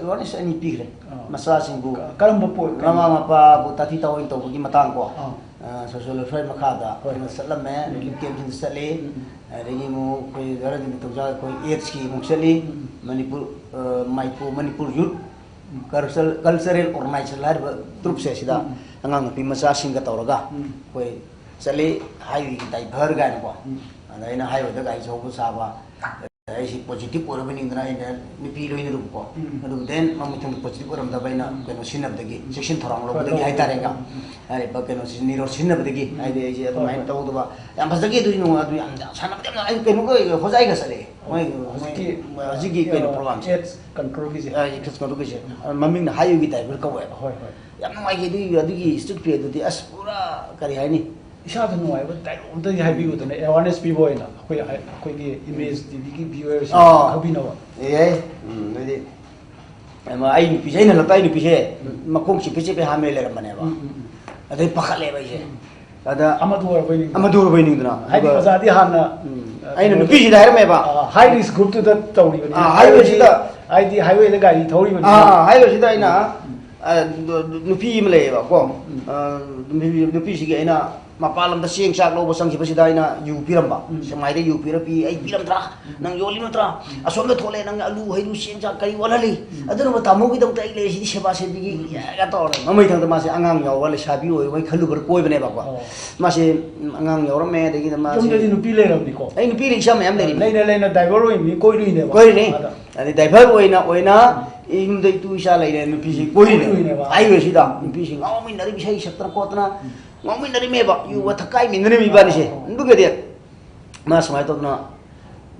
awareness ꯑꯅꯤ ꯄꯤꯈ꯭ꯔꯦ꯫ ꯑꯥ. ꯃꯆꯥꯁꯤꯡꯕꯨ, ꯀ-, ꯀꯔꯝꯕ ꯄꯣ-, ꯃꯃꯥ ꯃꯄꯥꯕꯨ ꯇꯥꯊꯤ ꯇꯥꯑꯣꯏꯅ ꯇꯧꯕꯒꯤ ꯃꯇꯥꯡ ꯀꯣ꯫ ꯑꯥ. ꯑ, social welfare ꯃꯈꯥꯗ ꯍꯣꯏ. ꯑꯩꯈꯣꯏꯅ ꯆꯠꯂꯝꯃꯦ, ꯎꯝ. relief campꯁꯤꯡꯗ ꯆꯠꯂꯤ꯫ ꯎꯝ. ꯑꯗꯒꯤ ꯑꯃꯨꯛ ꯑꯩꯈꯣꯏ ꯈꯔꯗꯤ ꯇꯧꯖ-, ꯑꯩꯈꯣꯏ AIDSꯀꯤ ꯑꯃꯨꯛ ꯆꯠꯂꯤ꯫ ꯎꯝ. ꯃꯅꯤꯄꯨꯔ, ꯑ, ꯃꯥꯏꯄꯨ, ꯃꯅꯤꯄꯨꯔ Youth ꯎꯝ. Cultural, Cultural Organization ꯍꯥꯏꯔꯤꯕ troupeꯁꯦ ꯁꯤꯗ ꯎꯝ. ꯑꯉꯥꯡ ꯅꯨꯄꯤ ꯃꯆꯥꯁꯤꯡꯒ ꯇꯧꯔꯒ ꯎꯝ. ꯑꯩꯈꯣꯏ ꯆꯠꯂꯤ, highwayꯒꯤ diver ꯀꯥꯏꯅꯀꯣ꯫ ꯎꯝ. ꯑꯗ ꯑꯩꯅ highwayꯗ ꯒꯥꯔꯤ ꯊꯧꯕ ꯁꯥꯕ, ꯑꯩꯁꯤ ꯄꯣꯖꯤꯇꯤꯚ ꯑꯣꯏꯔꯕꯅꯤꯗꯅ ꯑꯩꯅ ꯅꯨꯄꯤ ꯂꯣꯏꯅꯔꯨꯕꯀꯣ꯫ ꯎꯝ꯫ ꯑꯗꯨꯕꯨ ꯗꯦꯟ ꯃꯃꯤꯠ ꯊꯣꯡꯗ ꯄꯣꯖꯤꯇꯤꯚ ꯑꯣꯏꯔꯝꯗꯕ ꯑꯩꯅ ꯎꯝ꯫ ꯀꯩꯅꯣ ꯁꯤꯖꯤꯟꯅꯕꯗꯒꯤ, ꯎꯝ꯫ ꯆꯦꯛꯁꯤꯟ ꯊꯧꯔꯥꯡ ꯍꯣꯏ, ꯂꯧꯕꯗꯒꯤ ꯂꯧ-, ꯍꯥꯏꯇꯥꯔꯦꯀꯣ꯫ ꯎꯝ, ꯎꯝ꯫ ꯍꯥꯏꯔꯤꯕ ꯀꯩꯅꯣꯁꯤ ꯅꯤꯔꯣꯜ ꯁꯤꯖꯤꯟꯅꯕꯗꯒꯤ ꯎꯝ꯫ ꯍꯥꯏꯗꯤ ꯑꯩꯁꯦ ꯍꯣꯏ, ꯑꯗꯨꯃꯥꯏꯅ ꯍꯣꯏ꯫ ꯇꯧꯗꯕ ꯌꯥꯝ ꯐꯖꯒꯦ꯫ ꯑꯗꯨꯒꯤ ꯅꯨꯡꯉꯥꯏ ꯑꯗꯨ ꯌꯥꯝ ꯁꯥꯟꯅꯕꯗꯤ ꯌꯥꯝ ꯅꯨꯡꯉꯥꯏ꯫ ꯑꯩ ꯀꯩꯅꯣꯒ ꯍꯣꯖꯥꯏꯒ ꯆꯠꯂꯦ꯫ ꯃꯣꯏ ꯍꯧꯖꯤꯛꯀꯤ ꯍꯧꯖꯤꯛꯀꯤ ꯀꯩꯅꯣ ꯑ, ꯄ꯭ꯔꯣꯒ꯭ꯔꯥꯝꯁꯦ꯫ AIDS controlꯒꯤꯁꯦ꯫ ꯑ, AIDS controlꯒꯤꯁꯦ꯫ ꯑ, ꯃꯃꯤꯡꯅ ꯍꯥꯏꯋꯦꯒꯤ ꯗ꯭ꯔꯥꯏꯚꯔ ꯀꯧꯋꯦꯕ꯫ ꯍꯣꯏ, ꯍꯣꯏ꯫ ꯌꯥꯝ ꯅꯨꯡꯉꯥꯏꯈꯤ ꯑꯗꯨꯒꯤ, ꯑꯗꯨꯒꯤ ꯁ꯭ꯇ꯭ꯔꯤꯠ ꯐꯦꯌꯔꯗꯨꯗꯤ ꯑꯁ ꯄꯨꯔꯥ ꯀꯔꯤ ꯍꯥꯏꯅꯤ? ꯏꯁꯥꯗ ꯅꯨꯡꯉꯥꯏꯕ ꯗꯥꯏꯂꯣꯛ ꯑꯝꯇꯗꯤ ꯍꯥꯏꯕꯤꯌꯨꯗꯅ, ꯑꯦꯋꯥꯔꯅꯦꯁ ꯄꯤꯕ ꯑꯣꯏꯅ ꯑꯩꯈꯣꯏ, ꯑꯩꯈꯣꯏꯒꯤ ꯏꯃꯦꯖ ꯇꯤꯚꯤꯒꯤ ꯚꯤꯌꯨꯋꯔꯁꯤꯡ ꯑꯥ꯫ ꯈꯪꯕꯤꯅꯕ꯫ ꯑꯦ, ꯎꯝ, ꯑꯗꯨꯗꯤ ꯑꯩ ꯅꯨꯄꯤꯁꯦ, ꯑꯩꯅ ꯍꯜꯂꯛꯇ ꯑꯩ ꯅꯨꯄꯤꯁꯦ ꯃꯈꯣꯡ ꯆꯤꯛꯄꯦ ꯆꯤꯛꯄꯦ ꯍꯥꯝꯃꯦ ꯂꯩꯔꯝꯕꯅꯦꯕ꯫ ꯎꯝ, ꯎꯝ, ꯎꯝ꯫ ꯑꯗꯩ ꯄꯥꯈꯠꯂꯦꯕ ꯑꯩꯁꯦ꯫ ꯎꯝ꯫ ꯑꯗ ꯑꯃꯗꯨ ꯑꯣꯏꯔꯕꯣꯏ ꯅꯤꯡꯗꯅ꯫ ꯑꯃꯗꯨ ꯑꯣꯏꯔꯕꯣꯏ ꯅꯤꯡꯗꯅ꯫ ꯍꯥꯏꯗꯤ ꯑꯗꯨꯒ ꯑꯣꯖꯥꯗꯤ ꯍꯥꯟꯅ, ꯎꯝ꯫ ꯑ, ꯑꯩꯅ ꯀꯩꯅꯣꯗ, ꯅꯨꯄꯤꯁꯤꯗ ꯍꯥꯏꯔꯝꯃꯦꯕ꯫ ꯑ, ꯍꯥꯏ ꯔꯤꯁꯛ ꯒ꯭ꯔꯨꯞꯇꯨꯗ ꯇꯧꯔꯤꯕꯅꯤ꯫ ꯑ, ꯍꯥꯏ ꯔꯤꯁꯛꯇ꯫ ꯍꯥꯏꯗꯤ ꯍꯥꯏꯋꯦꯗ ꯒꯥꯔꯤ ꯊꯧꯔꯤꯕꯅꯤ꯫ ꯑ, ꯍꯥꯏ ꯔꯤꯁꯛꯇ ꯑꯩꯅ, ꯎꯝ꯫ ꯑ, ꯅꯨ-, ꯅꯨꯄꯤ ꯑꯃ ꯂꯩꯌꯦꯕꯀꯣ꯫ ꯎꯝ꯫ ꯑ, ꯅꯨꯄꯤ, ꯅꯨꯄꯤꯁꯤꯒꯤ ꯑꯩꯅ ꯃꯄꯥꯟ ꯂꯝꯗ ꯆꯦꯡ ꯆꯥꯛ ꯂꯧꯕ ꯆꯪꯈꯤꯕꯁꯤꯗ ꯑꯩꯅ ꯌꯨ ꯄꯤꯔꯝꯕ꯫ ꯎꯝ꯫ ꯁꯦꯛꯃꯥꯏꯗ ꯌꯨ ꯄꯤꯔ ꯄꯤ, "ꯑꯩ ꯄꯤꯔꯝꯗ꯭ꯔꯥ? ꯅꯪ ꯌꯣꯜꯂꯤꯕ ꯅꯠꯇ꯭ꯔꯥ? ꯑꯁꯣꯝꯗ ꯊꯣꯛꯂꯛꯑꯦ, ꯅꯪ ꯑꯂꯨ ꯍꯩꯔꯨ ꯆꯦꯡ ꯆꯥꯛ ꯀꯔꯤ ꯋꯥꯠꯍꯜꯂꯤ? ꯎꯝ꯫ ꯑꯗꯨꯅꯕꯨ ꯇꯥꯃꯣꯒꯤꯗꯃꯛꯇ ꯑꯩ ꯂꯩꯔꯤꯁꯤꯗꯤ ꯁꯦꯕꯥ ꯁꯦꯕꯤꯒꯤ", ꯀꯥꯏꯅ ꯇꯧꯔꯒ ꯃꯃꯩ ꯊꯪꯗ ꯃꯥꯁꯦ ꯑꯉꯥꯡ ꯌꯥꯎꯕ ꯂꯩꯁꯥꯕꯤ ꯑꯣꯏꯔꯕꯣꯏ ꯈꯜꯂꯨꯕ꯭ꯔꯥ ꯀꯣꯏꯕꯅꯦꯕꯀꯣ꯫ ꯑꯣ꯫ ꯃꯥꯁꯦ, ꯎꯝ, ꯑꯉꯥꯡ ꯌꯥꯎꯔꯝꯃꯦ, ꯑꯗꯒꯤꯗꯤ ꯃꯥꯁꯦ ꯌꯨꯝꯗꯗꯤ ꯅꯨꯄꯤ ꯂꯩꯔꯕꯅꯤꯀꯣ? ꯑꯩ ꯅꯨꯄꯤ ꯏꯆꯥ ꯃꯌꯥꯝ ꯂꯩꯔꯤ꯫ ꯂꯩꯅ ꯂꯩꯅ ꯗ꯭ꯔꯥꯏꯚꯔ ꯑꯣꯏꯅꯤ ꯀꯣꯏꯔꯨꯏꯅꯦꯕ꯫ ꯀꯣꯏꯔꯤꯅꯤ꯫ ꯑꯗ꯫ ꯑꯗꯩ ꯗ꯭ꯔꯥꯏꯚꯔ ꯑꯣꯏꯅ ꯑꯣꯏꯅ ꯌꯨꯝꯗ ꯏꯇꯨ ꯏꯆꯥ ꯂꯩꯔꯦ, ꯅꯨꯄꯤꯁꯤ ꯀꯣꯏꯔꯤꯅꯦ꯫ ꯀꯣꯏꯔꯨꯏꯅꯦꯕ꯫ ꯍꯥꯏꯋꯦꯁꯤꯗ ꯅꯨꯄꯤꯁꯤ ꯉꯥꯎꯃꯤꯟꯅꯔꯤꯕ, ꯏꯁꯩ ꯁꯛꯇꯅ ꯈꯣꯠꯇꯅ ꯉꯥꯎꯃꯤꯟꯅꯔꯤꯃꯦꯕ, ꯌꯨꯒ ꯊꯛꯀꯥꯏꯃꯤꯟꯅꯔꯤꯕ ꯏꯕꯥꯅꯤꯁꯦ꯫ ꯑꯗꯨꯒꯗꯤ ꯃꯥ ꯁꯨꯃꯥꯏꯅ ꯇꯧꯗꯅ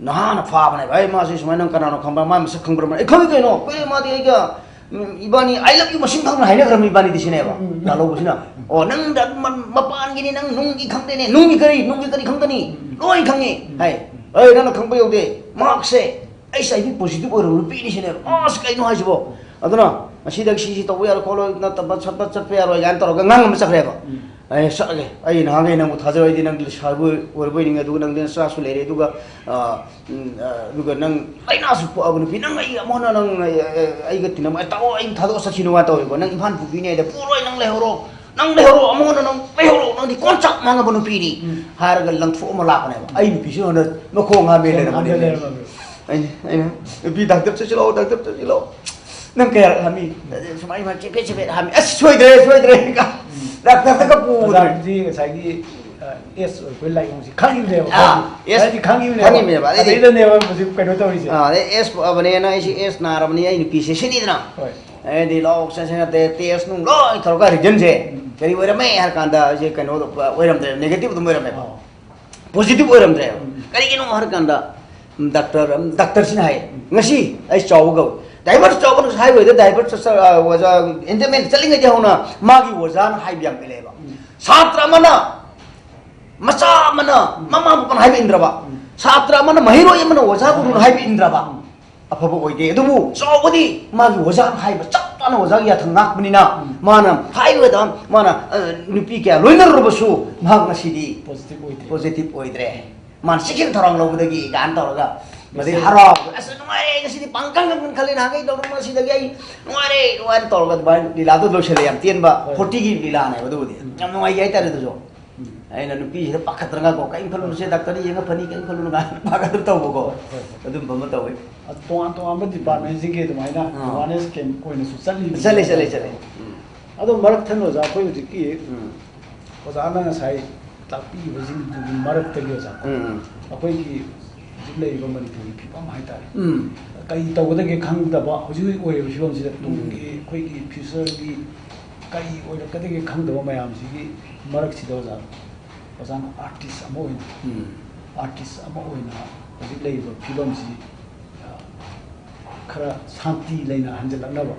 ꯅꯍꯥꯅ ꯐꯥꯕꯅꯦꯕ꯫ "ꯑꯩ ꯃꯥꯁꯦ ꯁꯨꯃꯥꯏꯅ ꯅꯪ ꯀꯅꯥꯅꯣ ꯈꯪꯕ꯭ꯔꯥ? ꯃꯥ ꯃꯁꯛ ꯈꯪꯕ꯭ꯔꯥ?" "ꯑꯩ ꯈꯪꯉꯤ ꯀꯩꯅꯣ, ꯀꯨꯏꯔꯦ ꯃꯥꯗꯤ ꯑꯩꯒ, ꯎꯝ, ꯏꯕꯥꯅꯤ I love you ꯃꯁꯤꯡ ꯈꯪꯅ ꯍꯥꯏꯅꯈ꯭ꯔꯕꯅꯤ ꯏꯕꯥꯅꯤꯗꯤ", ꯁꯤꯅꯦꯕ꯫ ꯂꯥꯜꯍꯧꯕꯁꯤꯅ, "ꯑꯣ, ꯅꯪꯗ ꯃ-, ꯃꯄꯥꯟꯒꯤꯅꯤ, ꯅꯪ ꯅꯨꯡꯒꯤ ꯈꯪꯗꯦꯅꯦ, ꯅꯨꯡꯒꯤ ꯀꯔꯤ, ꯅꯨꯡꯒꯤ ꯀꯔꯤ ꯈꯪꯒꯅꯤ? ꯂꯣꯏ ꯈꯪꯉꯤ", ꯍꯥꯏ꯫ "ꯑꯩ ꯅꯪꯅ ꯈꯪꯕ ꯌꯧꯗꯦ, ꯃꯍꯥꯛꯁꯦ HIV positive ꯑꯣꯏꯔꯕ ꯅꯨꯄꯤꯅꯤ", ꯁꯤꯅꯦꯕ꯫ ꯑꯁ, ꯀꯩꯅꯣ ꯍꯥꯏꯁꯤꯕꯣ? ꯑꯗꯨꯅ ꯉꯁꯤꯗꯒꯤ ꯁꯤ, ꯁꯤ ꯇꯧꯕ ꯌꯥꯔꯣꯏ ꯈꯣꯠꯂꯣꯏ, ꯅꯠꯇꯕ ꯆꯠꯄ, ꯆꯠꯄ ꯌꯥꯔꯣꯏ ꯀꯥꯏꯅ ꯇꯧꯔꯒ ꯉꯥꯡ ꯑꯃ ꯆꯠꯈ꯭ꯔꯦꯕ꯫ ꯑꯩ ꯆꯠꯂꯒꯦ꯫ ꯑꯩ ꯅꯍꯥꯟꯈꯩ ꯅꯪꯕꯨ ꯊꯥꯖꯔꯣꯏꯗꯤ, ꯅꯪꯗꯤ ꯂꯩꯁꯥꯕꯤ ꯑꯣꯏꯔꯕꯣꯏ ꯅꯤꯡꯉꯦ, ꯑꯗꯨꯒ ꯅꯪꯗꯤ ꯅꯆꯥꯁꯨ ꯂꯩꯔꯦ, ꯑꯗꯨꯒ, ꯑ, ꯎꯝ, ꯑ, ꯑꯗꯨꯒ ꯅꯪ ꯂꯥꯏꯅꯥꯁꯨ ꯄꯣꯛꯑꯕ ꯅꯨꯄꯤ, ꯅꯪ ꯑꯩ ꯑꯃꯨꯛ ꯍꯟꯅ ꯅꯪ, ꯑ, ꯑ, ꯑꯩꯒ ꯇꯤꯟꯅꯕ ꯇꯥꯛꯑꯣ, ꯑꯩ ꯊꯥꯗꯣꯛꯑ ꯆꯠꯈꯤꯅꯨ ꯀꯥꯏꯅ ꯇꯧꯋꯦꯕ꯫ "ꯅꯪ ꯏꯝꯐꯥꯜ ꯄꯨꯕꯤꯅꯤ ꯍꯥꯏꯗ ꯄꯨꯔꯣꯏ, ꯅꯪ ꯂꯩꯍꯧꯔꯣ, ꯅꯪ ꯂꯩꯍꯧꯔꯣ, ꯑꯃꯨꯛ ꯍꯟꯅ ꯅꯪ ꯂꯩꯍꯧꯔꯣ, ꯅꯪꯗꯤ ꯀꯣꯟꯆꯥꯛ ꯃꯥꯡꯉꯕ ꯅꯨꯄꯤꯅꯤ", ꯍꯥꯏꯔꯒ ꯂꯪꯊꯣꯛꯑꯝꯃ ꯂꯥꯛꯄꯅꯦꯕ꯫ ꯑꯩ ꯅꯨꯄꯤꯁꯨ ꯑꯩꯉꯣꯟꯗ ꯃꯈꯣꯡ ꯍꯥꯝꯃꯦ ꯂꯩꯔꯝꯕꯅꯦ꯫ ꯑꯩꯅ, ꯑꯩꯅ, "ꯅꯨꯄꯤ ꯗꯥꯛꯇꯔ ꯆꯠꯁꯤꯜꯂꯛꯑꯣ, ꯗꯥꯛꯇꯔ ꯆꯠꯁꯤꯜꯂꯛꯑꯣ꯫ ꯅꯪ ꯀꯌꯥꯔꯛ ꯍꯥꯝꯃꯤ?" ꯑꯗꯩ ꯁꯨꯃꯥꯏ, ꯁꯨꯃꯥꯏ ꯆꯤꯐꯦꯠ ꯆꯤꯐꯦꯠ ꯍꯥꯝꯃꯤ꯫ "ꯑꯁ, ꯁꯣꯏꯗ꯭ꯔꯦ, ꯁꯣꯏꯗ꯭ꯔꯦ"꯫ ꯗꯥꯛꯇꯔꯗꯒ ꯄꯨꯕꯗꯅꯦ꯫ ꯑꯣꯖꯥꯗꯨꯗꯤ ꯉꯁꯥꯏꯒꯤ ꯑꯦꯁ ꯑꯣꯏꯕ ꯂꯥꯏꯑꯣꯡꯁꯤ ꯈꯪꯉꯤꯕꯅꯦꯕ꯫ ꯑꯥ, ꯍꯥꯏꯗꯤ ꯑꯦꯁ ꯑꯗꯩꯗꯤ ꯈꯪꯉꯤꯕꯅꯦꯕ꯫ ꯈꯪꯉꯤꯕꯅꯦꯕ꯫ ꯑꯗꯩꯗꯤ ꯑꯗꯩꯗꯅꯦꯕ ꯍꯧꯖꯤꯛ ꯀꯩꯅꯣ ꯇꯧꯔꯤꯁꯦ꯫ ꯑꯥ, ꯑꯗꯩ ꯑꯦꯁ ꯄꯣꯛꯑꯕꯅꯦꯅ ꯑꯩꯁꯦ ꯑꯦꯁ ꯅꯥꯔꯕꯅꯤ, ꯑꯩ ꯅꯨꯄꯤꯁꯦ ꯁꯤꯅꯤꯗꯅ꯫ ꯍꯣꯏ꯫ ꯑꯗꯩꯗꯤ ꯂꯧ ꯁꯦꯟꯁꯟ ꯇꯦꯁ ꯅꯨꯡ ꯂꯣꯏ ꯇꯧꯔꯒ ꯔꯤꯖꯟꯁꯦ ꯎꯝ꯫ ꯀꯔꯤ ꯑꯣꯏꯔꯝꯃꯦ ꯍꯥꯏꯔ ꯀꯥꯟꯗ ꯑꯩꯁꯦ ꯀꯩꯅꯣ ꯑꯣꯏꯔꯝꯗ꯭ꯔꯦꯕ, ꯅꯦꯒꯦꯇꯤꯚ ꯑꯗꯨꯝ ꯑꯣꯏꯔꯝꯃꯦꯕ꯫ ꯑꯥ꯫ ꯄꯣꯖꯤꯇꯤꯚ ꯑꯣꯏꯔꯝꯗ꯭ꯔꯦꯕ꯫ ꯎꯝ꯫ ꯀꯔꯤꯒꯤꯅꯣ ꯍꯥꯏꯔ ꯀꯥꯟꯗ ꯗꯥꯛꯇꯔ ꯗꯥꯛꯇꯔꯁꯤꯅ ꯍꯥꯏ, ꯎꯝ꯫ ꯉꯁꯤ ꯑꯩ ꯆꯥꯎꯕ ꯀꯧꯏ, ꯗꯥꯏꯚꯔꯁ ꯆꯥꯎꯕꯅ ꯍꯥꯏꯔꯣꯏꯗ, ꯗꯥꯏꯚꯔꯁ ꯑꯣꯖꯥ ꯑꯦꯟꯇꯔꯃꯦꯟ ꯆꯠꯂꯤꯉꯩꯗꯤ ꯍꯧꯅ ꯃꯥꯒꯤ ꯑꯣꯖꯥꯅ ꯍꯥꯏꯕ ꯌꯥꯝ ꯂꯩꯌꯦꯕ꯫ ꯎꯝ꯫ ꯁꯥꯇ꯭ꯔ ꯑꯃꯅ ꯃꯆꯥ ꯑꯃꯅ ꯃꯃꯥ ꯃꯄꯥꯅ ꯍꯥꯏꯕ ꯏꯟꯗ꯭ꯔꯕ, ꯎꯝ꯫ ꯁꯥꯇ꯭ꯔ ꯑꯃꯅ ꯃꯍꯩꯔꯣꯏ ꯑꯃꯅ ꯑꯣꯖꯥ ꯒꯨꯔꯨꯅ ꯍꯥꯏꯕ ꯏꯟꯗ꯭ꯔꯕ, ꯎꯝ꯫ ꯑꯐꯕ ꯑꯣꯏꯗꯦ꯫ ꯑꯗꯨꯕꯨ ꯆꯥꯎꯕꯗꯤ ꯃꯥꯒꯤ ꯑꯣꯖꯥꯅ ꯍꯥꯏꯕ ꯆꯞ ꯆꯥꯅ ꯑꯣꯖꯥꯒꯤ ꯌꯥꯊꯪ ꯉꯥꯛꯄꯅꯤꯅ, ꯎꯝ꯫ ꯃꯥꯅ ꯍꯥꯏꯕꯗ ꯃꯥꯅ, ꯑ, ꯅꯨꯄꯤ ꯀꯌꯥ ꯂꯣꯏꯅꯔꯨꯔꯕꯁꯨ ꯃꯍꯥꯛ ꯉꯁꯤꯗꯤ ꯄꯣꯖꯤꯇꯤꯚ ꯑꯣꯏꯗꯦ꯫ ꯄꯣꯖꯤꯇꯤꯚ ꯑꯣꯏꯗ꯭ꯔꯦ꯫ ꯃꯥꯅ ꯆꯦꯛꯁꯤꯟ ꯊꯧꯔꯥꯡ ꯂꯧꯕꯗꯒꯤ ꯀꯥꯏꯅ ꯇꯧꯔꯒ ꯃꯗꯩ ꯉꯁꯤ ꯍꯔꯥꯎꯕꯗ, "ꯑꯁ, ꯅꯨꯡꯉꯥꯏꯔꯦ, ꯉꯁꯤꯗꯤ ꯄꯥꯡꯀꯪ ꯀꯪ ꯈꯜꯂꯦ, ꯅꯍꯥꯟꯈꯩ ꯇꯧꯔꯝꯕ ꯉꯁꯤꯗꯒꯤ ꯑꯩ ꯅꯨꯡꯉꯥꯏꯔꯦ, ꯅꯨꯡꯉꯥꯏꯔꯦ" ꯇꯧꯔꯒ ꯑꯗꯨꯃꯥꯏꯅ ꯂꯤꯂꯥꯗꯣ ꯂꯣꯏꯁꯤꯜꯂꯦ꯫ ꯌꯥꯝ ꯇꯦꯟꯕ ꯍꯣꯏ꯫ ꯐꯣꯔꯇꯤꯒꯤ ꯂꯤꯂꯥꯅꯦꯕ꯫ ꯑꯗꯨꯕꯨꯗꯤ ꯎꯝ꯫ ꯌꯥꯝ ꯅꯨꯡꯉꯥꯏꯈꯤ ꯍꯥꯏꯇꯥꯔꯦ꯫ ꯑꯗꯨꯁꯨ ꯎꯝ꯫ ꯑꯩꯅ ꯅꯨꯄꯤꯁꯤꯗ ꯄꯥꯈꯠꯇꯅꯒꯀꯣ, "ꯀꯔꯤꯝ ꯈꯜꯂꯨꯅꯨꯁꯦ, ꯗꯥꯛꯇꯔꯗ ꯌꯦꯡꯉ ꯐꯅꯤ, ꯀꯔꯤꯝ ꯈꯜꯂꯨꯅꯨ" ꯀꯥꯏꯅ ꯄꯥꯈꯠꯇꯅ ꯇꯧꯕꯀꯣ꯫ ꯍꯣꯏ, ꯍꯣꯏ, ꯍꯣꯏ꯫ ꯑꯗꯨꯝꯕ ꯑꯃ ꯇꯧꯋꯤ꯫ ꯑ, ꯇꯣꯉꯥꯟ ꯇꯣꯉꯥꯟꯕ ꯗꯤꯄꯥꯔꯠꯃꯦꯟꯁꯤꯡꯒꯤ ꯑꯗꯨꯃꯥꯏꯅ ꯑꯥ꯫ ꯑꯦꯋꯥꯔꯅꯦꯁ ꯀꯦꯝꯞ ꯑꯣꯏꯅꯁꯨ ꯆꯠꯂꯤꯕ꯫ ꯆꯠꯂꯦ, ꯆꯠꯂꯦ, ꯆꯠꯂꯦ꯫ ꯎꯝ꯫ ꯑꯗꯣ ꯃꯔꯛ ꯊꯟꯅ ꯑꯣꯖꯥ, ꯑꯩꯈꯣꯏ ꯍꯧꯖꯤꯛꯀꯤ ꯎꯝ꯫ ꯑꯣꯖꯥꯅ ꯉꯁꯥꯏ ꯇꯥꯛꯄꯤꯕꯁꯤꯡꯗꯨꯒꯤ ꯃꯔꯛꯇꯒꯤ ꯑꯣꯖꯥ, ꯎꯝ, ꯎꯝ꯫ ꯑꯩꯈꯣꯏꯒꯤ ꯍꯧꯖꯤꯛ ꯂꯩꯔꯤꯕ ꯃꯅꯤꯄꯨꯔꯒꯤ ꯐꯤꯕꯝ ꯍꯥꯏꯇꯥꯔꯦ, ꯎꯝ꯫ ꯀꯔꯤ ꯇꯧꯒꯗꯒꯦ ꯈꯪꯗꯕ, ꯍꯧꯖꯤꯛ ꯍꯧꯖꯤꯛ ꯑꯣꯏꯔꯤꯕ ꯐꯤꯕꯝꯁꯤꯗ ꯇꯨꯡꯒꯤ ꯑꯩꯈꯣꯏꯒꯤ ꯐ꯭ꯌꯨꯆꯔꯒꯤ ꯀꯔꯤ ꯑꯣꯏꯔꯛꯀꯗꯒꯦ ꯈꯪꯗꯕ ꯃꯌꯥꯝꯁꯤꯒꯤ ꯃꯔꯛꯁꯤꯗ ꯑꯣꯖꯥ, ꯑꯣꯖꯥꯅ ꯑꯥꯔꯇꯤꯁ ꯑꯃ ꯑꯣꯏꯅ, ꯎꯝ꯫ ꯑꯥꯔꯇꯤꯁ ꯑꯃ ꯑꯣꯏꯅ ꯍꯧꯖꯤꯛ ꯂꯩꯔꯤꯕ ꯐꯤꯕꯝꯁꯤ, ꯑ, ꯈꯔ ꯁꯥꯟꯇꯤ ꯂꯩꯅ ꯍꯟꯖꯤꯜꯂꯛꯅꯕ,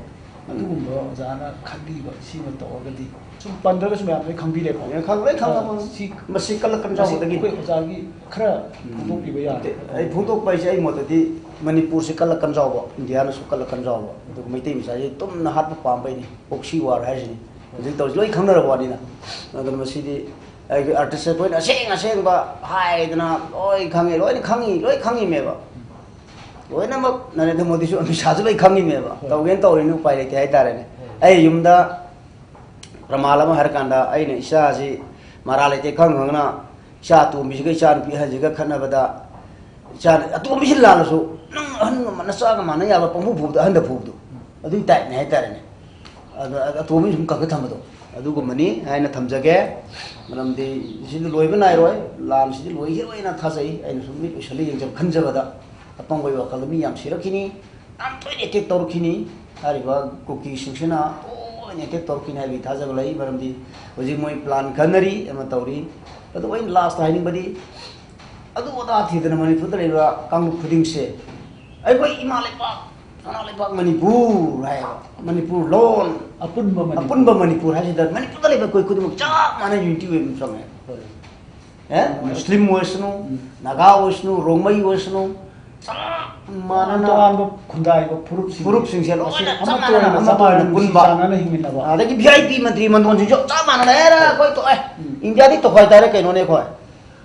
ꯑꯗꯨꯒꯨꯝꯕ ꯑꯣꯖꯥꯅ ꯈꯟꯕꯤꯕ ꯁꯤꯃ ꯇꯧꯔꯒꯗꯤ, ꯁꯨꯝ ꯄꯟꯗ꯭ꯔꯒꯁꯨ ꯃꯌꯥꯝ ꯂꯣꯏ ꯈꯪꯕꯤꯔꯦꯀꯣ꯫ ꯌꯥꯝ ꯈꯪ-, ꯂꯣꯏ ꯈꯪꯉꯕꯅꯤ꯫ ꯁꯤ ꯃꯁꯤ ꯀꯜꯂꯛꯀꯅꯨ ꯃꯁꯤ ꯆꯥꯎꯕꯗꯒꯤ꯫ ꯑꯩꯈꯣꯏ ꯑꯣꯖꯥꯒꯤ ꯈꯔ ꯎꯝ꯫ ꯐꯣꯡꯗꯣꯛꯄꯤꯕ ꯅꯠꯇꯦ, ꯌꯥꯔꯦ꯫ ꯑꯩ ꯐꯣꯡꯗꯣꯛꯄ ꯍꯥꯏꯁꯦ ꯑꯩ ꯃꯣꯠꯇꯗꯤ ꯃꯅꯤꯄꯨꯔꯁꯤ ꯀꯜꯂꯛꯀꯅꯨ ꯆꯥꯎꯕ, ꯏꯟꯗꯤꯌꯥꯅꯁꯨ ꯀꯜꯂꯛꯀꯅꯨ ꯆꯥꯎꯕ, ꯑꯗꯨꯒ ꯃꯩꯇꯩ ꯃꯆꯥꯁꯤ ꯇꯨꯝꯅ ꯍꯥꯠꯄ ꯄꯥꯝꯕꯩꯅꯤ꯫ ꯄ꯭ꯔꯣꯛꯁꯤ ꯋꯥꯔ ꯍꯥꯏꯁꯤꯅꯤ꯫ ꯍꯧꯖꯤꯛ ꯇꯧꯔꯤꯁꯤ ꯂꯣꯏ ꯈꯪꯅꯔꯕ ꯋꯥꯅꯤꯅ꯫ ꯑꯗꯨꯅ ꯃꯁꯤꯗꯤ ꯑꯩꯒꯤ ꯑꯥꯔꯇꯤꯁ ꯑꯩꯈꯣꯏꯅ ꯑꯁꯦꯡ ꯑꯁꯦꯡꯕ ꯍꯥꯏꯗꯅ ꯂꯣꯏ ꯈꯪꯉꯤ, ꯂꯣꯏꯅ ꯈꯪꯉꯤ, ꯂꯣꯏ ꯈꯪꯉꯤꯃꯦꯕ꯫ ꯂꯣꯏꯅꯃꯛ ꯅꯔꯦꯟꯗ꯭ꯔ ꯃꯣꯗꯤꯁꯨ ꯑꯃꯤꯠ ꯁꯥꯍꯁꯨ ꯂꯣꯏ ꯈꯪꯉꯤꯃꯦꯕ꯫ ꯍꯣꯏ꯫ ꯇꯧꯒꯦꯅ ꯇꯧꯔꯤꯅꯤ, ꯎꯄꯥꯏ ꯂꯩꯇꯦ ꯍꯥꯏꯇꯥꯔꯦꯅꯦ꯫ ꯍꯣꯏ꯫ ꯑꯩ ꯌꯨꯝꯗ ꯄ꯭ꯔꯃꯥꯟ ꯑꯃ ꯍꯥꯏꯔꯀꯥꯟꯗ, ꯑꯩꯅ ꯏꯆꯥꯁꯤ ꯃꯔꯥ ꯂꯩꯇꯦ ꯈꯪ ꯈꯪꯅ ꯏꯆꯥ ꯑꯇꯣꯝꯕꯤꯁꯤꯒ ꯏꯆꯥ ꯅꯨꯄꯤ ꯑꯍꯟꯁꯤꯒ ꯈꯠꯅꯕꯗ, ꯏꯆꯥ ꯑꯇꯣꯝꯕꯤꯁꯤ ꯂꯥꯜꯂꯁꯨ ꯅꯪ ꯑꯍꯟꯒ ꯃꯥꯟꯅ ꯆꯥꯒ ꯃꯥꯟꯅ ꯌꯥꯕ ꯄꯪꯐꯨ ꯐꯨꯕꯗꯣ, ꯑꯍꯟꯗ ꯐꯨꯕꯗꯣ, ꯑꯗꯨꯒꯤ ꯇꯥꯏꯞꯅꯦ ꯍꯥꯏꯇꯥꯔꯦꯅꯦ꯫ ꯑꯗ ꯑꯇꯣꯝꯕꯤ ꯁꯨꯝ ꯀꯟꯈꯠ ꯊꯝꯕꯗꯣ꯫ ꯑꯗꯨꯒꯨꯝꯕꯅꯤ ꯍꯥꯏꯅ ꯊꯝꯖꯒꯦ꯫ ꯃꯔꯝꯗꯤ ꯁꯤꯗꯤ ꯂꯣꯏꯕ ꯅꯥꯏꯔꯣꯏ, ꯂꯥꯟꯁꯤꯗꯤ ꯂꯣꯏꯈꯤꯔꯣꯏꯅ ꯊꯥꯖꯩ꯫ ꯑꯩꯅ ꯁꯨꯝ ꯃꯤꯠ ꯎꯏꯁꯜꯂ ꯌꯦꯡꯖꯕ, ꯈꯟꯖꯕꯗ ꯑꯄꯪꯕꯒꯤ ꯋꯥꯈꯜꯗ ꯃꯤ ꯌꯥꯝ ꯁꯤꯔꯛꯈꯤꯅꯤ, ꯌꯥꯝ ꯇꯣꯏꯅ ꯑꯦꯇꯦꯛ ꯇꯧꯔꯛꯈꯤꯅꯤ꯫ ꯍꯥꯏꯔꯤꯕ ꯀꯨꯀꯤꯁꯤꯡꯁꯤꯅ ꯇꯣꯏꯅ ꯑꯦꯇꯦꯛ ꯇꯧꯔꯛꯈꯤꯅꯤ ꯍꯥꯏꯕꯒꯤ ꯊꯥꯖꯕ ꯂꯩ꯫ ꯃꯔꯝꯗꯤ ꯍꯧꯖꯤꯛ ꯃꯣꯏ ꯄ꯭ꯂꯥꯟ ꯈꯟꯅꯔꯤ ꯑꯃ ꯇꯧꯔꯤ꯫ ꯑꯗꯨꯕꯨ ꯑꯩꯅ ꯂꯥꯁꯇ ꯍꯥꯏꯅꯤꯡꯕꯗꯤ, ꯑꯗꯨ ꯑꯗꯥ ꯊꯤꯗꯅ ꯃꯅꯤꯄꯨꯔꯗ ꯂꯩꯕ ꯀꯥꯡꯂꯨꯞ ꯈꯨꯗꯤꯡꯁꯦ ꯑꯩꯈꯣꯏ ꯏꯃꯥ ꯂꯩꯄꯥꯛ, ꯁꯅꯥ ꯂꯩꯄꯥꯛ ꯃꯅꯤꯄꯨꯔ ꯍꯥꯏꯌꯦꯕ꯫ ꯃꯅꯤꯄꯨꯔ ꯂꯣꯟ, ꯑꯄꯨꯟꯕ ꯃꯅꯤꯄꯨꯔ꯫ ꯑꯄꯨꯟꯕ ꯃꯅꯤꯄꯨꯔ ꯍꯥꯏꯁꯤꯗ ꯃꯅꯤꯄꯨꯔꯗ ꯂꯩꯕ ꯑꯩꯈꯣꯏ ꯈꯨꯗꯤꯡꯃꯛ ꯆꯞ ꯃꯥꯟꯅ ꯌꯨꯅꯤꯇꯤ ꯑꯣꯏꯕ ꯑꯃ ꯆꯪꯉꯦ꯫ ꯍꯣꯏ꯫ ꯑꯦ? ꯃꯨꯁꯂꯤꯝ ꯑꯣꯏꯁꯅꯨ, ꯎꯝ꯫ ꯅꯥꯒꯥ ꯑꯣꯏꯁꯅꯨ, ꯔꯣꯡꯃꯩ ꯑꯣꯏꯁꯅꯨ, ꯆꯞ ꯃꯥꯟꯅꯅ ꯇꯣꯉꯥꯟꯕ ꯈꯨꯟꯗꯥꯔꯤꯕ ꯐꯨꯔꯨꯞꯁꯤꯡ ꯐꯨꯔꯨꯞꯁꯤꯡꯁꯦ ꯂꯣꯏꯅ ꯑꯃꯠꯇ ꯆꯞ ꯑꯣꯏꯅ, ꯃꯥꯟꯅꯅ, ꯑꯃꯠꯇ ꯑꯃꯠꯇ ꯑꯣꯏꯅ ꯑꯣꯏꯅ ꯅꯨꯡꯁꯤ ꯄꯨꯟꯕ꯫ ꯆꯥꯟꯅꯅ ꯍꯤꯡꯃꯤꯟꯅꯕ꯫ ꯑꯗꯒꯤ ꯚꯤ ꯑꯥꯏ ꯄꯤ ꯃꯟꯇ꯭ꯔꯤ ꯃꯟꯗꯣꯟꯁꯤꯡꯁꯨ ꯆꯞ ꯃꯥꯟꯅꯅ, "ꯑꯦꯔꯥ, ꯑꯩꯈꯣꯏ ꯇꯣꯛꯑꯦ, ꯎꯝ꯫ ꯏꯟꯗꯤꯌꯥꯗꯤ ꯇꯣꯈꯥꯏ ꯇꯥꯔꯦ ꯀꯩꯅꯣꯅꯦ ꯑꯩꯈꯣꯏ꯫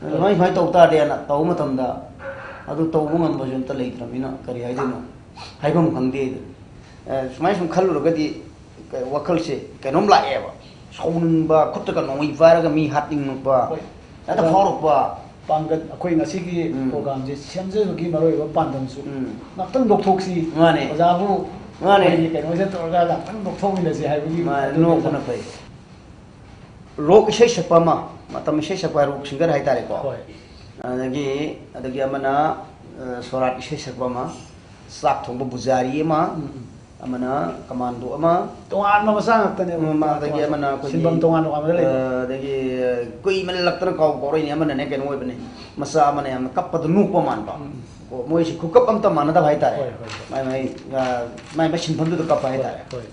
ꯍꯣꯏ꯫ ꯁꯨꯃꯥꯏ, ꯁꯨꯃꯥꯏꯅ ꯇꯧ ꯇꯥꯔꯗꯤꯅ" ꯇꯧꯕ ꯃꯇꯝꯗ, ꯑꯗꯨ ꯇꯧꯕ ꯉꯝꯕꯁꯨ ꯑꯝꯇ ꯂꯩꯇ꯭ꯔꯕꯅꯤꯅ ꯀꯔꯤ ꯍꯥꯏꯗꯣꯏꯅꯣ? ꯍꯥꯏꯐꯝ ꯈꯪꯗꯦ꯫ ꯑꯗꯨ, ꯑ, ꯁꯨꯃꯥꯏꯅ ꯁꯨꯝ ꯈꯜꯂꯨꯔꯒꯗꯤ ꯀ-, ꯋꯥꯈꯜꯁꯦ ꯀꯩꯅꯣꯝ ꯂꯥꯛꯑꯦꯕ꯫ ꯁꯥꯎꯅꯤꯡꯕ, ꯈꯨꯠꯇꯒ ꯅꯣꯡꯃꯩ ꯄꯥꯏꯔꯒ ꯃꯤ ꯍꯥꯠꯅꯤꯡꯉꯛꯄ, ꯍꯣꯏ꯫ ꯍꯦꯛꯇ ꯑꯗꯣ ꯐꯥꯎꯔꯛꯄ꯫ ꯄꯥꯡꯒꯜ, ꯑꯩꯈꯣꯏ ꯉꯁꯤꯒꯤ ꯎꯝ꯫ ꯄ꯭ꯔꯣꯒ꯭ꯔꯥꯝꯁꯦ ꯁꯦꯝꯖꯕꯒꯤ ꯃꯔꯨꯑꯣꯏꯕ ꯄꯥꯟꯗꯝꯁꯨ ꯎꯝ꯫ ꯉꯥꯛꯇꯪ ꯂꯧꯊꯣꯛꯁꯤ꯫ ꯃꯥꯅꯦ꯫ ꯑꯣꯖꯥꯕꯨ ꯃꯥꯅꯦ꯫ ꯑꯩꯈꯣꯏꯒꯤ ꯀꯩꯅꯣꯁꯦ ꯇꯧꯔꯒ ꯉꯥꯛꯇꯪ ꯂꯧꯊꯣꯛꯃꯤꯟꯅꯁꯤ ꯍꯥꯏꯕꯒꯤ ꯃꯥꯅꯦ, ꯃꯇꯨꯡ ꯅꯣꯛꯄꯅ ꯏꯟꯅ ꯐꯩ꯫ ꯔꯣꯛ ꯏꯁꯩ ꯁꯛꯄ ꯑꯃ, ꯃꯇꯝ ꯏꯁꯩ ꯁꯛꯄ ꯍꯥꯏ, ꯔꯣꯛ ꯁꯤꯡꯒꯔ ꯍꯥꯏꯇꯥꯔꯦꯀꯣ꯫ ꯍꯣꯏ꯫ ꯑꯗꯒꯤ, ꯑꯗꯒꯤ ꯑꯃꯅ, ꯑ, ꯁꯣꯔꯥꯠ ꯏꯁꯩ ꯁꯛꯄ ꯑꯃ, ꯆꯥꯛ ꯊꯣꯡꯕ ꯄꯨꯖꯥꯔꯤ ꯑꯃ, ꯎꯝ, ꯎꯝ꯫ ꯑꯃꯅ ꯀꯃꯥꯟꯗꯣ ꯑꯃ, ꯇꯣꯉꯥꯟꯕ ꯃꯆꯥ ꯉꯥꯛꯇꯅꯦꯕ꯫ ꯎꯝ, ꯃꯥ-, ꯑꯗꯒꯤ ꯇꯣꯉꯥꯟ-, ꯑꯃꯅ ꯑꯩꯈꯣꯏꯒꯤ, ꯁꯤꯟꯐꯝ ꯇꯣꯉꯥꯟ ꯇꯣꯉꯥꯟꯕꯗ ꯂꯩꯕ꯫ ꯑ, ꯑꯗꯒꯤ ꯀꯨꯏꯃꯜꯂꯛꯇꯅ ꯀꯥꯎ ꯀꯥꯎꯔꯛꯏꯅꯦ꯫ ꯑꯃꯅꯅꯦ ꯀꯩꯅꯣ ꯑꯣꯏꯕꯅꯦ, ꯃꯆꯥ ꯑꯃꯅ ꯌꯥꯝꯅ ꯀꯞꯄꯗ ꯅꯣꯛꯄ ꯃꯥꯟꯕ꯫ ꯎꯝ, ꯎꯝ꯫ ꯀꯣ, ꯃꯣꯏꯁꯤ ꯈꯨꯀꯞ ꯑꯝꯇ ꯃꯥꯟꯅꯗꯕ ꯍꯥꯏꯇꯥꯔꯦ꯫ ꯍꯣꯏ, ꯍꯣꯏ, ꯍꯣꯏ꯫ ꯃꯥꯏ, ꯃꯥꯏ, ꯑ, ꯃꯥꯏ, ꯃꯥꯏ ꯁꯤꯟꯐꯝꯗꯨꯗ ꯀꯞꯄ ꯍꯥꯏꯇꯥꯔꯦ꯫ ꯍꯣꯏ, ꯍꯣꯏ꯫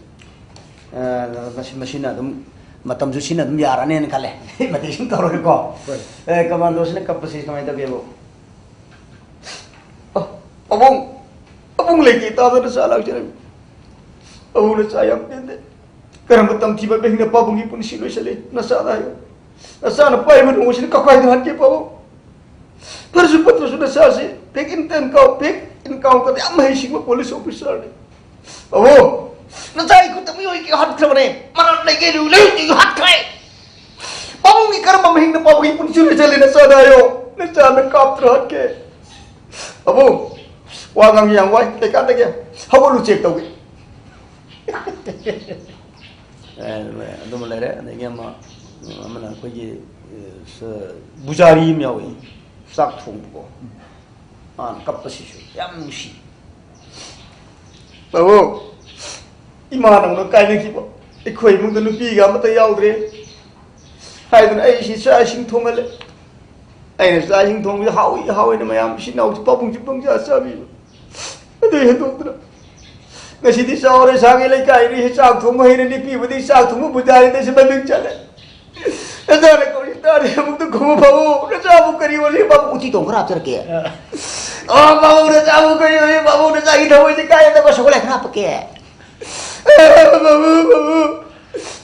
ꯑ, ꯃꯁꯤ, ꯃꯁꯤꯅ ꯑꯗꯨꯝ, ꯃꯇꯝꯁꯨ ꯁꯤꯅ ꯑꯗꯨꯝ ꯌꯥꯔꯅꯦꯅ ꯈꯜꯂꯦ꯫ ꯃꯇꯦꯛ ꯁꯨꯝ ꯇꯧꯔꯒꯀꯣ꯫ ꯍꯣꯏ꯫ ꯑꯦ, ꯀꯃꯥꯟꯗꯣꯁꯤꯅ ꯀꯞꯄꯁꯤ ꯀꯃꯥꯏꯅ ꯇꯧꯒꯦꯕꯨ? "ꯑꯣ, ꯄꯥꯕꯨꯡ, ꯄꯥꯕꯨꯡ ꯂꯩꯇꯦ ꯇꯥꯗꯅ ꯆꯥ ꯂꯥꯛꯆꯔꯝꯃꯤ꯫ ꯄꯥꯕꯨꯡ ꯅꯆꯥ ꯌꯥꯝ ꯄꯦꯟꯗꯦ꯫ ꯀꯔꯝꯕ ꯇꯝꯊꯤꯕ ꯃꯍꯤꯡꯅ ꯄꯥꯕꯨꯡꯒꯤ ꯄꯨꯟꯁꯤ ꯂꯣꯏꯁꯤꯜꯂꯤ? ꯅꯆꯥꯗ ꯍꯥꯏꯌꯨ꯫ ꯅꯆꯥꯅ ꯄꯥꯏꯕ ꯅꯣꯡꯃꯁꯤꯅ ꯀꯈꯥꯏꯗꯨꯅ ꯍꯥꯠꯀꯦ ꯄꯥꯕꯨꯡ꯫ ꯐꯔꯁꯨ ꯐꯠꯇ꯭ꯔꯁꯨ ꯅꯆꯥꯁꯤ ꯄꯦꯛ ꯏꯟꯇꯔꯟ ꯀꯥꯎ-, ꯄꯦꯛ ꯏꯟꯀꯥꯎꯟꯇꯔꯗ ꯌꯥꯝ ꯍꯩꯁꯤꯡꯕ ꯄꯨꯂꯤꯁ ꯑꯣꯐꯤꯁꯥꯔꯅꯤ꯫ ꯄꯥꯕꯨꯡ, ꯅꯆꯥꯒꯤ ꯈꯨꯠꯇ ꯃꯤꯑꯣꯏ ꯀꯌꯥ ꯍꯥꯠꯈ꯭ꯔꯕꯅꯦ꯫ ꯃꯔꯝ ꯂꯩꯒꯦ ꯂꯨ ꯂꯩ ꯍꯥꯠꯈ꯭ꯔꯦ꯫ ꯄꯥꯕꯨꯡꯒꯤ ꯀꯔꯝꯕ ꯃꯍꯤꯡꯅ ꯄꯥꯕꯨꯡꯒꯤ ꯄꯨꯟꯁꯤ ꯂꯣꯏꯁꯤꯜꯂꯤ? ꯅꯆꯥꯗ ꯍꯥꯏꯌꯣ꯫ ꯅꯆꯥꯅ ꯀꯥꯞꯇ꯭ꯔ ꯍꯥꯠꯀꯦ꯫ ꯄꯥꯕꯨꯡ, ꯋꯥ ꯉꯥꯡꯕ ꯌꯥꯝ ꯋꯥꯏ꯫ ꯀꯩꯀꯥꯟꯗꯒꯦ? ꯍꯧꯒꯠꯂꯨ, ꯆꯦꯛ ꯇꯧꯒꯦ꯫ ꯑꯦ, ꯑꯗꯨꯃ ꯂꯩꯔꯦ꯫ ꯑꯗꯒꯤ ꯑꯃ, ꯑꯃꯅ ꯑꯩꯈꯣꯏꯒꯤ, ꯑꯦ, ꯁ-, ꯕꯨꯖꯥꯔꯤ ꯑꯃ ꯌꯥꯎꯏ, ꯆꯥꯛ ꯊꯣꯡꯕꯀꯣ꯫ ꯃꯥꯅ ꯀꯞꯄꯁꯤꯁꯨ ꯌꯥꯝ ꯅꯨꯡꯁꯤ꯫ ꯕꯥꯕꯨ, ꯏꯃꯥ ꯅꯧꯅ ꯀꯥꯏꯅꯈꯤꯕ, ꯑꯩꯈꯣꯏ ꯏꯃꯨꯡꯗ ꯅꯨꯄꯤꯒ ꯑꯃꯠꯇ ꯌꯥꯎꯗ꯭ꯔꯦ ꯍꯥꯏꯗꯅ ꯑꯩꯁꯤ ꯆꯥꯛ ꯏꯁꯤꯡ ꯊꯣꯡꯍꯜꯂꯦ꯫ ꯑꯩꯅ ꯆꯥꯛ ꯏꯁꯤꯡ ꯊꯣꯡꯕꯁꯤ ꯍꯥꯎꯏ ꯍꯥꯎꯏꯅ ꯃꯌꯥꯝ ꯏꯆꯤꯟ ꯏꯅꯥꯎꯁꯤ ꯄꯥꯕꯨꯡꯁꯤ ꯄꯪꯆꯥ ꯆꯥꯕꯤꯕ꯫ ꯑꯗꯨ ꯍꯦꯟꯗꯣꯛꯇꯅ ꯉꯁꯤꯗꯤ ꯆꯥꯎꯔꯦ, ꯁꯥꯒꯩ ꯂꯩꯀꯥꯏ ꯃꯤꯁꯤ ꯆꯥꯛ ꯊꯣꯡꯕ ꯍꯩꯔꯅꯤ, ꯅꯨꯄꯤꯕꯨꯗꯤ ꯆꯥꯛ ꯊꯣꯡꯕ ꯄꯨꯖꯥꯔꯤꯗꯁꯨ ꯃꯃꯤꯡ ꯆꯠꯂꯦ꯫ ꯅꯆꯥꯅ ꯀꯧꯔꯤ ꯇꯥꯔꯦ, ꯑꯃꯨꯛꯇ ꯈꯨꯝꯃꯨ ꯕꯥꯕꯨ, ꯅꯆꯥꯕꯨ ꯀꯔꯤ ꯑꯣꯜꯂꯤ ꯕꯥꯕꯨ? ꯎꯇꯤ ꯊꯣꯡ ꯈꯔ ꯍꯥꯞꯆꯔꯛꯀꯦ꯫ ꯑ, ꯕꯥꯕꯨ, ꯅꯆꯥꯕꯨ ꯀꯔꯤ ꯑꯣꯜꯂꯤ ꯕꯥꯕꯨ? ꯅꯆꯥꯒꯤ ꯊꯃꯣꯏꯁꯦ ꯀꯥꯏꯔꯗꯕ ꯁꯒꯣꯜ ꯍꯋꯥꯏ ꯈꯔ ꯍꯥꯞꯄꯛꯀꯦ꯫ ꯑ, ꯕꯥꯕꯨ, ꯕꯥꯕꯨ,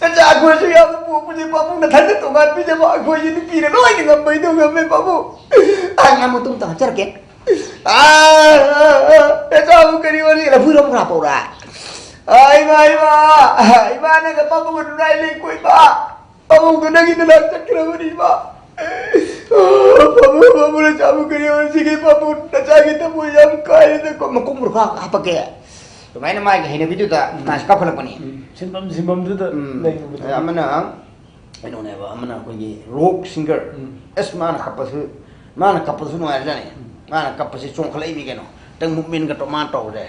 ꯅꯆꯥ ꯑꯩꯈꯣꯏꯁꯨ ꯌꯥꯝꯅ ꯄꯣꯛꯄꯁꯦ ꯕꯥꯕꯨ ꯅꯊꯟꯗ ꯇꯣꯉꯥꯟ ꯄꯤꯖꯕ, ꯑꯩꯈꯣꯏꯁꯦ ꯅꯨꯄꯤꯅ ꯂꯣꯏꯅ ꯉꯝꯕꯩꯗꯣ ꯉꯝꯃꯦ ꯕꯥꯕꯨ꯫ ꯑ, ꯉꯥ ꯃꯇꯨꯝ ꯑꯃꯇ ꯍꯥꯞꯆꯔꯛꯀꯦ꯫ ꯑ, ꯑ, ꯑ, ꯅꯆꯥꯕꯨ ꯀꯔꯤ ꯑꯣꯜꯂꯤ? ꯂꯐꯨ ꯏꯔꯣꯝꯕ ꯈꯔ ꯍꯥꯞꯄꯛꯎꯔꯥ? ꯑ, ꯏꯃꯥ, ꯏꯃꯥ, ꯏꯃꯥꯅꯒ ꯄꯥꯕꯨꯡ ꯑꯗꯨ ꯂꯥꯏ ꯂꯩ ꯀꯣꯏꯕ꯫ ꯄꯥꯕꯨꯡꯗꯣ ꯅꯪꯒꯤ ꯅꯅꯥꯛ ꯆꯠꯈ꯭ꯔꯕꯅꯤ, ꯏꯃꯥ꯫ ꯄꯥꯕꯨꯡ, ꯄꯥꯕꯨꯡ, ꯅꯆꯥꯕꯨ ꯀꯔꯤ ꯑꯣꯏꯔꯁꯤꯒꯦ? ꯄꯥꯕꯨꯡ, ꯅꯆꯥꯒꯤ ꯊꯃꯣꯏ ꯌꯥꯝ ꯀꯥꯏꯔꯦꯗꯀꯣ꯫ ꯃꯀꯨꯝ ꯃꯈꯥ ꯍꯥꯞꯄꯛꯀꯦ꯫ ꯑꯗꯨꯃꯥꯏꯅ ꯃꯥꯒꯤ ꯍꯩꯅꯕꯤꯗꯨꯗ ꯎꯝ꯫ ꯃꯥꯁꯤ ꯀꯥꯞꯈꯠꯂꯛꯄꯅꯤ꯫ ꯎꯝ꯫ ꯁꯤꯟꯐꯝ, ꯁꯤꯟꯐꯝꯗꯨꯗ ꯎꯝ꯫ ꯂꯩꯔꯨꯕꯗꯣ꯫ ꯑꯃꯅ ꯀꯩꯅꯣꯅꯦꯕ, ꯑꯃꯅ ꯑꯩꯈꯣꯏꯒꯤ ꯔꯣꯛ ꯁꯤꯡꯒꯔ꯫ ꯎꯝ꯫ ꯑꯁ, ꯃꯥꯅ ꯀꯞꯄꯁꯨ, ꯃꯥꯅ ꯀꯞꯄꯗꯁꯨ ꯅꯨꯡꯉꯥꯏꯔꯖꯥꯠꯅꯤ꯫ ꯎꯝ꯫ ꯃꯥꯅ ꯀꯞꯄꯁꯤ ꯆꯣꯡꯈꯠꯂꯛꯏꯃꯤ ꯀꯩꯅꯣ꯫ ꯈꯤꯇꯪ movement ꯒ ꯇꯧ-, ꯃꯥꯅ ꯇꯧꯔꯦ꯫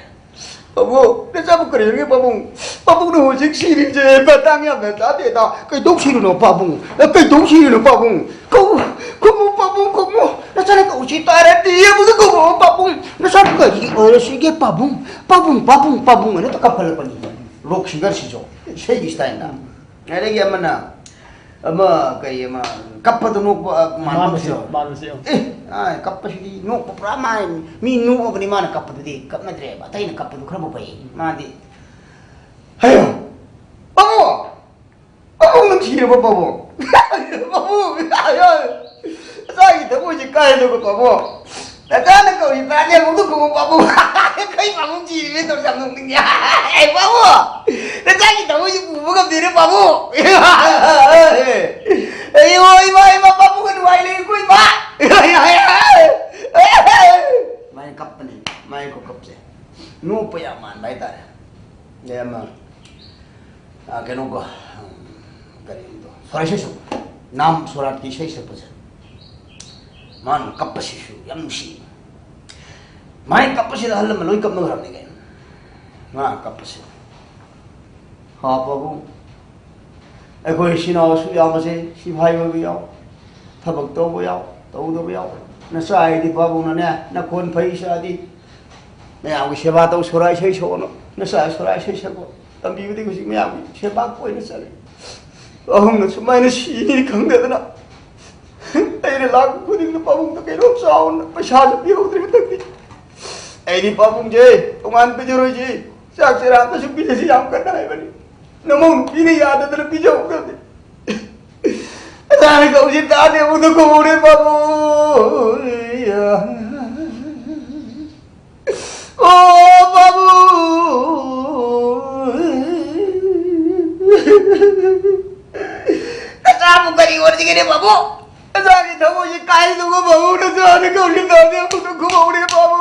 ꯄꯥꯕꯨꯡ, ꯅꯆꯥꯕꯨ ꯀꯔꯤ ꯂꯩꯔꯒꯦ ꯄꯥꯕꯨꯡ? ꯄꯥꯕꯨꯡꯅ ꯍꯧꯖꯤꯛ ꯁꯤꯔꯤꯁꯦ ꯃꯇꯥꯡ ꯌꯥꯝꯅ ꯆꯥꯗꯦꯗ꯫ ꯀꯩꯗꯧ ꯁꯤꯔꯤꯅꯣ ꯄꯥꯕꯨꯡ? ꯑ, ꯀꯩꯗꯧ ꯁꯤꯔꯤꯅꯣ ꯄꯥꯕꯨꯡ? ꯀꯧ-, ꯈꯨꯝꯃꯨ ꯄꯥꯕꯨꯡ, ꯈꯨꯝꯃꯨ꯫ ꯅꯆꯥꯅ ꯀꯧꯔꯤꯁꯤ ꯇꯥꯔꯗꯤ ꯑꯃꯨꯛꯇ ꯈꯨꯝꯃꯨ ꯄꯥꯕꯨꯡ꯫ ꯅꯆꯥꯕꯨ ꯀꯔꯤ ꯑꯣꯏꯔꯁꯤꯒꯦ ꯄꯥꯕꯨꯡ? ꯄꯥꯕꯨꯡ, ꯄꯥꯕꯨꯡ, ꯄꯥꯕꯨꯡ ꯑꯅ ꯍꯦꯛꯇ ꯀꯞꯈꯠꯂꯛꯄꯅꯤ꯫ ꯔꯣꯛ ꯁꯤꯡꯒꯔꯁꯤꯁꯨ ꯏꯁꯩꯒꯤ ꯁ꯭ꯇꯥꯏꯜꯗ꯫ ꯑꯗꯒꯤ ꯑꯃꯅ ꯑꯃ ꯀꯩ ꯑꯃ ꯀꯞꯄꯗ ꯅꯣꯛꯄ, ꯑ, ꯃꯥꯟꯕ ꯃꯥꯟꯕꯁꯨ ꯌꯥꯎ-, ꯐꯤꯂꯝ꯫ ꯃꯥꯟꯕꯁꯨ ꯌꯥꯎ꯫ ꯑꯦ, ꯑ, ꯀꯞꯄꯁꯤꯗꯤ ꯅꯣꯛꯄ ꯄꯨꯔꯥ ꯃꯥ-, ꯃꯤ ꯅꯣꯛꯑꯕꯅꯤ ꯃꯥꯅ ꯀꯞꯄꯗꯨꯗꯤ ꯀꯞꯅꯗ꯭ꯔꯦꯕ꯫ ꯑꯇꯩꯅ ꯀꯞꯄꯗꯨ ꯈꯔꯕꯨ ꯐꯩ꯫ ꯃꯥꯗꯤ, "ꯍꯌꯣ! ꯄꯥꯕꯨꯡ! ꯄꯥꯕꯨꯡ ꯅꯨꯡꯁꯤꯔꯕ ꯄꯥꯕꯨꯡ? ꯄꯥꯕꯨꯡ! ꯍꯌꯣ! ꯏꯆꯥꯒꯤ ꯊꯃꯣꯏꯁꯦ ꯀꯥꯏꯔꯦꯕ ꯄꯥꯕꯨꯡ!" ꯅꯆꯥꯅ ꯀꯧꯔꯤ ꯇꯥꯅꯦ ꯑꯃꯨꯛꯇ ꯈꯨꯝꯃꯨ ꯄꯥꯕꯨꯡ꯫ ꯀꯩ ꯄꯥꯕꯨꯡ ꯊꯤꯔꯤꯅꯦ ꯇꯧꯔꯤꯁꯦ ꯌꯥꯝ ꯅꯣꯛꯅꯤꯡꯉꯦ꯫ ꯑꯦ ꯄꯥꯕꯨꯡ! ꯅꯆꯥꯒꯤ ꯊꯃꯣꯏꯁꯦ ꯄꯨꯕ ꯉꯝꯗꯦꯅꯦ ꯄꯥꯕꯨꯡ꯫ ꯑꯩ ꯍꯣꯏ ꯏꯃꯥ, ꯏꯃꯥ, ꯄꯥꯕꯨꯡꯒ ꯅꯨꯡꯉꯥꯏ ꯂꯩꯀꯣ ꯏꯃꯥ꯫ ꯃꯥꯏ ꯀꯞꯄꯅꯤ, ꯃꯥꯏ ꯈꯨꯀꯞꯁꯦ꯫ ꯅꯣꯛꯄ ꯌꯥꯝ ꯃꯥꯟꯕ ꯍꯥꯏꯇꯥꯔꯦ꯫ ꯑꯗꯩ ꯑꯃ, ꯑ, ꯀꯩꯅꯣꯀꯣ, ꯎꯝ, ꯀꯔꯤꯗꯣ, ꯁꯣꯔꯥꯏ ꯏꯁꯩ ꯁꯛꯄ, ꯅꯥꯝ ꯁꯣꯔꯥꯠꯀꯤ ꯏꯁꯩ ꯁꯛꯄꯁꯦ, ꯃꯥꯅ ꯀꯞꯄꯁꯤꯁꯨ ꯌꯥꯝ ꯅꯨꯡꯁꯤ꯫ ꯃꯥꯏ ꯀꯞꯄꯁꯤꯗ ꯑꯍꯜ ꯂꯃꯟ ꯂꯣꯏ ꯀꯞꯅꯈ꯭ꯔꯕꯅꯤ ꯀꯩꯅꯣ, ꯃꯥ ꯀꯞꯄꯁꯤ꯫ ꯍꯥ, ꯄꯥꯕꯨꯡ, ꯑꯩꯈꯣꯏ ꯏꯆꯤꯟ ꯏꯅꯥꯎ ꯑꯁꯨꯛ ꯌꯥꯝꯕꯁꯦ, ꯁꯤꯐꯥꯏ ꯑꯣꯏꯕ ꯌꯥꯎ, ꯊꯕꯛ ꯇꯧꯕ ꯌꯥꯎ, ꯇꯧꯗꯕ ꯌꯥꯎ, ꯅꯆꯥ ꯑꯩꯗꯤ ꯄꯥꯕꯨꯡꯅꯅꯦ, ꯅꯈꯣꯟ ꯐꯩ ꯏꯆꯥꯗꯤ, ꯃꯌꯥꯝꯒꯤ ꯁꯦꯕꯥ ꯇꯧ, ꯁꯣꯔꯥ ꯏꯁꯩ ꯁꯛꯑꯣꯅ, ꯅꯆꯥ ꯁꯣꯔꯥ ꯏꯁꯩ ꯁꯛꯄ ꯇꯝꯕꯤꯕꯗꯒꯤ ꯍꯧꯖꯤꯛ ꯃꯌꯥꯝꯒꯤ ꯁꯦꯕꯥ ꯑꯣꯏꯅ ꯆꯠꯂꯤ꯫ ꯑꯍꯨꯝꯅ ꯁꯨꯃꯥꯏꯅ ꯁꯤꯅꯤ ꯈꯪꯗꯗꯅ ꯑꯩꯅ ꯂꯥꯛꯄ ꯈꯨꯗꯤꯡꯗ ꯄꯥꯕꯨꯡꯗ ꯀꯩꯅꯣꯝ ꯆꯥꯎꯅ ꯄꯩꯁꯥꯁꯨ ꯄꯤꯍꯧꯗ꯭ꯔꯦ ꯍꯟꯗꯛꯇꯤ꯫ ꯑꯩꯗꯤ ꯄꯥꯕꯨꯡꯁꯦ ꯇꯣꯉꯥꯟ ꯄꯤꯖꯔꯣꯏꯁꯤ, ꯆꯥꯛ ꯆꯔꯥ ꯑꯃꯁꯨ ꯄꯤꯖꯁꯤ ꯌꯥꯝ ꯀꯟꯅ ꯍꯥꯏꯕꯅꯤ꯫ ꯅꯃꯧ ꯅꯨꯄꯤꯅ ꯌꯥꯗꯗꯅ ꯄꯤꯖꯍꯧꯗ꯭ꯔꯕꯅꯤ꯫ ꯑꯗꯥꯅ ꯀꯧꯁꯤ ꯇꯥꯗꯦ ꯑꯃꯨꯛꯇ ꯀꯧꯔꯦ ꯄꯥꯕꯨꯡ꯫ ꯑꯣ ꯕꯥꯕꯨ! ꯅꯆꯥꯕꯨ ꯀꯔꯤ ꯑꯣꯏꯔꯤꯒꯦꯅꯦ ꯕꯥꯕꯨ? ꯅꯆꯥꯒꯤ ꯊꯃꯣꯏꯁꯦ ꯀꯥꯏꯗꯨꯕꯨ ꯕꯥꯕꯨ? ꯅꯆꯥꯅ ꯀꯧꯔꯤ ꯇꯥꯗꯦ ꯑꯃꯨꯛꯇ ꯈꯨꯝꯃꯧꯅꯦ ꯕꯥꯕꯨ꯫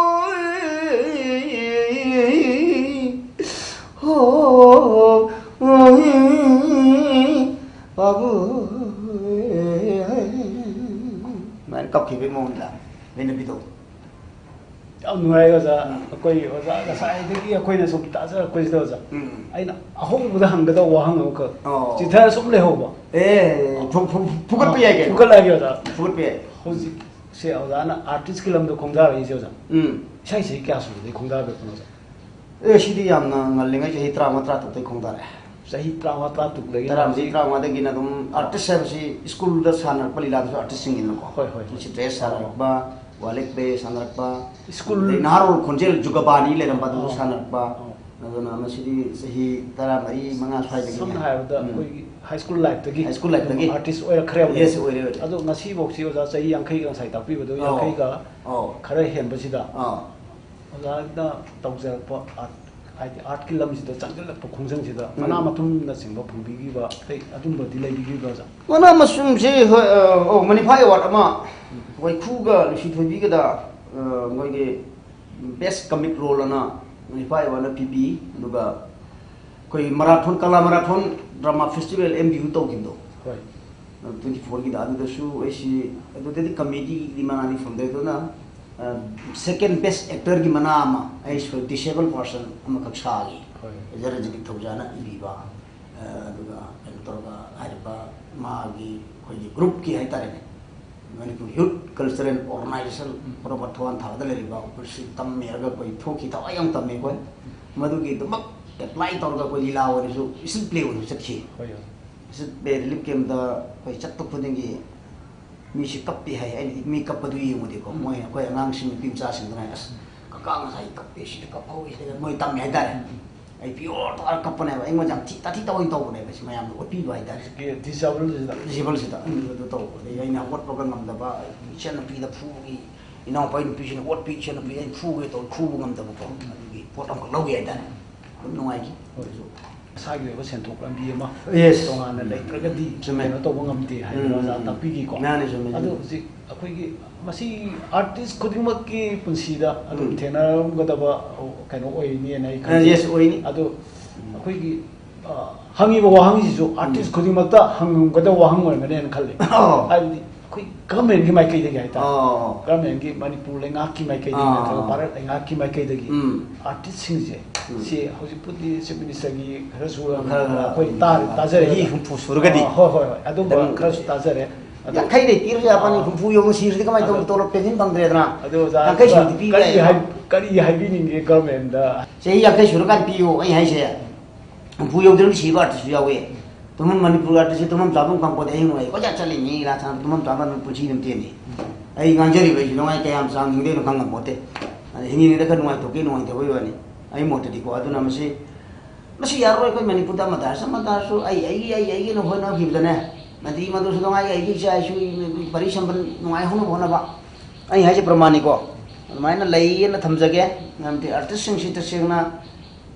ꯍꯣ, ꯕꯥꯕꯨ꯫ ꯑꯗꯨꯃꯥꯏꯅ ꯀꯞꯈꯤꯕꯒꯤ ꯃꯑꯣꯡꯗ ꯂꯩꯅꯕꯤꯗꯣ꯫ ꯌꯥꯝ ꯅꯨꯡꯉꯥꯏ ꯑꯣꯖꯥ꯫ ꯎꯝ꯫ ꯑꯩꯈꯣꯏ ꯑꯣꯖꯥ ꯉꯁꯥꯏꯗꯒꯤ ꯑꯩꯈꯣꯏꯅ ꯁꯨꯝ ꯇꯥꯖꯔꯛꯄꯁꯤꯗ ꯑꯣꯖꯥ, ꯎꯝ꯫ ꯑꯩꯅ ꯑꯍꯧꯕꯗ ꯍꯪꯒꯗꯧꯕ ꯋꯥꯍꯪ ꯑꯃꯈꯛ ꯑꯣ꯫ ꯆꯤꯊꯔ ꯁꯨꯝ ꯂꯩꯍꯧꯕ꯫ ꯑꯦ, ꯐꯨ-, ꯐꯨ-, ꯐꯨꯒꯠꯄ ꯌꯥꯏ ꯀꯩꯅꯣ꯫ ꯐꯨꯒꯠꯂꯛꯑꯒꯦ ꯑꯣꯖꯥ꯫ ꯐꯨꯒꯠꯄ ꯌꯥꯏ꯫ ꯍꯧꯖꯤꯛꯁꯦ ꯑꯣꯖꯥꯅ ꯑꯥꯔꯇꯤꯁꯀꯤ ꯂꯝꯗ ꯈꯣꯡꯗꯥꯔꯛꯏꯁꯦ ꯑꯣꯖꯥ꯫ ꯎꯝ꯫ ꯏꯁꯩ ꯆꯍꯤ ꯀꯌꯥ ꯁꯨꯕꯗꯒꯤ ꯈꯣꯡꯗꯥꯕꯤꯔꯛꯄꯅꯣ ꯑꯣꯖꯥ? ꯑꯦ, ꯁꯤꯗꯤ ꯌꯥꯝꯅ ꯉꯜꯂꯤꯉꯩ, ꯆꯍꯤ ꯇꯔꯥꯃꯉꯥ, ꯇꯔꯥꯇꯔꯨꯛꯇꯒꯤ ꯈꯣꯡꯗꯥꯔꯦ꯫ ꯆꯍꯤ ꯇꯔꯥꯃꯉꯥ, ꯇꯔꯥꯇꯔꯨꯛꯇꯒꯤ ꯇꯔꯥꯃꯔꯤ, ꯍꯧꯖꯤꯛ ꯇꯔꯥꯃꯉꯥꯗꯒꯤꯅ ꯑꯗꯨꯝ ꯑꯥꯔꯇꯤꯁ ꯍꯥꯏꯕꯁꯤ ꯁ꯭ꯀꯨꯜꯗ ꯁꯥꯟꯅꯔꯛꯄ ꯂꯤꯂꯥꯗꯁꯨ ꯑꯥꯔꯇꯤꯁꯁꯤꯡꯒꯤꯅꯀꯣ꯫ ꯍꯣꯏ, ꯍꯣꯏ, ꯍꯣꯏ꯫ ꯁꯤ ꯗ꯭ꯔꯦꯁ ꯁꯥꯟꯅꯔꯛꯄ, ꯋꯥꯂꯦꯛ ꯄ꯭ꯂꯦ ꯁꯥꯟꯅꯔꯛꯄ, ꯁ꯭ꯀꯨꯜ ꯑꯗꯩ ꯅꯍꯥꯔꯣꯜ ꯈꯣꯟꯖꯦꯜ ꯖꯨꯒꯕꯥꯅꯤ ꯂꯩꯔꯝꯕ ꯑꯗꯨꯁꯨ ꯑꯣ꯫ ꯁꯥꯟꯅꯔꯛꯄ꯫ ꯑꯣ꯫ ꯑꯗꯨꯅ ꯃꯁꯤꯗꯤ ꯆꯍꯤ ꯇꯔꯥꯃꯔꯤ, ꯃꯉꯥ ꯁ꯭ꯋꯥꯏꯗꯒꯤꯅꯦ꯫ ꯁꯝꯅ ꯍꯥꯏꯔꯕꯗ ꯎꯝ꯫ ꯑꯩꯈꯣꯏꯒꯤ ꯍꯥꯏ ꯁ꯭ꯀꯨꯜ ꯂꯥꯏꯐꯇꯒꯤ ꯍꯥꯏ ꯁ꯭ꯀꯨꯜ ꯂꯥꯏꯐꯇꯒꯤ꯫ ꯑꯗꯨꯝ ꯑꯥꯔꯇꯤꯁ ꯑꯣꯏꯔꯛꯈ꯭ꯔꯦꯕ꯫ ꯌꯦꯁ, ꯑꯣꯏꯔꯦ, ꯑꯣꯏꯔꯦ꯫ ꯑꯗꯣ ꯉꯁꯤꯐꯥꯎꯁꯤ ꯑꯣꯖꯥ ꯆꯍꯤ ꯌꯥꯡꯈꯩꯒ ꯉꯁꯥꯏ ꯇꯥꯛꯄꯤꯕꯗꯣ ꯑꯧ꯫ ꯌꯥꯡꯈꯩꯒ ꯑꯧ꯫ ꯈꯔ ꯍꯦꯟꯕꯁꯤꯗ ꯑꯧ꯫ ꯑꯣꯖꯥꯅ ꯇꯧꯖꯔꯛꯄ ꯑꯥꯔꯠ, ꯍꯥꯏꯗꯤ ꯑꯥꯔꯠꯀꯤ ꯂꯝꯁꯤꯗ ꯆꯪꯁꯤꯜꯂꯛꯄ ꯈꯣꯡꯖꯪꯁꯤꯗ ꯎꯝ꯫ ꯃꯅꯥ ꯃꯊꯨꯝꯅꯆꯤꯡꯕ ꯐꯪꯕꯤꯈꯤꯕ ꯑꯇꯩ ꯑꯗꯨꯝꯕꯗꯤ ꯂꯩꯕꯤꯈꯤꯕ꯭ꯔꯥ ꯑꯣꯖꯥ? ꯃꯅꯥ ꯃꯊꯨꯝꯁꯤ ꯍꯣꯏ, ꯑ, ꯑꯣ, ꯃꯅꯤꯐꯥꯏ ꯑꯦꯋꯥꯔꯗ ꯑꯃ ꯎꯝ꯫ ꯋꯥꯏꯈꯨꯒ ꯂꯨꯁꯤ ꯊꯣꯏꯕꯤꯒꯗ, ꯑ, ꯃꯣꯏꯒꯤ ꯕꯦꯁ ꯀꯃꯤꯛ ꯔꯣꯜ ꯑꯅ ꯃꯅꯤꯐꯥꯏ ꯑꯦꯋꯥꯔꯗ ꯄꯤꯕꯤ꯫ ꯑꯗꯨꯒ ꯑꯩꯈꯣꯏ ꯃꯔꯥꯊꯣꯟ, ꯀꯂꯥ marathon drama festival M B U ꯇꯧꯈꯤꯕꯗꯣ, ꯍꯣꯏ꯫ ꯇ꯭ꯋꯦꯟꯇꯤ ꯐꯣꯔꯒꯤꯗ, ꯑꯗꯨꯗꯁꯨ ꯑꯩꯁꯤ, ꯑꯗꯨꯗꯗꯤ ꯀꯃꯦꯗꯤꯗꯤ ꯃꯅꯥꯗꯤ ꯐꯪꯗ꯭ꯔꯦ, ꯑꯗꯨꯅ ꯁꯦꯀꯦꯟ ꯕꯦꯁ ꯑꯦꯛꯇꯔꯒꯤ ꯃꯅꯥ ꯑꯃ ꯑꯩ ꯗꯤꯁꯦꯕꯜ ꯄꯥꯔꯁꯟ ꯑꯃꯈꯛ ꯁꯥꯈꯤ꯫ ꯍꯣꯏ꯫ ꯑꯣꯖꯥ ꯔꯟꯖꯤꯠ ꯅꯤꯡꯊꯧꯖꯥꯅ ꯏꯕꯤꯕ, ꯑ, ꯑꯗꯨꯒ ꯀꯩꯅꯣ ꯇꯧꯔꯒ ꯍꯥꯏꯔꯤꯕ ꯃꯥꯒꯤ ꯑꯩꯈꯣꯏꯒꯤ ꯒ꯭ꯔꯨꯞꯀꯤ ꯍꯥꯏꯇꯥꯔꯦꯅꯦ, ꯃꯅꯤꯄꯨꯔ ꯌꯨꯠ ꯀꯜꯆꯔꯦꯜ ꯑꯣꯔꯒꯅꯥꯏꯖꯦꯁꯟ ꯄꯣꯔꯣꯝꯄꯥꯠ ꯊꯧꯕꯥꯜ ꯊꯥꯕꯗ ꯂꯩꯔꯤꯕ ꯑꯩꯈꯣꯏ ꯁꯤ ꯇꯝꯃꯦꯔꯒ ꯑꯩꯈꯣꯏ ꯊꯣꯛꯈꯤ, ꯊꯋꯥꯏ ꯌꯥꯝ ꯇꯝꯃꯦ ꯑꯩꯈꯣꯏ꯫ ꯃꯗꯨꯒꯤꯗꯃꯛ ꯑꯦꯄ꯭ꯂꯥꯏ ꯇꯧꯔꯒ ꯑꯩꯈꯣꯏ ꯂꯤꯂꯥ ꯑꯣꯏꯅꯁꯨ, ꯏꯁꯇ꯭ꯔꯤꯠ ꯄ꯭ꯂꯦ ꯑꯣꯏꯅꯁꯨ ꯆꯠꯈꯤ꯫ ꯍꯣꯏ, ꯍꯣꯏ꯫ ꯏꯁꯇ꯭ꯔꯤꯠ ꯄ꯭ꯂꯦ ꯔꯤꯂꯤꯐ ꯀꯦꯝꯞꯇ ꯑꯩꯈꯣꯏ ꯆꯠꯄ ꯈꯨꯗꯤꯡꯒꯤ ꯃꯤꯁꯤ ꯀꯞꯄꯤ ꯍꯥꯏ꯫ ꯑꯩꯅꯗꯤ ꯃꯤ ꯀꯞꯄꯗꯨ ꯌꯦꯡꯉꯨꯗꯦꯀꯣ, ꯃꯣꯏ ꯑꯩꯈꯣꯏ ꯑꯉꯥꯡꯁꯤꯡ, ꯅꯨꯄꯤ ꯃꯆꯥꯁꯤꯡꯗꯨꯅ ꯍꯥꯏ, "ꯑꯁ, ꯀꯀꯥ ꯉꯁꯥꯏ ꯀꯞꯄꯦ, ꯁꯤꯗ ꯀꯞꯍꯧꯋꯤ, ꯁꯤꯗ", ꯃꯣꯏ ꯇꯝꯃꯦ ꯍꯥꯏꯇꯥꯔꯦ꯫ ꯑꯩ ꯄꯤꯌꯣꯔ ꯇꯥꯔ ꯀꯞꯄꯅꯦꯕ꯫ ꯑꯩꯉꯣꯟꯗ ꯌꯥꯝ ꯊꯤ ꯇꯥꯊꯤ ꯇꯥꯑꯣꯏꯅ ꯇꯧꯕꯅꯦꯕ, ꯁꯤ ꯃꯌꯥꯝꯗ ꯎꯠꯄꯤꯕ ꯍꯥꯏꯇꯥꯔꯦ꯫ ꯗꯤꯁꯦꯕꯜꯁꯤꯗ꯫ ꯗꯤꯁꯦꯕꯜꯁꯤꯗ ꯑꯗꯨ ꯇꯧꯕ꯫ ꯑꯗꯩ ꯑꯩꯅ ꯍꯧꯒꯠꯄꯒ ꯉꯝꯗꯕ, ꯏꯆꯟꯅꯨꯄꯤꯗ ꯐꯨꯕꯒꯤ, ꯏꯅꯥꯎꯄꯥꯒꯤ ꯅꯨꯄꯤꯁꯤꯅ ꯑꯣꯠꯄꯤ, ꯏꯆꯟꯅꯨꯄꯤ ꯑꯩꯅ ꯐꯨꯒꯦ ꯇꯧꯔ ꯐꯨꯕ ꯉꯝꯗꯕꯀꯣ꯫ ꯑꯗꯨꯒꯤ ꯄꯣꯠ ꯑꯃꯈꯛ ꯂꯧꯒꯦ ꯍꯥꯏꯇꯥꯔꯦ꯫ ꯑꯗꯨꯝ ꯅꯨꯡꯉꯥꯏꯈꯤ꯫ ꯃꯁꯥꯒꯤ ꯑꯣꯏꯕ ꯁꯦꯟꯊꯣꯛ ꯂꯝꯕꯤ ꯑꯃ Yes. ꯇꯣꯉꯥꯟꯅ ꯂꯩꯇ꯭ꯔꯒꯗꯤ ꯆꯨꯝꯃꯦ꯫ ꯀꯩꯅꯣ ꯇꯧꯕ ꯉꯝꯗꯦ ꯍꯥꯏꯗꯅ ꯎꯝ, ꯑꯣꯖꯥ ꯎꯝ꯫ ꯇꯥꯛꯄꯤꯈꯤꯀꯣ꯫ ꯃꯥꯅꯦ, ꯆꯨꯝꯃꯦ, ꯑꯗꯣ ꯆꯨꯝꯃꯦ꯫ ꯍꯧꯖꯤꯛ ꯑꯩꯈꯣꯏꯒꯤ ꯃꯁꯤ ꯑꯥꯔꯇꯤꯁ ꯈꯨꯗꯤꯡꯃꯛꯀꯤ ꯄꯨꯟꯁꯤꯗ ꯑꯗꯨꯝ ꯎꯝ꯫ ꯊꯦꯡꯅꯔꯝꯒꯗꯕ ꯀꯩꯅꯣ ꯑꯣꯏꯅꯤ ꯍꯥꯏꯅ ꯑꯩ ꯑ, ꯈꯜꯂꯤ꯫ yes, ꯑꯣꯏꯅꯤ꯫ ꯑꯗꯣ ꯑꯩꯈꯣꯏꯒꯤ, ꯑ, ꯍꯪꯉꯤꯕ ꯋꯥꯍꯪꯁꯤꯁꯨ ꯑꯥꯔꯇꯤꯁ ꯈꯨꯗꯤꯡꯃꯛꯇ ꯍꯪꯉꯝꯒꯗꯕ ꯋꯥꯍꯪ ꯑꯣꯏꯔꯝꯒꯅꯤ ꯍꯥꯏꯅ ꯈꯜꯂꯤ꯫ ꯑꯣ꯫ ꯍꯥꯏꯕꯗꯤ ꯑꯩꯈꯣꯏ ꯒꯚꯔꯟꯃꯦꯟꯒꯤ ꯃꯥꯏꯀꯩꯗꯒꯤ ꯍꯥꯏꯇꯥꯔꯦ꯫ ꯑꯣ꯫ ꯒꯚꯔꯟꯃꯦꯟꯒꯤ, ꯃꯅꯤꯄꯨꯔ ꯂꯩꯉꯥꯛꯀꯤ ꯃꯥꯏꯀꯩꯗꯒꯤ ꯑꯥ꯫ ꯅꯠꯇ꯭ꯔꯒ ꯚꯥꯔꯠ ꯂꯩꯉꯥꯛꯀꯤ ꯃꯥꯏꯀꯩꯗꯒꯤ ꯎꯝ꯫ ꯑꯥꯔꯇꯤꯁꯁꯤꯡꯁꯦ, ꯎꯝ꯫ ꯁꯤ ꯍꯧꯖꯤꯛꯄꯨꯗꯤ ꯆꯤꯐ ꯃꯤꯅꯤꯁꯇꯔꯒꯤ ꯈꯔꯁꯨ ꯈꯔ, ꯈꯔ, ꯑꯩꯈꯣꯏ ꯇꯥꯔꯦ, ꯎꯝ, ꯇꯥꯖꯔꯦ꯫ ꯆꯍꯤ ꯍꯨꯝꯐꯨ ꯁꯨꯔꯒꯗꯤ꯫ ꯑꯥ, ꯍꯣꯏ, ꯍꯣꯏ, ꯍꯣꯏ꯫ ꯑꯗꯨꯝꯕ ꯈꯤꯇꯪ ꯈꯔꯁꯨ ꯇꯥꯖꯔꯦ꯫ ꯑꯗꯣ ꯌꯥꯡꯈꯩꯗꯩ ꯄꯤꯔꯁꯨ ꯌꯥꯄꯣꯠꯅꯤ, ꯍꯨꯝꯐꯨ ꯌꯧꯅ ꯁꯤꯔꯗꯤ ꯀꯃꯥꯏꯅ ꯇꯧꯕ? ꯑꯗꯣ ꯇꯣꯂꯣꯞ ꯄꯦꯟꯁꯤꯟ ꯐꯪꯗ꯭ꯔꯦꯗꯅ꯫ ꯑꯗꯣ ꯑꯣꯖꯥ, ꯌꯥꯡꯈꯩ ꯁꯨꯔꯗꯤ ꯄꯤꯕ ꯀꯔꯤ ꯌꯥꯏ꯫ ꯍꯥꯏ-, ꯀꯔꯤ ꯍꯥꯏꯕꯤꯅꯤꯡꯒꯦ ꯒꯚꯔꯟꯃꯦꯟꯗ? ꯆꯍꯤ ꯌꯥꯡꯈꯩ ꯁꯨꯔꯀꯥꯟꯗ ꯄꯤꯌꯣ, ꯑꯩ ꯍꯥꯏꯁꯦ꯫ ꯍꯨꯝꯐꯨ ꯌꯧꯗ꯭ꯔꯤꯉꯩ ꯁꯤꯕ ꯑꯥꯔꯇꯤꯁꯁꯨ ꯌꯥꯎꯋꯦ꯫ ꯇꯨꯝꯐꯝ, ꯃꯅꯤꯄꯨꯔ ꯑꯥꯔꯇꯤꯁꯁꯦ ꯇꯨꯝꯐꯝ ꯆꯥꯐꯝ ꯈꯪꯄꯣꯠꯇꯦ, ꯑꯍꯤꯡ ꯅꯣꯡꯌꯥꯏ ꯀꯣꯏꯆꯠ ꯆꯠꯂꯤ, ꯃꯤ ꯂꯥ ꯁꯥꯟꯅ ꯇꯨꯝꯐꯝ ꯆꯥꯐꯝ ꯄꯨꯟꯁꯤ ꯑꯗꯨꯝ ꯇꯦꯟꯅꯤ꯫ ꯑꯩ ꯉꯥꯡꯖꯔꯤꯕ ꯑꯩꯁꯨ ꯅꯨꯡꯉꯥꯏ ꯀꯌꯥꯝ ꯁꯥꯡ ꯍꯤꯡꯗꯣꯏꯅꯣ ꯈꯪꯉꯝꯄꯣꯠꯇꯦ꯫ ꯑꯗ ꯍꯤꯡꯉꯤꯉꯩꯗ ꯈꯔ ꯅꯨꯡꯉꯥꯏꯊꯣꯛꯀꯦ, ꯅꯨꯡꯉꯥꯏꯊꯣꯛꯄꯒꯤ ꯋꯥꯅꯤ꯫ ꯑꯩ ꯃꯣꯠꯇꯗꯤꯀꯣ, ꯑꯗꯨꯅ ꯃꯁꯤ, ꯃꯁꯤ ꯌꯥꯔꯔꯣꯏ꯫ ꯑꯩꯈꯣꯏ ꯃꯅꯤꯄꯨꯔꯗ ꯑꯃ ꯇꯥꯔꯁꯨ ꯑꯃ ꯇꯥꯔꯁꯨ ꯑꯩ, ꯑꯩꯒꯤ, ꯑꯩ, ꯑꯩꯒꯤꯅ ꯍꯣꯠꯅꯈꯤꯕꯗꯅꯦ, ꯃꯟꯇ꯭ꯔꯤ ꯃꯟꯗꯣꯁꯨ ꯅꯨꯡꯉꯥꯏ, ꯑꯩꯒꯤ ꯏꯆꯥ ꯏꯁꯨ ꯄꯔꯤ ꯁꯝꯕꯟ ꯅꯨꯡꯉꯥꯏ ꯍꯧꯅꯕ ꯍꯣꯠꯅꯕ꯫ ꯑꯩ ꯍꯥꯏꯁꯦ ꯄ꯭ꯔꯃꯥꯟꯅꯤꯀꯣ꯫ ꯑꯗꯨꯃꯥꯏꯅ ꯂꯩꯌꯦꯅ ꯊꯝꯖꯒꯦ꯫ ꯃꯔꯝꯗꯤ ꯑꯥꯔꯇꯤꯁꯁꯤꯡꯁꯤ ꯇꯁꯦꯡꯅ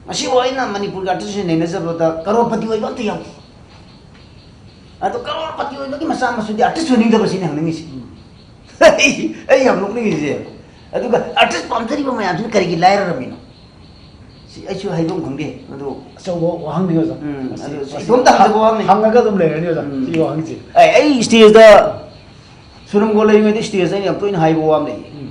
ꯉꯁꯤꯐꯥꯎ ꯑꯩꯅ ꯃꯅꯤꯄꯨꯔꯒꯤ ꯑꯥꯔꯇꯤꯁꯁꯤꯡ ꯅꯩꯅꯖꯕꯗ ꯀꯔꯣꯔꯄꯇꯤ ꯑꯣꯏꯕ ꯑꯝꯇ ꯌꯥꯎꯗꯦ꯫ ꯑꯗꯣ ꯀꯔꯣꯔꯄꯇꯤ ꯑꯣꯏꯕꯒꯤ ꯃꯆꯥ ꯃꯁꯨꯗꯤ ꯑꯥꯔꯇꯤꯁ ꯑꯣꯏꯅꯤꯡꯗꯕ꯭ꯔꯥ ꯁꯤꯅꯤ ꯍꯪꯅꯤꯡꯉꯤꯁꯦ꯫ ꯑꯩ, ꯑꯩ ꯌꯥꯝ ꯅꯣꯛꯅꯤꯡꯉꯤꯁꯦ꯫ ꯑꯗꯨꯒ ꯑꯥꯔꯇꯤꯁ ꯄꯥꯝꯖꯔꯤꯕ ꯃꯌꯥꯝꯁꯤꯅ ꯀꯔꯤꯒꯤ ꯂꯥꯏꯔꯔꯝꯃꯤꯅꯣ? ꯑꯩꯁꯨ ꯍꯥꯏꯐꯝ ꯈꯪꯗꯦ ꯑꯗꯨ꯫ ꯑꯆꯧꯕ ꯋꯥꯍꯪꯅꯤ ꯑꯣꯖꯥ꯫ ꯎꯝ, ꯃꯁꯤ- ꯑꯗꯨ ꯃꯁꯤ ꯏꯇꯣꯝꯇ ꯍꯪꯖꯕ ꯋꯥꯍꯪꯅꯤ꯫ ꯍꯪꯉꯒ ꯑꯗꯨꯝ ꯂꯩꯔꯅꯤ ꯑꯣꯖꯥ꯫ ꯎꯝ꯫ ꯁꯤ ꯋꯥꯍꯪꯁꯤ꯫ ꯑꯩ ꯑꯩ ꯁ꯭ꯇꯦꯖꯇ ꯁꯨꯔꯨꯝꯒꯣ ꯂꯩꯔꯤꯉꯩꯗ ꯁ꯭ꯇꯦꯖꯇ ꯑꯩꯅ ꯌꯥꯝ ꯇꯣꯏꯅ ꯍꯥꯏꯕ ꯋꯥ ꯑꯃ ꯂꯩꯌꯦ꯫ ꯎꯝ꯫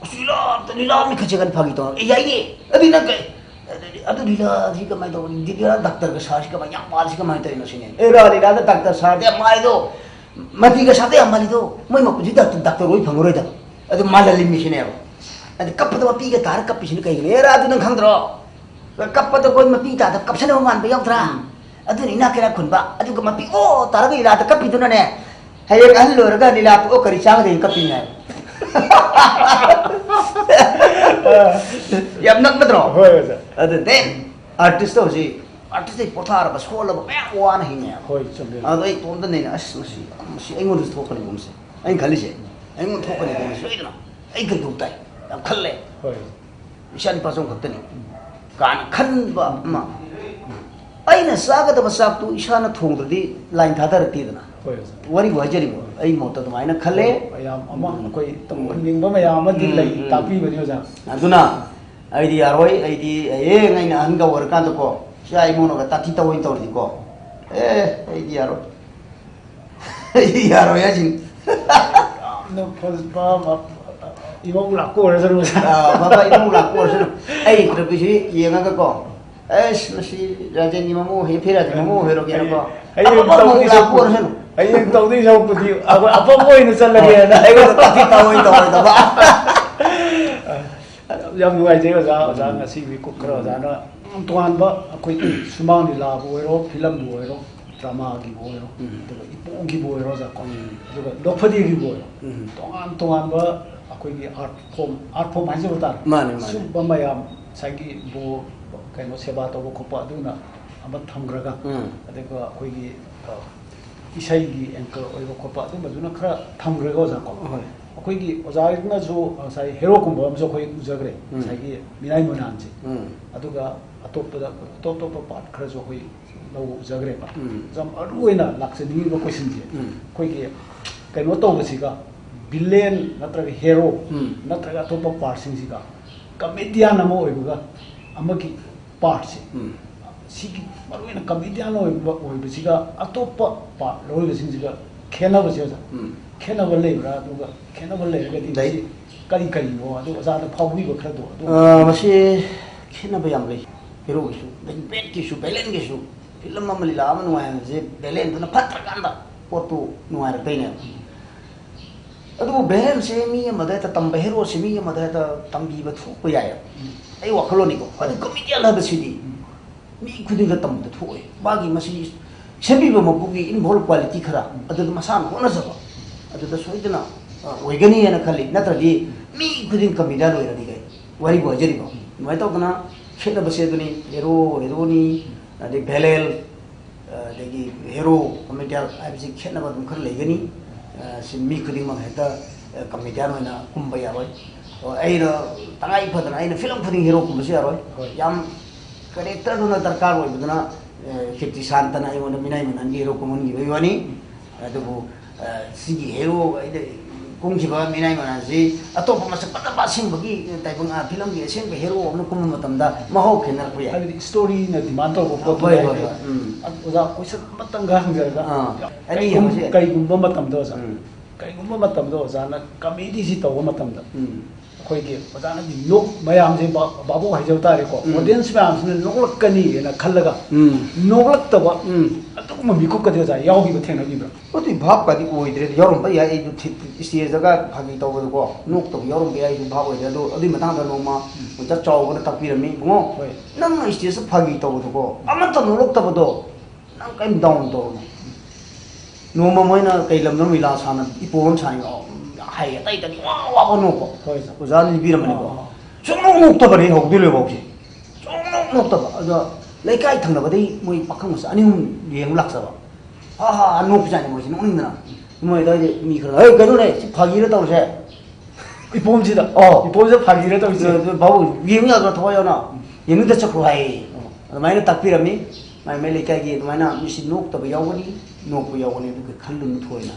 ꯑꯁ, ꯂꯤꯂꯥ ꯑꯝꯇ, ꯂꯤꯂꯥ ꯃꯤ ꯈꯖꯤꯛ ꯈꯟ ꯐꯥꯒꯤ ꯇꯧꯔ, "ꯑꯦ, ꯌꯥꯏꯌꯦ꯫ ꯑꯗꯨ ꯅꯪ ꯀꯩ-, ꯑꯗꯨ, ꯑꯗꯨ ꯂꯤꯂꯥꯁꯤ ꯀꯃꯥꯏꯅ ꯇꯧꯕꯅꯤ? ꯂꯤꯂꯥ ꯗꯥꯛꯇꯔꯒ ꯁꯥꯔꯁꯤ ꯀꯃꯥꯏꯅ, ꯌꯥꯝ ꯃꯥꯜꯂꯤꯁꯤ ꯀꯃꯥꯏꯅ ꯇꯧꯔꯤꯅꯣ?" ꯁꯤꯅꯦ꯫ "ꯑꯦ, ꯔꯥ, ꯂꯤꯂꯥꯗ ꯗꯥꯛꯇꯔ ꯁꯥꯔꯗꯤ ꯌꯥꯝ ꯃꯥꯜꯂꯤꯗꯣ, ꯃꯄꯤꯒ ꯁꯥꯔꯗꯤ ꯌꯥꯝ ꯃꯥꯜꯂꯤꯗꯣ, ꯃꯣꯏ ꯃꯄꯨꯟꯁꯤ ꯗꯥꯛꯇꯔ, ꯗꯥꯛꯇꯔ ꯑꯣꯏ ꯐꯪꯉꯔꯣꯏꯗꯕ꯫ ꯑꯗꯨ ꯃꯥꯜꯍꯜꯂꯤꯃꯤ ꯁꯤꯅꯦꯕ꯫ ꯑꯗꯨ ꯀꯞꯄꯗ ꯃꯄꯤꯒ ꯇꯥꯔ ꯀꯞꯄꯤꯁꯤꯅ ꯀꯩꯒꯤꯅꯣ? ꯑꯦ, ꯔꯥ, ꯑꯗꯨ ꯅꯪ ꯈꯪꯗ꯭ꯔꯣ? ꯀꯞꯄꯗ ꯑꯩꯈꯣꯏ ꯃꯄꯤ ꯇꯥꯗ ꯀꯞꯁꯟꯅꯕ ꯃꯥꯟꯕ ꯌꯥꯎꯗ꯭ꯔꯥ? ꯑꯗꯨꯅ ꯏꯅꯥꯛ ꯀꯩꯔꯥꯛ ꯈꯨꯟꯕ, ꯑꯗꯨꯒ ꯃꯄꯤ ꯑꯣ ꯇꯥꯔꯒ ꯂꯤꯂꯥꯗ ꯀꯞꯄꯤꯗꯨꯅꯅꯦ, ꯍꯌꯦꯡ ꯑꯍꯜ ꯑꯣꯏꯔꯒ ꯂꯤꯂꯥ ꯇꯣꯛꯑ ꯀꯔꯤ ꯆꯥꯒꯗꯣꯏꯅꯣ ꯀꯞꯄꯤꯅꯦ ꯍꯥꯏꯕ꯫ ꯌꯥꯝ ꯅꯛꯅꯗ꯭ꯔꯣ? ꯍꯣꯏ, ꯑꯣꯖꯥ꯫ ꯑꯗꯨ then artist ꯍꯧꯖꯤꯛ artist ꯇꯩ ꯄꯣꯊꯥꯔꯕ, ꯁꯣꯜꯂꯕ ꯃꯌꯥꯝ ꯋꯥꯅ ꯍꯤꯡꯉꯦꯕ꯫ ꯍꯣꯏ, ꯆꯨꯝꯃꯦ꯫ ꯑꯗꯣ ꯑꯩ ꯏꯇꯣꯝꯇ ꯅꯩꯅ, "ꯑꯁ, ꯃꯁꯤ, ꯃꯁꯤ ꯑꯩꯉꯣꯟꯗꯁꯨ ꯊꯣꯛꯀꯅꯤꯀꯣ ꯃꯁꯦ?" ꯑꯩꯅ ꯈꯜꯂꯤꯁꯦ, "ꯑꯩꯉꯣꯟꯗ ꯊꯣꯛꯀꯅꯤꯀꯣ ꯃꯁꯦ? ꯁꯣꯏꯗꯅ ꯑꯩ ꯀꯩꯗꯧ ꯇꯥꯏ?" ꯌꯥꯝ ꯈꯜꯂꯦ꯫ ꯍꯣꯏ꯫ ꯏꯆꯥ ꯅꯨꯄꯥ ꯁꯣꯝ ꯈꯛꯇꯅꯤ꯫ ꯀꯥꯏꯅ ꯈꯟꯕ ꯑꯃ꯫ ꯑꯩꯅ ꯆꯥꯒꯗꯕ ꯆꯥꯛꯇꯨ ꯏꯁꯥꯅ ꯊꯣꯡꯗ꯭ꯔꯗꯤ ꯂꯥꯏꯟ ꯊꯥꯗꯔꯛꯇꯦꯗꯅ꯫ ꯍꯣꯏ, ꯑꯣꯖꯥ꯫ ꯋꯥꯔꯤꯕꯨ ꯍꯥꯏꯖꯔꯤꯕ, ꯑꯩ ꯃꯣꯠꯇ ꯑꯗꯨꯃꯥꯏꯅ ꯈꯜꯂꯦ꯫ ꯃꯌꯥꯝ ꯑꯃ ꯎꯝ꯫ ꯑꯩꯈꯣꯏ ꯇꯧꯍꯟꯅꯤꯡꯕ ꯃꯌꯥꯝ ꯑꯃꯗꯤ ꯎꯝ, ꯂꯩ, ꯎꯝ꯫ ꯇꯥꯛꯄꯤꯕꯅꯤ, ꯑꯣꯖꯥ꯫ ꯑꯗꯨꯅ ꯑꯩꯗꯤ ꯌꯥꯔꯣꯏ, ꯑꯩꯗꯤ ꯍꯌꯦꯡ ꯑꯩꯅ ꯑꯍꯟꯒ ꯑꯣꯏꯔꯀꯥꯟꯗꯀꯣ, ꯏꯆꯥ ꯏꯃꯧꯅꯒ ꯇꯥꯊꯤ ꯇꯧꯑꯣꯏꯅ ꯇꯧꯔꯗꯤꯀꯣ, ꯑꯦ, ꯑꯩꯗꯤ ꯌꯥꯔꯣꯏ꯫ ꯑꯩꯗꯤ ꯌꯥꯔꯣꯏ ꯍꯥꯏꯁꯤꯅꯤ꯫ ꯌꯥꯝꯅ ꯐꯖꯕ ꯃ-, ꯏꯃꯧ ꯂꯥꯛꯄ ꯑꯣꯏꯔꯁꯅꯨ, ꯑꯣꯖꯥ꯫ ꯑꯥ, ꯐꯕ ꯏꯃꯧ ꯂꯥꯛꯄ ꯑꯣꯏꯔꯁꯅꯨ꯫ ꯑꯩ ꯏꯟꯇꯔꯚ꯭ꯌꯨꯁꯤ ꯌꯦꯡꯉꯒꯀꯣ, ꯑꯁ, ꯃꯁꯤ ꯔꯥꯖꯦꯟꯒꯤ ꯃꯃꯧ ꯍꯩ, ꯐꯤ ꯔꯥꯖꯦꯟꯒꯤ ꯃꯃꯧ ꯍꯩꯔꯣꯒꯦꯅꯀꯣ꯫ ꯍꯌꯦꯡ ꯑꯐꯕ ꯃꯧ ꯇꯧꯗꯣꯏ ꯂꯥꯛꯄ ꯁꯔꯨꯛꯄꯨꯗꯤ, ꯑꯣꯏꯔꯁꯅꯨ꯫ ꯍꯌꯦꯡ ꯇꯧꯗꯣꯏ ꯁꯔꯨꯛꯄꯨꯗꯤ ꯑꯩꯈꯣꯏ ꯑꯐꯕ ꯑꯣꯏꯅ ꯆꯠꯂꯒꯦꯅ꯫ ꯑꯩꯉꯣꯟꯗ ꯇꯥꯊꯤ ꯇꯥꯑꯣꯏꯅ ꯇꯧꯔꯣꯏꯗꯕ꯫ ꯌꯥꯝ ꯅꯨꯡꯉꯥꯏꯖꯩ, ꯑꯣꯖꯥ꯫ ꯑꯣꯖꯥ ꯉꯁꯤꯒꯤ ꯈꯔ ꯑꯣꯖꯥꯅ ꯇꯣꯉꯥꯟꯕ ꯑꯩꯈꯣꯏꯒꯤ ꯁꯨꯃꯥꯡ ꯂꯤꯂꯥꯕꯨ ꯑꯣꯏꯔꯣ, ꯐꯤꯂꯝꯕꯨ ꯑꯣꯏꯔꯣ, ꯗ꯭ꯔꯃꯥꯒꯤꯕꯨ ꯑꯣꯏꯔꯣ, ꯎꯝ꯫ ꯑꯗꯨꯒ ꯏꯄꯣꯝꯒꯤꯕꯨ ꯑꯣꯏꯔꯣ, ꯑꯣꯖꯥ ꯀꯣ꯫ ꯎꯝ꯫ ꯑꯗꯨꯒ ꯂꯣꯛꯐꯗꯤꯒꯤꯕꯨ ꯑꯣꯏꯔꯣ꯫ ꯎꯝ꯫ ꯇꯣꯉꯥꯟ ꯇꯣꯉꯥꯟꯕ ꯑꯩꯈꯣꯏꯒꯤ art form, art form ꯍꯥꯏꯖꯕ ꯇꯥꯔꯦ꯫ ꯃꯥꯅꯦ, ꯃꯥꯅꯦ꯫ ꯁꯨꯝꯕ ꯃꯌꯥꯝ ꯉꯁꯥꯏꯒꯤ ꯕꯣ-, ꯀꯩꯅꯣ ꯁꯦꯕꯥ ꯇꯧꯕ ꯈꯣꯠꯄ ꯑꯗꯨꯅ ꯑꯃ ꯊꯝꯈ꯭ꯔꯒ, ꯎꯝ꯫ ꯑꯗꯨꯒ ꯑꯩꯈꯣꯏꯒꯤ, ꯑ, ꯏꯁꯩꯒꯤ anchor ꯑꯣꯏꯕ ꯈꯣꯠꯄ ꯑꯗꯨꯝꯕꯗꯨꯅ ꯈꯔ ꯊꯝꯈ꯭ꯔꯒ, ꯑꯣꯖꯥ ꯀꯣ꯫ ꯍꯣꯏ꯫ ꯑꯩꯈꯣꯏꯒꯤ ꯑꯣꯖꯥꯅꯁꯨ ꯉꯁꯥꯏ ꯍꯦꯔꯣꯒꯨꯝꯕ ꯑꯃꯁꯨ ꯑꯩꯈꯣꯏ ꯎꯖꯈ꯭ꯔꯦ, ꯎꯝ꯫ ꯉꯁꯥꯏꯒꯤ ꯃꯤꯅꯥꯏ ꯃꯣꯏꯅꯥꯟꯁꯦ꯫ ꯎꯝ꯫ ꯑꯗꯨꯒ ꯑꯇꯣꯞꯄꯗ, ꯑꯇꯣꯞ ꯑꯇꯣꯞꯄ part ꯈꯔꯁꯨ ꯑꯩꯈꯣꯏ ꯂꯧꯕ ꯎꯖꯈ꯭ꯔꯦꯕ꯫ ꯎꯝ꯫ ꯌꯥꯝ ꯃꯔꯨ ꯑꯣꯏꯅ ꯂꯥꯛꯆꯅꯤꯡꯉꯤꯕ questionꯁꯦ, ꯎꯝ꯫ ꯑꯩꯈꯣꯏꯒꯤ ꯀꯩꯅꯣ ꯇꯧꯕꯁꯤꯒ, villain ꯅꯠꯇ꯭ꯔꯒ hero ꯎꯝ꯫ ꯅꯠꯇ꯭ꯔꯒ ꯑꯇꯣꯞꯄ partꯁꯤꯡꯁꯤꯒ comedian ꯑꯃ ꯑꯣꯏꯕꯒ ꯑꯃꯒꯤ ꯄꯥꯔꯠꯁꯦ, ꯎꯝ꯫ ꯁꯤꯒꯤ ꯃꯔꯨꯑꯣꯏꯅ ꯀꯃꯦꯗꯤꯌꯥꯟ ꯑꯣꯏꯕ, ꯑꯣꯏꯕꯁꯤꯒ ꯑꯇꯣꯞꯄ ꯄꯥꯔꯠ ꯂꯧꯔꯤꯕꯁꯤꯡꯁꯤꯒ ꯈꯦꯠꯅꯕꯁꯦ ꯑꯣꯖꯥ, ꯎꯝ꯫ ꯈꯦꯠꯅꯕ ꯂꯩꯕ꯭ꯔꯥ? ꯑꯗꯨꯒ ꯈꯦꯠꯅꯕ ꯂꯩꯔꯒꯗꯤ ꯂꯩ꯫ ꯃꯁꯤ ꯀꯔꯤ ꯀꯔꯤꯅꯣ? ꯑꯗꯨ ꯑꯣꯖꯥꯗ ꯐꯥꯎꯕꯤꯕ ꯈꯔꯗꯣ ꯑꯗꯨ ꯑ, ꯃꯁꯤ ꯈꯦꯠꯅꯕ ꯌꯥꯝ ꯂꯩ꯫ ꯍꯦꯔꯣꯒꯤꯁꯨ, ꯑꯗꯒꯤ ꯕꯦꯠꯀꯤꯁꯨ, ꯚꯦꯂꯦꯟꯒꯤꯁꯨ꯫ ꯐꯤꯂꯝ ꯑꯃ, ꯂꯤꯂꯥ ꯑꯃ ꯅꯨꯡꯉꯥꯏꯍꯟꯕꯁꯦ ꯚꯦꯂꯦꯟꯗꯨꯅ ꯐꯠꯇ꯭ꯔꯀꯥꯟꯗ ꯄꯣꯠꯇꯨ ꯅꯨꯡꯉꯥꯏꯔꯛꯇꯣꯏꯅꯦꯕ꯫ ꯑꯗꯨꯕꯨ ꯚꯦꯂꯦꯟꯁꯦ ꯃꯤ ꯑꯃꯗ ꯍꯦꯛꯇ ꯇꯝꯕ, ꯍꯦꯔꯣꯁꯦ ꯃꯤ ꯑꯃꯗ ꯍꯦꯛꯇ ꯇꯝꯕꯤꯕ ꯊꯣꯛꯄ ꯌꯥꯏꯌꯦꯕ꯫ ꯎꯝ꯫ ꯑꯩ ꯋꯥꯈꯜꯂꯣꯟꯅꯤꯀꯣ꯫ ꯑꯗꯨ ꯍꯣꯏ꯫ ꯀꯃꯦꯗꯤꯌꯥꯟ ꯍꯥꯏꯕꯁꯤꯗꯤ ꯎꯝ꯫ ꯃꯤ ꯈꯨꯗꯤꯡꯗ ꯇꯝꯕꯗ ꯊꯣꯛꯑꯣꯏ꯫ ꯃꯥꯒꯤ ꯃꯁꯤ ꯁꯦꯝꯕꯤꯕ ꯃꯄꯨꯒꯤ ꯏꯟꯚꯣꯜꯕ ꯀ꯭ꯋꯥꯂꯤꯇꯤ ꯈꯔ, ꯎꯝ꯫ ꯑꯗꯨꯗ ꯃꯁꯥꯅ ꯍꯣꯠꯅꯖꯕ, ꯑꯗꯨꯗ ꯁꯣꯏꯗꯅ, ꯑ, ꯑꯣꯏꯒꯅꯤ ꯍꯥꯏꯅ ꯈꯜꯂꯤ꯫ ꯅꯠꯇ꯭ꯔꯗꯤ ꯃꯤ ꯈꯨꯗꯤꯡ ꯀꯃꯦꯗꯤꯌꯥꯟ ꯑꯣꯏꯔꯗꯤ ꯀꯩ ꯋꯥꯔꯤꯕꯨ ꯍꯥꯏꯖꯔꯤꯕ꯫ ꯑꯗꯨꯃꯥꯏꯅ ꯇꯧꯗꯅ ꯈꯦꯠꯅꯕꯁꯦ ꯑꯗꯨꯅꯤ, ꯍꯦꯔꯣ, ꯍꯦꯔꯣꯅꯤ, ꯑꯗꯩ ꯚꯦꯂꯦꯟ, ꯑꯗꯒꯤ ꯍꯦꯔꯣ, ꯀꯃꯦꯗꯤꯌꯥꯟ ꯍꯥꯏꯕꯁꯤ ꯈꯦꯠꯅꯕ ꯑꯗꯨꯝ ꯈꯔ ꯂꯩꯒꯅꯤ꯫ ꯑ, ꯁꯤ ꯃꯤ ꯈꯨꯗꯤꯡꯃꯛ ꯍꯦꯛꯇ, ꯑ, ꯀꯃꯦꯗꯤꯌꯥꯟ ꯑꯣꯏꯅ ꯀꯨꯝꯕ ꯌꯥꯔꯣꯏ꯫ ꯑꯣ, ꯑꯩꯅ ꯇꯉꯥꯏ ꯐꯗꯅ ꯑꯩꯅ ꯐꯤꯂꯝ ꯈꯨꯗꯤꯡ ꯍꯦꯔꯣ ꯀꯨꯝꯕꯁꯨ ꯌꯥꯔꯣꯏ꯫ ꯍꯣꯏ꯫ ꯌꯥꯝ ꯀꯦꯔꯦꯛꯇꯔꯗꯨꯅ ꯗꯔꯀꯥꯔ ꯑꯣꯏꯕꯗꯨꯅ, ꯑ, ꯀꯤꯔꯇꯤ ꯁꯥꯟꯇꯅ ꯑꯩꯉꯣꯟꯗ ꯃꯤꯅꯥꯏ ꯃꯅꯥꯟꯒꯤ ꯍꯦꯔꯣ ꯀꯨꯝꯍꯟꯈꯤꯕꯒꯤ ꯋꯥꯅꯤ꯫ ꯑꯗꯨꯕꯨ, ꯑ, ꯁꯤꯒꯤ ꯍꯦꯔꯣ ꯑꯩꯅ ꯀꯨꯝꯈꯤꯕ ꯃꯤꯅꯥꯏ ꯃꯅꯥꯟꯁꯤ ꯑꯇꯣꯞꯄ ꯃꯁꯛ ꯐꯖꯕ ꯑꯁꯦꯡꯕꯒꯤ ꯇꯥꯏꯕꯪ, ꯑ, ꯐꯤꯂꯝꯒꯤ ꯑꯁꯦꯡꯕ ꯍꯦꯔꯣ ꯑꯃꯅ ꯀꯨꯝꯕ ꯃꯇꯝꯗ ꯃꯍꯥꯎ ꯈꯦꯠꯅꯔꯛꯄ ꯌꯥꯏ꯫ ꯍꯥꯏꯕꯗꯤ ꯁ꯭ꯇꯣꯔꯤꯅ ꯗꯤꯃꯥꯟ ꯇꯧꯕ ꯄꯣꯠꯇꯨ ꯍꯣꯏ, ꯍꯣꯏ, ꯍꯥꯏꯗꯤ ꯍꯣꯏ, ꯎꯝ꯫ ꯑꯣꯖꯥ, ꯀꯣꯏꯁꯟ ꯑꯃꯇꯪꯒ ꯍꯪꯖꯔꯒ, ꯑꯥ, ꯑꯅꯤ ꯀꯩꯒꯨꯝ-, ꯍꯪꯕꯁꯦ꯫ ꯀꯩꯒꯨꯝꯕ ꯃꯇꯝꯗ ꯑꯣꯖꯥ, ꯎꯝ꯫ ꯀꯩꯒꯨꯝꯕ ꯃꯇꯝꯗ ꯑꯣꯖꯥꯅ ꯀꯃꯦꯗꯤꯁꯤ ꯇꯧꯕ ꯃꯇꯝꯗ, ꯎꯝ꯫ ꯑꯩꯈꯣꯏꯒꯤ ꯑꯣꯖꯥꯅꯗꯤ ꯅꯣꯛ-, ꯃꯌꯥꯝꯁꯦ ꯕꯥ-, ꯚꯥꯕꯣꯛ ꯍꯥꯏꯖꯕ ꯇꯥꯔꯦꯀꯣ, ꯎꯝ꯫ ꯑꯣꯗꯤꯌꯦꯟꯁ ꯃꯌꯥꯝꯁꯤꯅ ꯅꯣꯛꯂꯛꯀꯅꯤ ꯍꯥꯏꯅ ꯈꯜꯂꯒ ꯎꯝ꯫ ꯅꯣꯛꯂꯛꯇꯕ ꯎꯝ꯫ ꯑꯗꯨꯒꯨꯝꯕ ꯃꯤꯀꯨꯞꯀꯗꯤ ꯑꯣꯖꯥ ꯌꯥꯎꯈꯤꯕ ꯊꯦꯡꯅꯕꯤꯕ꯭ꯔꯥ? ꯑꯗꯨꯏ ꯚꯥꯞꯀꯗꯤ ꯑꯣꯏꯗ꯭ꯔꯦ꯫ ꯌꯥꯎꯔꯝꯕ ꯌꯥꯏ, ꯑꯩꯁꯨ ꯊꯤ-, ꯏꯁꯇꯦꯖꯇꯒ ꯐꯥꯒꯤ ꯇꯧꯕꯗꯀꯣ, ꯅꯣꯛꯇꯕ ꯌꯥꯎꯔꯝꯕ ꯌꯥꯏ, ꯑꯩꯁꯨ ꯚꯥꯞ ꯑꯣꯏꯗ꯭ꯔꯦ꯫ ꯑꯗꯣ ꯑꯗꯨꯏ ꯃꯇꯥꯡꯗ ꯅꯣꯡꯃ ꯑꯣꯖꯥ ꯆꯥꯎꯕꯅ ꯇꯥꯛꯄꯤꯔꯝꯃꯤ, "ꯏꯕꯨꯡꯉꯣ, ꯍꯣꯏ꯫ ꯅꯪꯅ ꯏꯁꯇꯦꯖꯇ ꯐꯥꯒꯤ ꯇꯧꯕꯗꯀꯣ, ꯑꯃꯠꯇ ꯅꯣꯛꯂꯛꯇꯕꯗꯣ, ꯅꯪ ꯀꯔꯤꯝ ꯗꯥꯎꯟ ꯇꯧꯔꯨꯅꯨ"꯫ ꯅꯣꯡꯃ ꯃꯣꯏꯅ ꯀꯩ ꯂꯝꯗꯅꯣ ꯂꯤꯂꯥ ꯁꯥꯟꯅ, ꯏꯄꯣꯝ ꯑꯃ ꯁꯥꯟꯅꯩ, ꯍꯥꯏ ꯑꯇꯩ ꯑꯇꯩꯗꯤ ꯋꯥ ꯋꯥ ꯋꯥ ꯅꯣꯛꯄ꯫ ꯍꯣꯏ, ꯁꯥꯔ꯫ ꯑꯣꯖꯥꯅ ꯂꯤꯕꯤꯔꯝꯕꯅꯤꯀꯣ꯫ ꯑꯥ, ꯑꯥ꯫ ꯁꯨꯡꯅꯣꯛ ꯅꯣꯛꯇꯕꯅꯤ ꯍꯧꯗꯣꯏ ꯂꯣꯏꯐꯥꯎꯁꯦ꯫ ꯁꯨꯡꯅꯣꯛ ꯅꯣꯛꯇꯕ꯫ ꯑꯗꯣ ꯂꯩꯀꯥꯏ ꯊꯪꯅꯕꯗꯒꯤ ꯃꯣꯏ ꯄꯥꯈꯪ ꯃꯆꯥ ꯑꯅꯤ ꯑꯍꯨꯝ ꯌꯦꯡꯕ ꯂꯥꯛꯆꯕ꯫ ꯍꯥ ꯍꯥ ꯍꯥ ꯅꯣꯛꯄꯖꯥꯠꯅꯤ ꯃꯣꯏꯁꯦ ꯅꯣꯛꯅꯤꯡꯗꯅ꯫ ꯃꯣꯏ ꯑꯗꯨꯋꯥꯏꯗ ꯃꯤ ꯈꯔ, "ꯍꯩ, ꯀꯩꯅꯣꯅꯦ, ꯁꯤ ꯐꯥꯒꯤꯔ ꯇꯧꯔꯤꯁꯦ?" ꯏꯄꯣꯝꯁꯤꯗ? ꯑꯣ꯫ ꯏꯄꯣꯝꯁꯤꯗ ꯐꯥꯒꯤꯔ ꯇꯧꯔꯤꯁꯦ? ꯑꯗꯨ ꯚꯥꯕꯨ ꯌꯦꯡꯕ ꯌꯥꯗ꯭ꯔꯣ ꯊꯋꯥꯏ ꯌꯥꯎꯅ? ꯌꯦꯡꯅꯤꯡꯗ ꯆꯠꯈ꯭ꯔꯣ ꯍꯥꯏꯌꯦ꯫ ꯑꯗꯨꯃꯥꯏꯅ ꯇꯥꯛꯄꯤꯔꯝꯃꯤ꯫ ꯃꯥꯏ ꯃꯥꯏ ꯂꯩꯀꯥꯏꯒꯤ ꯑꯗꯨꯃꯥꯏꯅ ꯃꯤꯁꯤ ꯅꯣꯛꯇꯕ ꯌꯥꯎꯒꯅꯤ, ꯅꯣꯛꯄ ꯌꯥꯎꯒꯅꯤ, ꯑꯗꯨꯒ ꯈꯜꯂꯨꯅꯨ ꯊꯣꯏꯅ꯫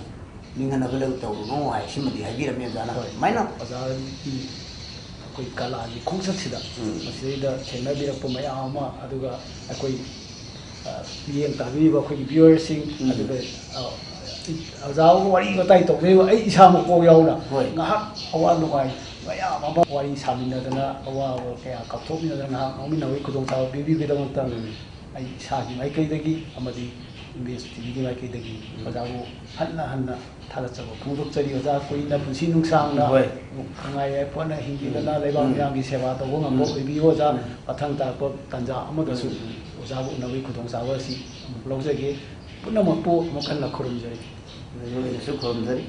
ꯅꯤꯡꯍꯟꯅꯕ ꯂꯩ ꯇꯧꯔꯨꯅꯨ ꯍꯥꯏ, ꯁꯤꯃꯗꯤ ꯍꯥꯏꯕꯤꯔꯝꯃꯤ ꯑꯣꯖꯥꯅ꯫ ꯍꯣꯏ꯫ ꯑꯗꯨꯃꯥꯏꯅ ꯑꯣꯖꯥꯒꯤ ꯑꯩꯈꯣꯏ ꯀꯂꯥꯒꯤ ꯈꯣꯡꯆꯠꯁꯤꯗ ꯎꯝ꯫ ꯃꯁꯤꯗꯩꯗ ꯊꯦꯡꯅꯕꯤꯔꯛꯄ ꯃꯌꯥꯝ ꯑꯃ, ꯑꯗꯨꯒ ꯑꯩꯈꯣꯏ, ꯑ, ꯃꯤꯠꯌꯦꯡ ꯇꯥꯕꯤꯔꯤꯕ ꯑꯩꯈꯣꯏꯒꯤ viewerꯁꯤꯡ, ꯎꯝ꯫ ꯑꯗꯨꯒ, ꯑ, ꯑꯣꯖꯥꯒ ꯋꯥꯔꯤ ꯋꯥꯇꯥꯏ ꯇꯧꯕꯤꯔꯤꯕ ꯑꯩ ꯏꯁꯥꯃꯛꯐꯥꯎ ꯌꯥꯎꯅ ꯍꯣꯏ꯫ ꯉꯥꯏꯍꯥꯛ ꯑꯋꯥ ꯅꯨꯡꯉꯥꯏ ꯃꯌꯥꯝ ꯑꯃ ꯋꯥꯔꯤ ꯁꯥꯃꯤꯟꯅꯗꯅ, ꯑꯋꯥꯕ ꯀꯌꯥ ꯀꯥꯎꯊꯣꯛꯃꯤꯟꯅꯗꯅ ꯉꯥꯏꯍꯥꯛ ꯉꯥꯡꯃꯤꯟꯅꯕꯒꯤ ꯈꯨꯗꯣꯡꯆꯥꯕ ꯄꯤꯕꯤꯕꯒꯤꯗꯃꯛꯇ ꯎꯝ꯫ ꯑꯩ ꯏꯁꯥꯒꯤ ꯃꯥꯏꯀꯩꯗꯒꯤ ꯑꯃꯗꯤ ꯏꯝꯕꯦꯁ ꯇꯤꯚꯤꯒꯤ ꯃꯥꯏꯀꯩꯗꯒꯤ ꯎꯝ꯫ ꯑꯣꯖꯥꯕꯨ ꯍꯟꯅ ꯍꯟꯅ ꯊꯥꯒꯠꯆꯕ ꯐꯣꯡꯗꯣꯛꯆꯔꯤ꯫ ꯑꯣꯖꯥ ꯀꯨꯏꯅ ꯄꯨꯟꯁꯤ ꯅꯨꯡꯁꯥꯡꯅ ꯍꯣꯏ꯫ ꯅꯨꯡꯉꯥꯏ ꯌꯥꯏꯐꯅ ꯍꯤꯡꯕꯤꯗꯅ ꯎꯝ꯫ ꯂꯩꯕꯥꯛ ꯎꯝ꯫ ꯃꯤꯌꯥꯝꯒꯤ ꯁꯦꯕꯥ ꯇꯧꯕ ꯉꯝꯕ ꯎꯝ꯫ ꯑꯣꯏꯕꯤꯌꯨ ꯑꯣꯖꯥ꯫ ꯎꯝ꯫ ꯃꯊꯪ ꯇꯥꯔꯛꯄ ꯇꯥꯟꯖꯥ ꯑꯃꯗꯁꯨ ꯎꯝ꯫ ꯎꯝ꯫ ꯑꯣꯖꯥꯕꯨ ꯎꯅꯕꯒꯤ ꯈꯨꯗꯣꯡꯆꯥꯕ ꯑꯁꯤ ꯑꯃꯨꯛ ꯂꯧꯖꯒꯦ꯫ ꯄꯨꯝꯅꯃꯛꯄꯨ ꯑꯃꯨꯛ ꯍꯟꯅ ꯈꯨꯔꯨꯝꯖꯔꯤ꯫ ꯑꯩꯈꯣꯏꯅꯁꯨ ꯈꯨꯔꯨꯝꯖꯔꯤ꯫